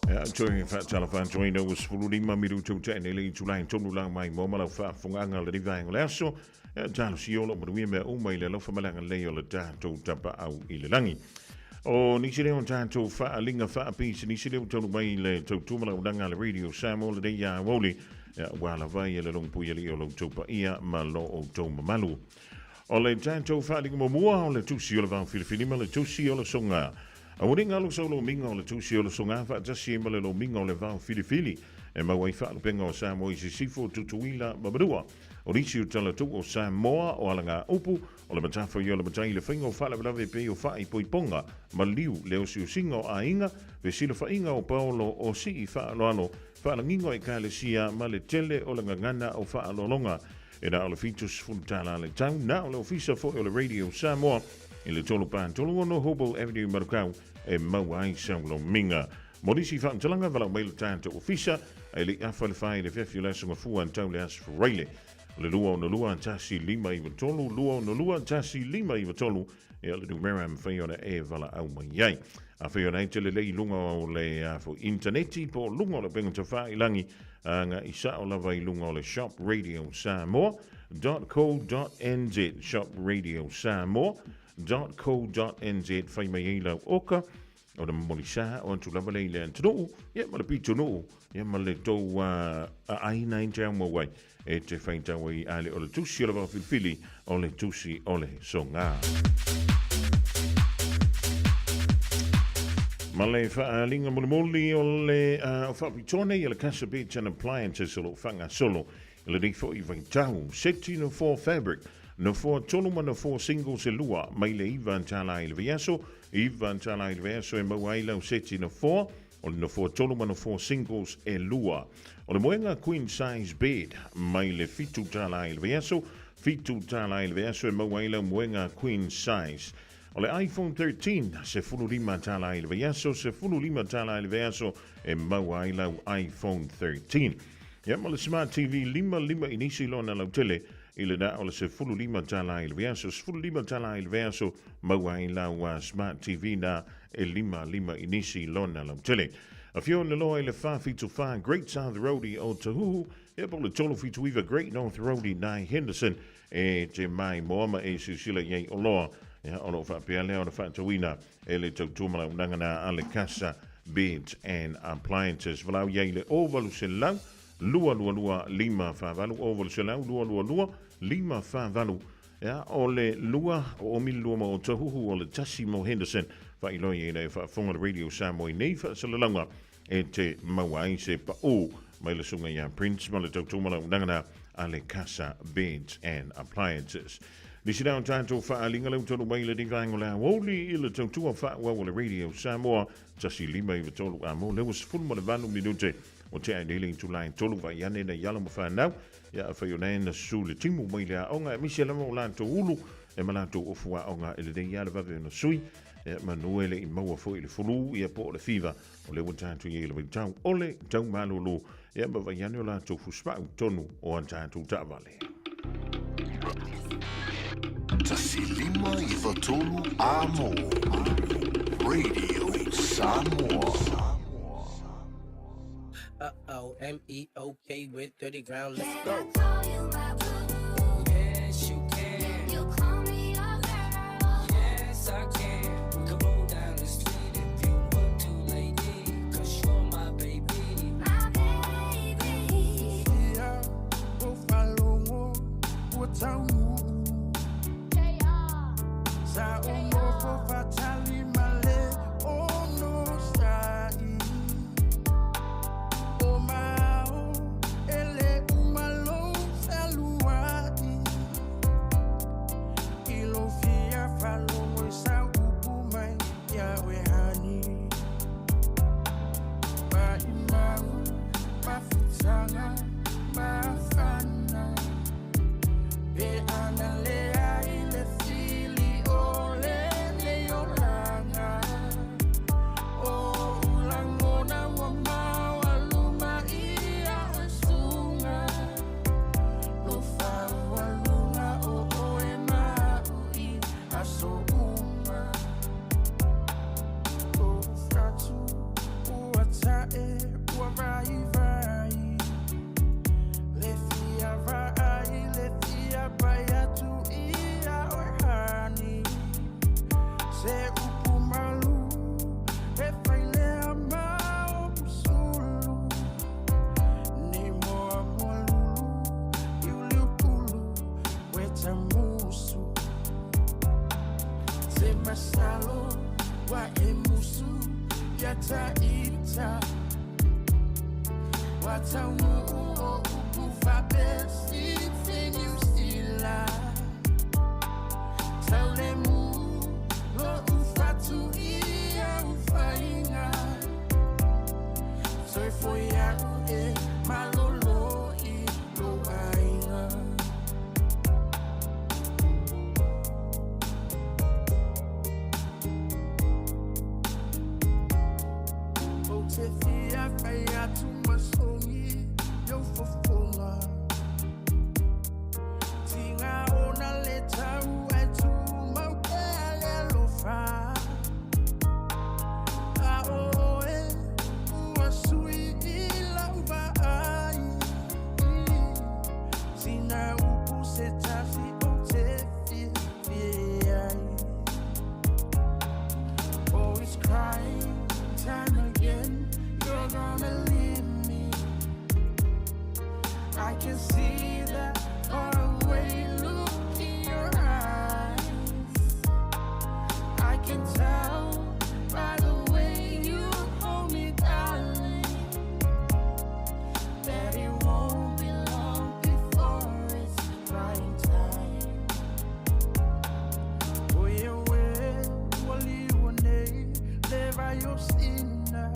S5: Ia, toe whaatala whaatoina o sefulu lima miru tau te ene le tulai tonu lang mai mo malau whaafunganga le rivaenga le aso. Ia, talo si olo manuia mea uma i le alofa malanga lei o le tātou tapa au i le langi. O nisi leo tātou whaalinga whaapisi, nisi leo tonu mai le tautumala unanga le Radio Samoa le nei a woli. Ia, wala vai e le longpui ali o lau taupa ia ma lo o tau mamalu. O le tatou faaaliga muamua o le Tusi o le Vao Filifili ma le Tusi o le Soga. Aua ne i galo sau lomiga o le Tusi o le Soga faatasi ai ma le lomiga o le Vao Filifili e maua ai faalupega o Samoa i Sisifo, Tutuila ma Manua. O nisi o talatuu o Samoa o alagaupu, o le matafaioi o le matai i le faiga o faalavelave e pei o faaipoipoga, maliu, le osiosiga o aiga, fesilafaiga o paolo o sii faaaloalo, faalagiga o ekalesia ma le tele o le gagana o faaaloaloga. E na o le $70 le tau, na o le ofisa foi o le Radio Samoa i le 336 Hobel Avenue Manukau e maua ai sau lomiga. Mo nisi faamatalaga, valaau mai le tatou ofisa ae le i afa le 4 i le afiafi o le Aso Gafua tau le Aso Faraile. O le 262 1593, 262 1593 ia le numera e mafai ona e valaau mai ai. Afai ona e te lelei i luga o le foi intaneti po o luga o le upega tafailangi, agai sao lava i luga o le shopradiosamoa.co.nz, shopradiosamoa.co.nz, fai mai ai lau oka ona momoli sa o atu lava lea i le atunuu, ia ma le pitonuu, ia ma le tou aina ai te au mau ai e te faitau ai a le o le tusi o le vao filifili o le tusi o le soga. Ma le faaaliga mulimuli o le faapitoa nei a le Casa Beds and Appliances o lo o faagasolo i lenei foi vaitau. Seti nofoa fabric, nofoa tolu ma nofoa singles e lua mai le $9 i le vaiaso, $9 i le vaiaso e maua ai lau seti nofoa, o le nofoa tolu ma nofoa singles e lua. O le moega queen size bed mai le $7 i le vaiaso, $7 i le vaiaso e maua ai lau moega queen size. O le iPhone 13, $15 i le vaiaso, $15 i le vaiaso e maua ai lau iPhone 13. Ia ma le Smart TV 55 inisi lona lautele i le na o le $15 i le vaiaso, $15 i le vaiaso maua ai lau Smart TV na e 55 inisi lona lautele. Afio le loa i le 474 Great South Road i Otahuhu, ia po o le 379 Great North Road i Nye Henderson e te mai moa ma e silasila i ai oloa. Ia, o lo o faapea lea ona faatauina e le tautua malaunaga na a le Casa Beds and Appliances. Valaau i ai i le 0800 222 548, 0800 222 548. Ia, o le lua o Omili lua ma Otahuhu o le tasi mo Henderson, faailoa i ai e faafofoga le Radio Samoa i nei faasalalauga e te maua ai se paū mai le susuga ia Prince ma le tautua malaunaga na a le Casa Beds and Appliances. Nisi la o tatou faaaliga lea ua taunuu mai i lenei vaega o le aoauli i le tautua faaauau a le Radio Samoa 1 5 9 3 a mo lea ua 18 minute o tea ai nei le itula e tolu vai ane nei alo ma fanau. Ia afai o na susu le timu mai le aoga aemaise lava o latou ulu e ma latou ofu aoga e lelei lava le vave ona sui ia manu e le i maua foi i le fulu ia po o le fiva o lea ua tatou i ai i le vaitau o le tau malolo ia ma vai ane o latou fusipau tonu o a tatou taavale.
S4: 1 5 9 3 A mo Radio Samoa.
S6: Uh-oh, M-E-O-K with 30 ground, let's go. Yes, you can. You call me a girl. Yes, I can. We can roll down the street if you want to, lady. 'Cause you're my baby. My baby.
S23: Ia o faalogo ua taunuu sa o nofo faatali ma le onosaʻi o mao e lē uma lou fealuaʻi i lou fia faalogo i sau upu mai ia oe honey maʻimau mafutaga mafana pe.
S2: masalo wa e musu ia taʻita Ua taunuu o upu faapesi Niusila Taulemu loʻu fatuia ufaiga Soifo iaʻu e malolo i lou aiga O te fia fai atu masogi Yo fofoga Tinga ona le tau e tu mau pea le alofa A oe ua sui i lau vaai Sina upu se tasi o te fiafia ai Oh, it's crying time again. You're gonna leave me. I can see that faraway look in your eyes. I can tell by the way you hold me, darling, that it won't be long before it's prime time. Oh, yeah, well, wali leva yo sina.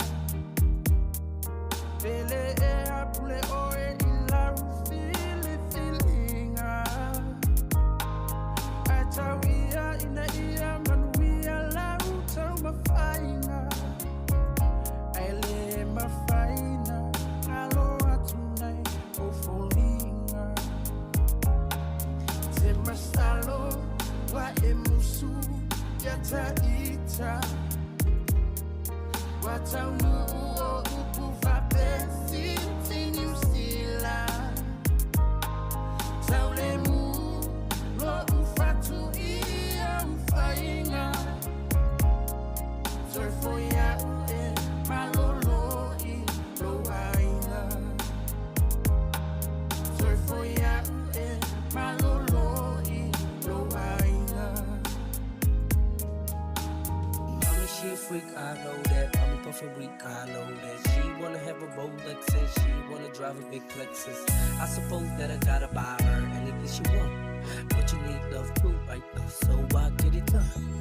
S2: Pele e apule oe i lau fili filinga. Ai tau ia ina ia manuia lau tau mawhainga. Ai le mawhaina ngalo atu nei o foliga. Te masalo wa e musu ia taʻita Ua taunuu o upu faapesi Niusila Taulemu loʻu fatuia ufaiga Soifo iaʻu e malolo i lou aiga Soifo iaʻu e malolo i lou aiga
S16: Mommy, she a freak, I know that. Mommy puffin' weak, I know that. She wanna have a Rolex and she wanna drive a big Lexus. I suppose that I gotta buy her anything she want. But you need love too, right? So I get it done.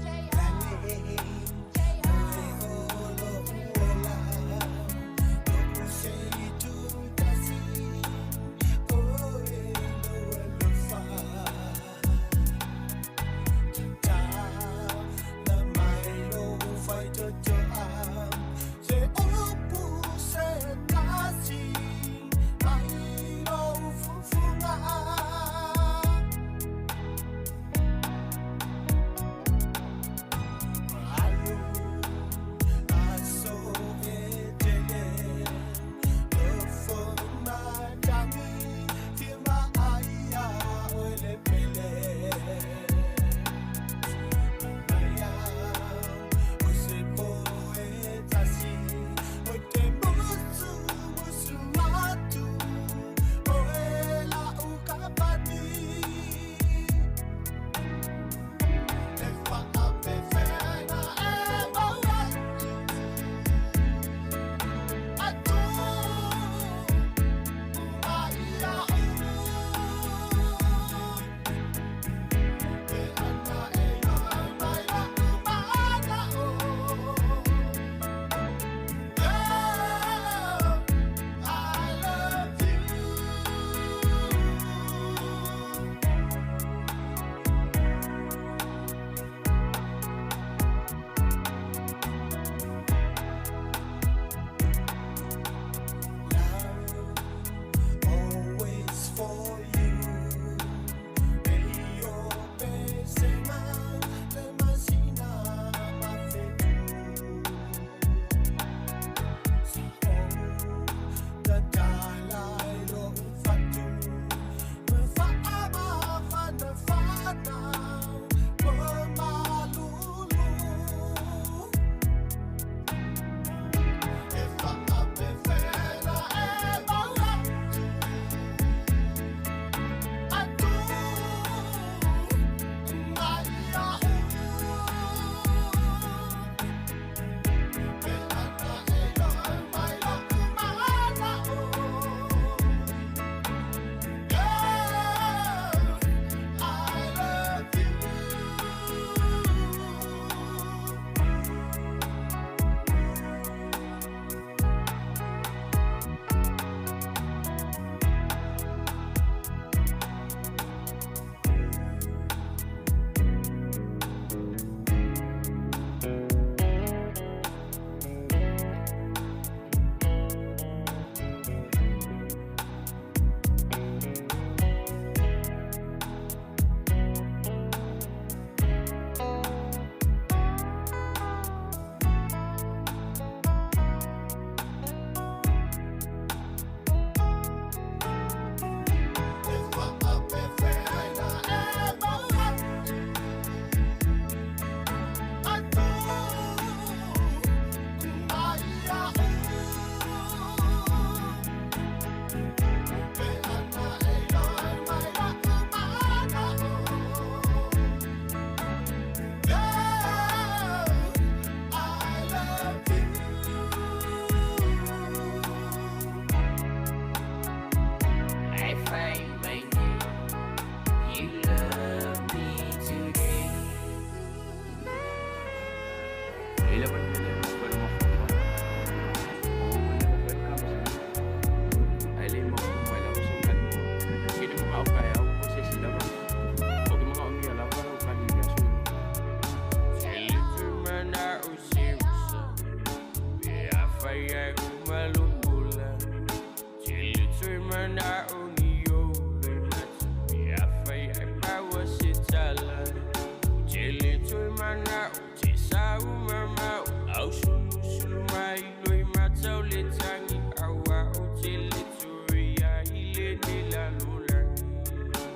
S6: You love me today.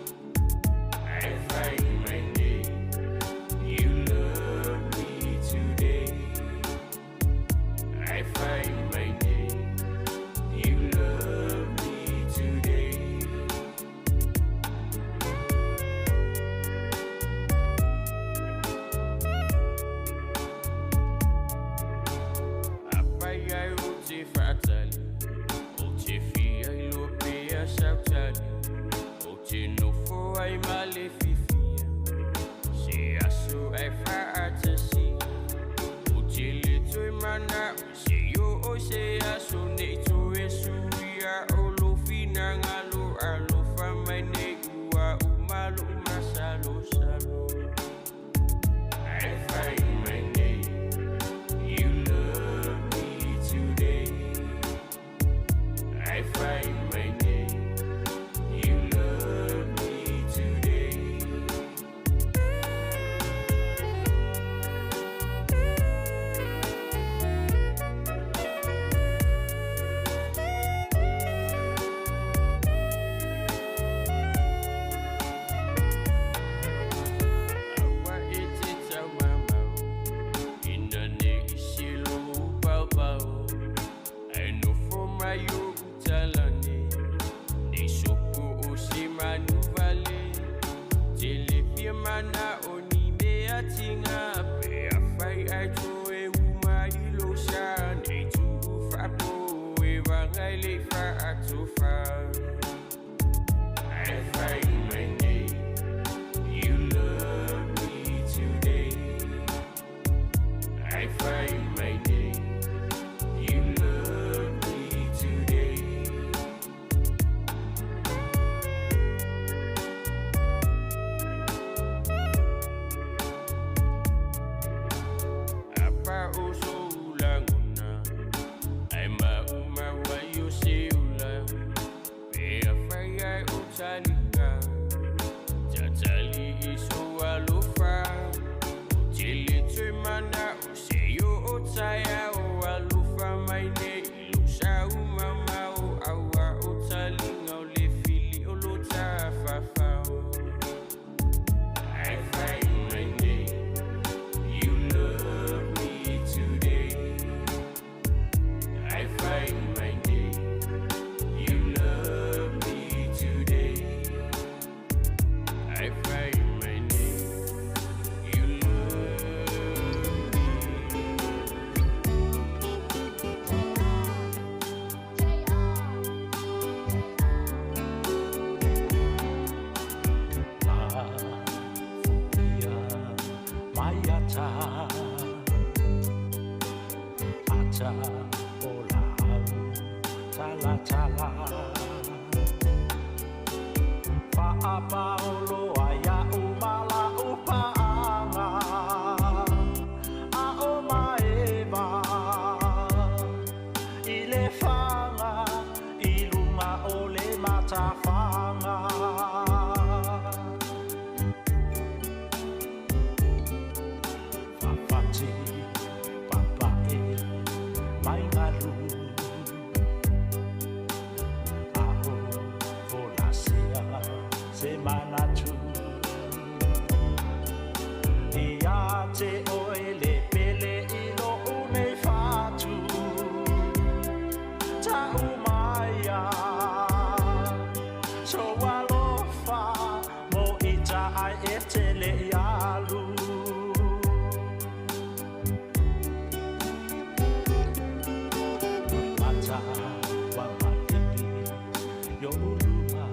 S19: I find my name. You love me today. I find my name. You love me today. Apai o te fatali, o te fia i lo pea sautali, o te nofo ai male fifia, se aso ai faatasia, o te le toe mana o se yo o se aso nei toe suia o lo fina ngalo alofa mai nei ua umalo umasalo salo. I find my name. You love me today. I find my name. You love me today. Awa e te taumamau, ina ne i silo paupau. Ai nofo mai o utalani, nei sopo o se manu vale. Te le fia mana o ni mea tinga, pe a fai ai toe uma i lo sa. Nei tuu whaapo e wangai le whaatofa. I find my name. You love me today. I find my name. You love me today. Apa o so ulanguna, ai ma uma wa yo se ula. Pe a fai ai o talika, tatali i so alofa. O te le toe mana o se yo o taia o alofa mai nei i lo sa umama o aua o talinga o le fili o lo tafafao. I find my name. You love me today. I find my name. You love me today. I find my name. You love me.
S7: Mai ata ata o lau tala tala Fa'apaolo ai a'u ma la'u pa'aga A'o maeva I le faga i luga o le matafaga. Fafati papa'e mai galu A'o folasea se manatu Ia te oe le pele i lo'u nei fatu Ta'u maia So alofa mo ita ai e tele i alu. Mata wa maligi yo uluma.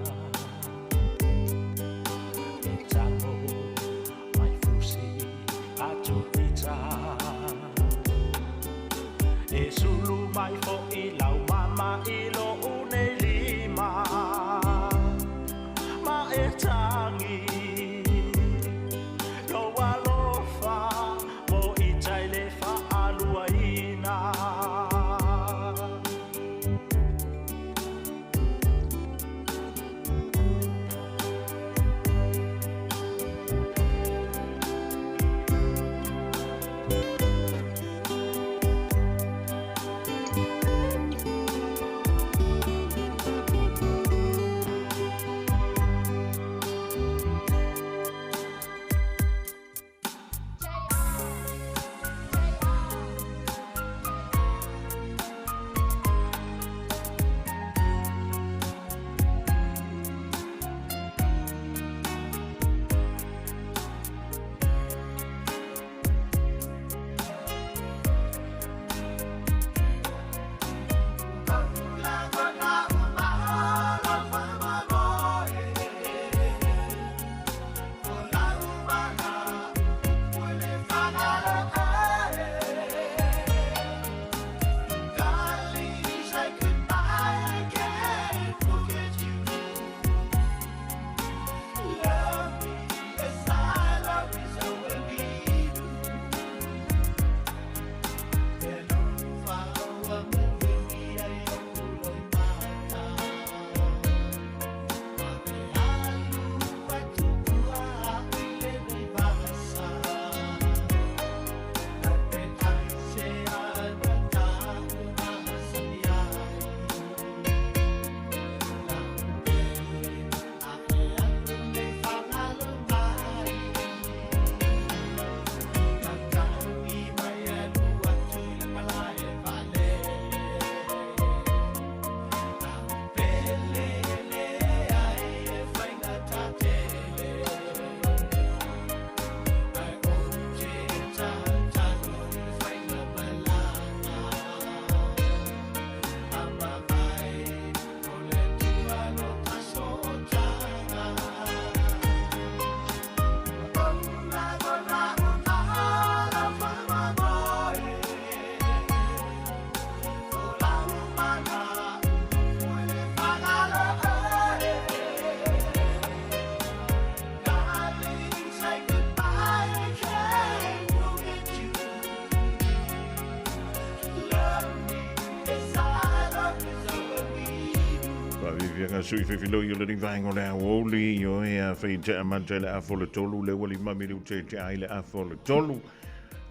S5: Sui fifiloi o le vaenga o le aoauli, o ea fai te amata i le afa o le tolu, le ua lima minute te ai le afa o le tolu.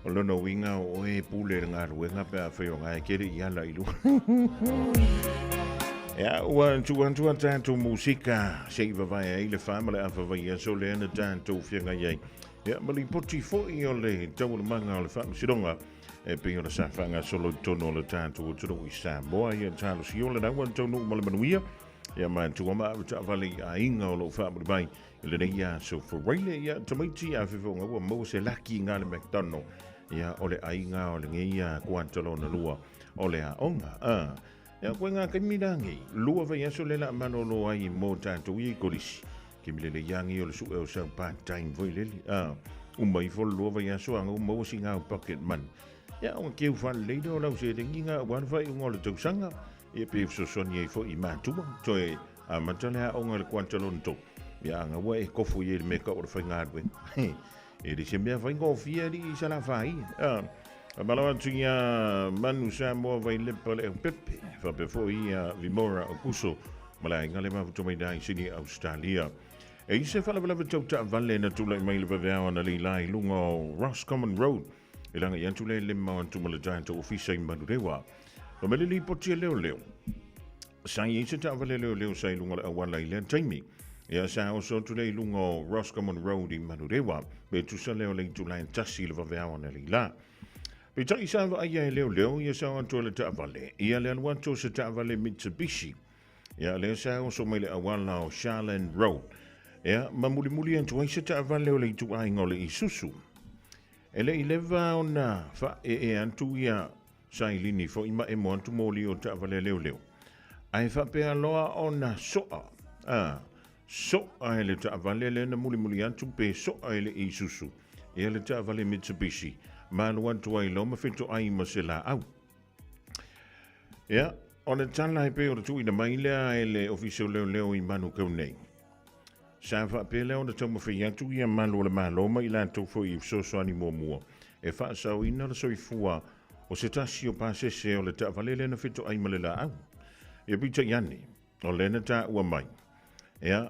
S5: O lona uiga o oe e pule le galuega pe afai o gae kele i ala i lua. Ia, ua tuu atu a tatou musika se i vavae ai le fa ma le afa vaiaso lea na tatou feagai ai. Ia, ma lipoti foi o le taualumaga o le faamasinoga e pei ona sa faagasolo i totonu o le tatou atunuu i Samoa. Ia, talosia le naua le taunuu ma le manuia. Ia, matua ma ave taavale i aiga o lo o faamuli mai i lenei aso Faraile. Ia, tamaiti a fefoga ua maua se laki ngā le McDonald. Ia, o le aiga o lenei kuata lona lua o le aoga. Ah. Ia, koe ngā kaimi langi, lua vaiaso le la malolo ai mō tātou i kolisi. Ke mile le iangi o le sue o sau part time foi lele. Ah, uma ifo le lua vaiaso anga uma ua si ngā pocket money. Ia, o keu whale leira o lau se rengi ngā wan whai unga o le tausanga. Ia pe fesoasoani ai foi i mātua. Toe amata le aoga i le kuata lona tolu. Ia anga ua e kofo i e le mea ka o le whaingaluega. E le se mea faigofie alii i Salafai. Ah, malo atu ia Manu Samoa Vailepa le Aupepe, faapea foi ia Vimora Aukuso ma le aiga le mafuta mai i Sydney, Australia. E i se faalavelave tau taavale na tulai mai le vaveao analeila i luga o Roscommon Road, e laga i atu le le mau atu ma le tatou ofisa i Manurewa. Fa mai le lipoti a leoleo. Sa i ai se taavale leoleo sa i luga o le auala i lea taimi. Ia sa oso atu lea i luga o Roscommon Road i Manurewa, pe tusa lea o le itula e tasi i le vaveao analeila. Peitai sa vaaia e leoleo ia sa o atu e le taavale, ia le alu atu o se taavale Mitsubishi. Ia lea sa oso mai le auala o Sharland Road. Ia ma mulimuli atu ai se taavale o le ituaiga o le Isuzu. E le i leva ona faaee atu ia sailini foi ma emo atu moli o taavale a leoleo. Ae faapea loa ona soa, a, soa e le taavale lea na mulimuli atu pe soa e le Isuzu, ia le taavale Mitsubishi, ma alu atu ai loa ma fetoai ma se laau. Ia, o le tala e pei ona tuuina mai lea e le Ofisa o Leoleo i Manukau nei. Sa faapea lea ona taumafai atu ia malu o le Malo ma i latou foi i fesoasoani muamua e faasaoina le soifua o se tasi o pasese o le taavale lea na fetoai ma le laau. Ia peitai ane, o lea na taua mai, ia,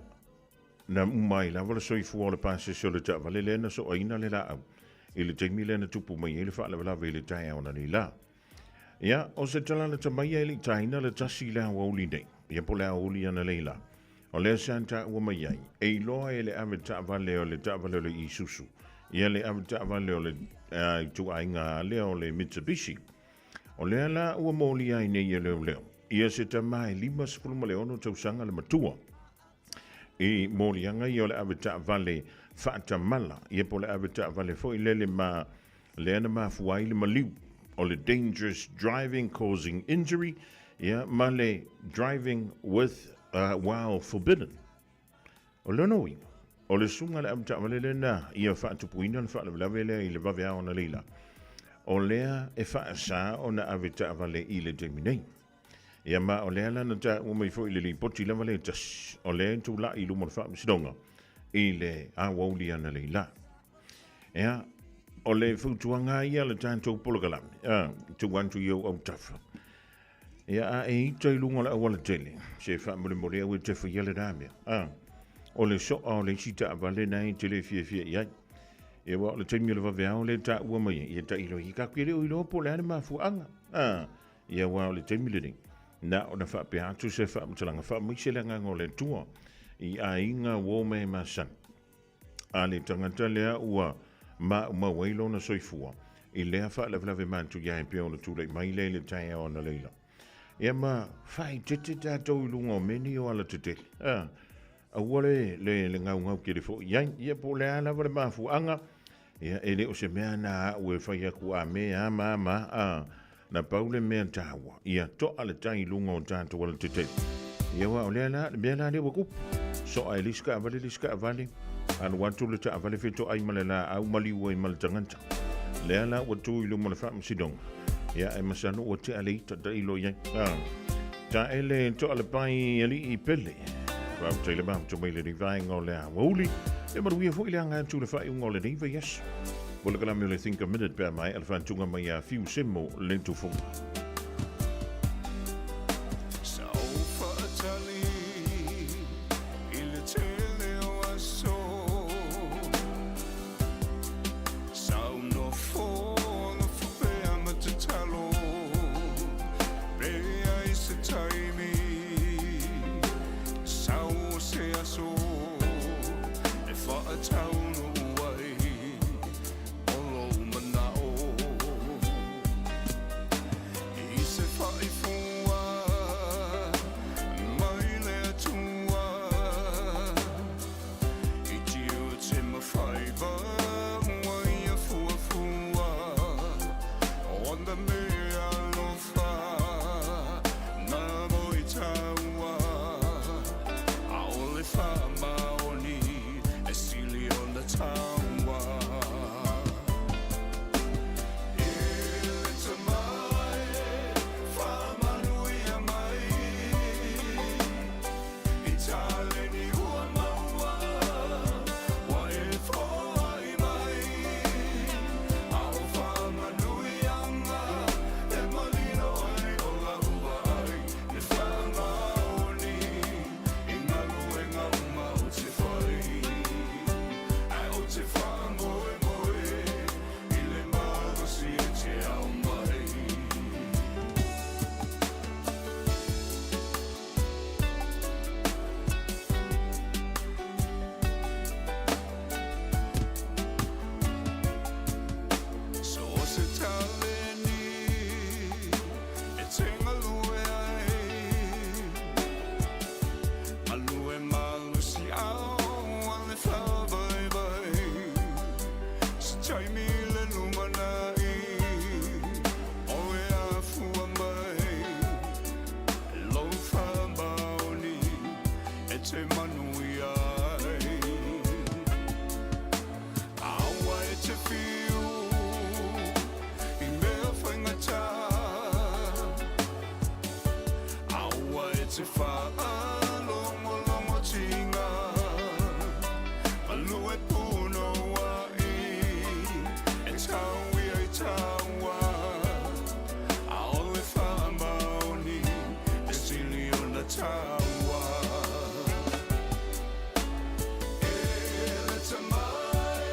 S5: na uma ai lava le soifua o le pasese o le taavale lea na soaina le laau i le taimi lea na tupu mai ai le faalavelave i le taeao ananei la. Ia, o se tala lata mai e le i taina le tasi i le aoauli nei, ia po o le aoauli ananei la. O lea sa taua mai ai, e iloa e le ave taavale o le taavale o le Isuzu, ia le ave taavale o le ituaiga lea o le Mitsubishi. O lea la ua molia ai nei e leoleo, ia se tama e 56 tausaga le matua. I moliaga ia o le ave taavale faatamala, ia po o le ave taavale foi lele ma lea na mafua ai le maliu o le dangerous driving causing injury, ia ma le driving with while forbidden. O lona uiga, o le susuga a le ave taavale lena ia faatupuina le faalavelave lea i le vaveao analeila, o lea e faasa ona ave taavale i le taimi nei. Ia ma o lea la na taua mai foi i le lipoti lava le tasi, o lea e tulai i luma o le faamasinoga i le aoauli analeila. Ia, o le fautuaga ia le tatou polokalame, a, tuu atu i ou autafa. Ia, a e ita i luga o le auala tele, se faamolemole au e te faia lena mea. A, o le soa o le isi taavale na e te le fiafia i ai. Ia, aua o le taimi o le vaveao lea e taua mai ai, ia tailo i ka le o iloa po o le a le mafuaaga. A, ia aua o le taimi lenei, na ona faapea atu se faamatalaga faamaise le agaga o le Atua i aiga uo mea e masani. A le tagata lea ua maumau ai lona soifua i lea faalavelave matuia e pei ona tulai mai lea i le taeao analeila. Ia ma faaeteete tatou i luga o mea nei o alatetele. A, aua le, le, le gaugau tele foi i ai. Ia po o le a lava le mafuaaga, ia e le o se mea na au e fai atu a me a ma ma a. Na pau le mea taua, ia toa le tai i luga o tatou alatetele. Ia aua o lea la, le mea la lea ua tupu. Soa e le isi taavale le isi taavale, alu atu le taavale fetoai ma le laau maliu ai ma le tagata. Lea la ua tu i luma o le faamasinoga. Ia e masalo ua tea le ita tailo i ai. Ah. Taele toa le pai alii pele. Faafetai le mafuta mai lenei vaega o le aoauli. E manuia foi le aga atu le faaiuga o lenei vaiaso. Polokalame o le Think a Minute pe a maea le faatuga mai a Fiu Semo le tufunga.
S2: Sa ou faatali. taua. E le tamae, whamanuia mai. I taleni ua maua, wa e whoai mai. A o whamanuianga, e malino ai o lau ai. Le whangaoni, i ngaluenga uma o te whai. Ai o te whangoe moe, i le malosi e te au mai. So o se taleni e te ngalue ai. Malue malosi au a le whavaivai. Se taimi le lumanai, o e afua mai. Lou whamaoni e te manuia ai. Aua e te whiu i mea whaingata. Aua e te whaalongolongo tinga. Malue puno ai e tau ia i taua. A o le whamaoni e sili ona taua. E le tamae,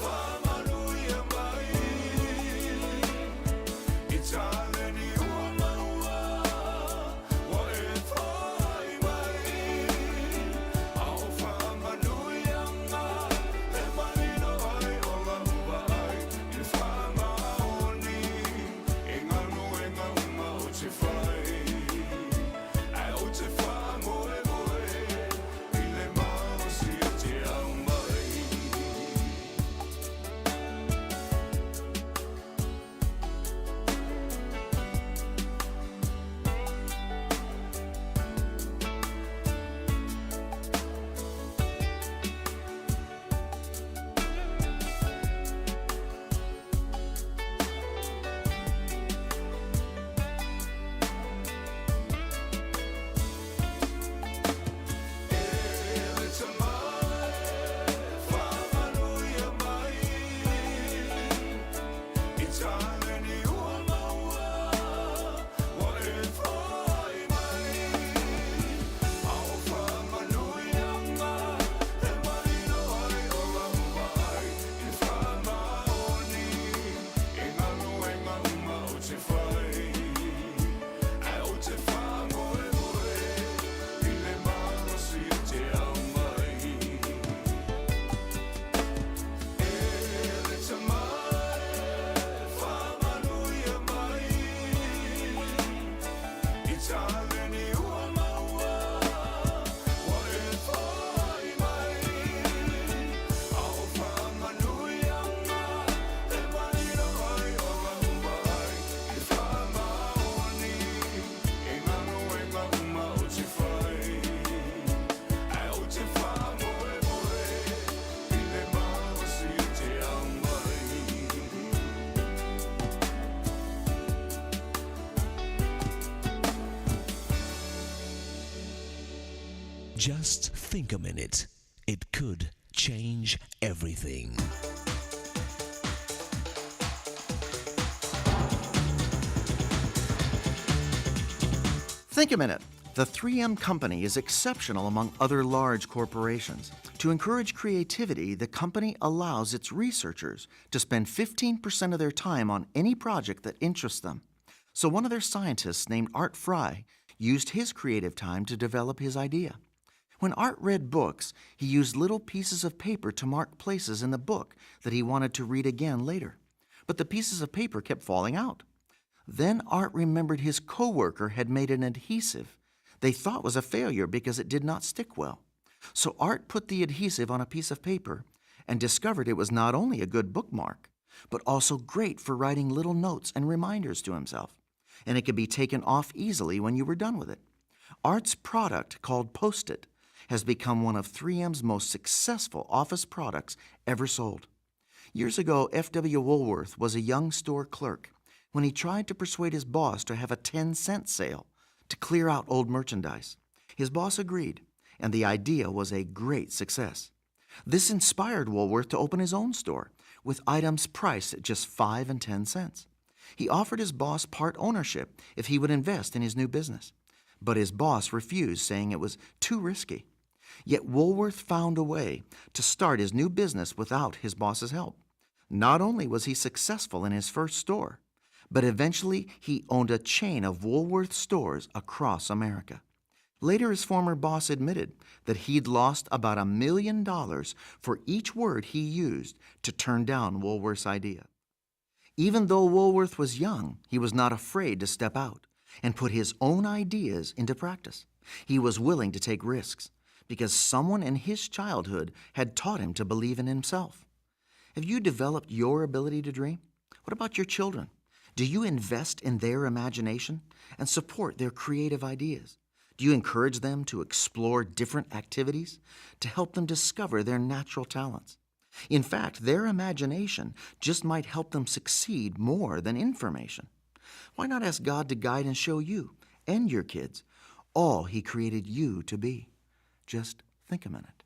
S2: whamanuia mai. I taleni ua maua, wa e whai mai. A o whamanuianga, e malino ai o lau vaai. I le whamaoni, i ngaluenga uma o te whai. Ai o te whamoemoe, i le malosi e te au mai. E le tamae, whamanuia mai. I taleni ua maua, wa e whai mai. A o whamanuianga, e marino ai o lau vaai. I le whamaoni, i ngaluenga uma o te whai. Ai o te whamoemoe, i le malosi e te au mai. E le tamae, whamanuia mai. I taleni ua maua, wa e whai mai. A o whamanuianga, e marino ai o lau vaai. I le whamaoni, i ngaluenga uma o te whai. Ai o te whamoemoe, i le malosi e te au mai.
S9: Just think a minute. It could change everything.
S23: Think a minute. The 3M company is exceptional among other large corporations. To encourage creativity, the company allows its researchers to spend 15% of their time on any project that interests them. So one of their scientists named Art Fry used his creative time to develop his idea. When Art read books, he used little pieces of paper to mark places in the book that he wanted to read again later. But the pieces of paper kept falling out. Then Art remembered his coworker had made an adhesive they thought was a failure because it did not stick well. So Art put the adhesive on a piece of paper and discovered it was not only a good bookmark, but also great for writing little notes and reminders to himself. And it could be taken off easily when you were done with it. Art's product, called Post it,
S17: has become one of 3M's most successful office products ever sold. Years ago, F.W. Woolworth was a young store clerk when he tried to persuade his boss to have a 10 cent sale to clear out old merchandise. His boss agreed, and the idea was a great success. This inspired Woolworth to open his own store with items priced at just 5 and 10 cents. He offered his boss part ownership if he would invest in his new business, but his boss refused, saying it was too risky. Yet Woolworth found a way to start his new business without his boss's help. Not only was he successful in his first store, but eventually he owned a chain of Woolworth stores across America. Later, his former boss admitted that he'd lost about a million dollars for each word he used to turn down Woolworth's idea. Even though Woolworth was young, he was not afraid to step out and put his own ideas into practice. He was willing to take risks because someone in his childhood had taught him to believe in himself. Have you developed your ability to dream? What about your children? Do you invest in their imagination and support their creative ideas? Do you encourage them to explore different activities to help them discover their natural talents? In fact, their imagination just might help them succeed more than information. Why not ask God to guide and show you and your kids all He created you to be? Just think a minute.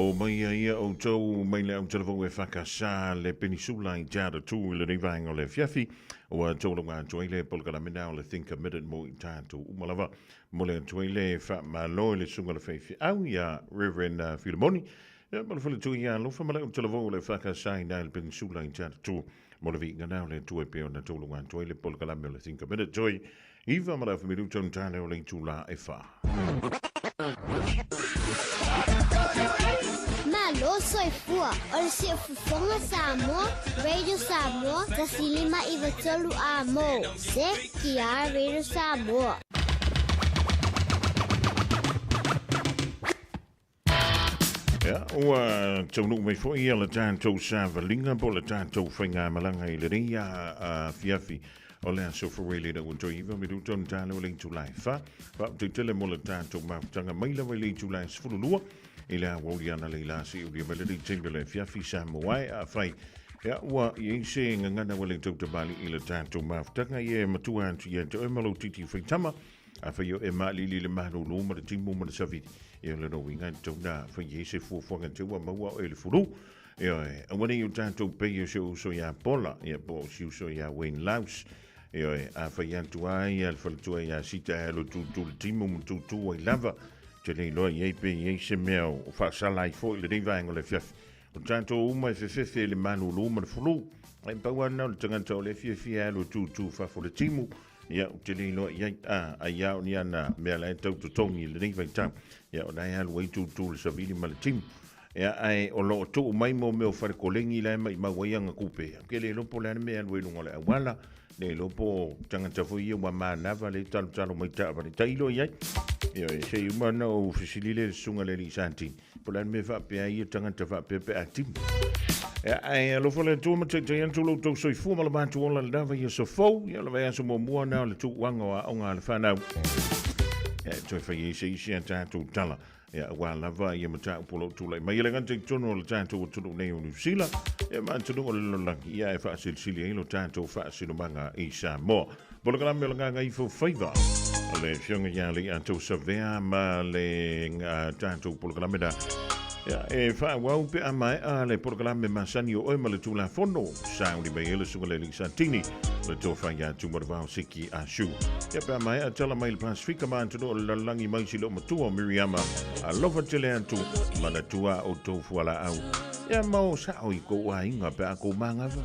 S5: O mai ia ia outou mai le autalavou e whakasā le penisula i te aratū i lenei vaega o le afiafi. Ua taulaga atu ai le polokalame o le Think a Minute mo i tātou uma lava. Mo le atu ai le whaamalo i le sunga le whaiwhiau ia Reverend Filimoni Ia, ma le faletua ia alofa ma le utalavou o le FAKASA i le Peninsula i Tatatua. Mo le viiga na o le Atua e pei ona tauluga atu ai le polokalame o le Think a Minute Toe 9 ma le afa minuta ona tale o le itula e 4.
S20: Malo soifua o le Siufofoga Samoa, Radio Samoa, 105 93 Amo. CKR Radio Samoa.
S5: Ia, ua taunuu mai foi ia le tatou savaliga po o le tatou faigamalaga i lenei afiafi o le aso Faraile ina ua toe 9 minuta ona tala o le itula e 4. Faafetai tele mo le tatou mafutaga mai lava i le itula e 12 i le aoauli analeila seia ulia mai lenei taimi o le afiafi Samoa e. Afai ia ua i ai se gagana ua le tautamalii i le tatou mafutaga, ia e matua atu ia te oe ma lou titi faitama. Afai o e maalili le malūlū ma le timu ma le savili, ia o lona uiga e tatau ona fai ai se fuafuaga te ua maua oe i le fulu. Ioe, aua ne i o tatou pei o si ou uso ia Pola, ia po o si uso ia Wayne Laus. Ioe, afai atu ai le faletua ia Sita e alu e tūtū le timu ma tūtū ai lava, te le iloa i ai pe i ai se mea o faasala ai foi i lenei vaega o le afiafi. O tatou uma e fefefe i le malūlū ma le fulu. Ae pau lava lena o le tagata o lea e fiafia e alu e tūtū fafo le timu, Ia, ou te le iloa i ai, a, ai lava o ni ana mea la e tau totogi i lenei vaitau. Ia, o la e alu ai tūtū le savili ma le timu. Ia, ae o lo o tuu mai mo mea o fale koleni la e maimau ai ana kupe. Ou te le iloa po o le a le mea e alu ai i luga o le auala, le iloa po o tagata foi ia ua manava le talotalo mai taavale. Tailo i ai. Ioe, se i uma ona ou fesili lea i le susuga i le alii Santini. Po o le a le mea e faapea ai ia tagata faapea pe a timu. Ia, ae alofa le Atua ma taitai atu lo outou soifua ma le matou ola i lena vaiaso fou. Ia, o le vaiaso muamua lena o le tuuaga o aoga a le fanau. Ia, e toe fai ai se isi a tatou tala. Ia, aua lava ia mataupu o lo o tulai mai. E le gata i totonu o le tatou atunuu nei o Niu Sila, ia ma atunuu o le lalolagi, ia, e faasilisili ai lo tatou faasinomaga i Samoa. Polokalame o le Gagaifo Faiva, le Afioga ia Leiatou Savea ma le tatou polokalame na. Ia, e faaauau pe a maea le polokalame masani o oe ma le Tulafono. Sauni mai ai le Susuga le Alii Santini, le tofa ia Tumarevao Siki Ashu. Ia pe a maea tala mai le Pasifika ma atunuu o le lalolagi mai si loomatua o Miriama. Alofa tele atu, manatua outou fualaau. Ia ma o sao i kou aiga pe a kou manava.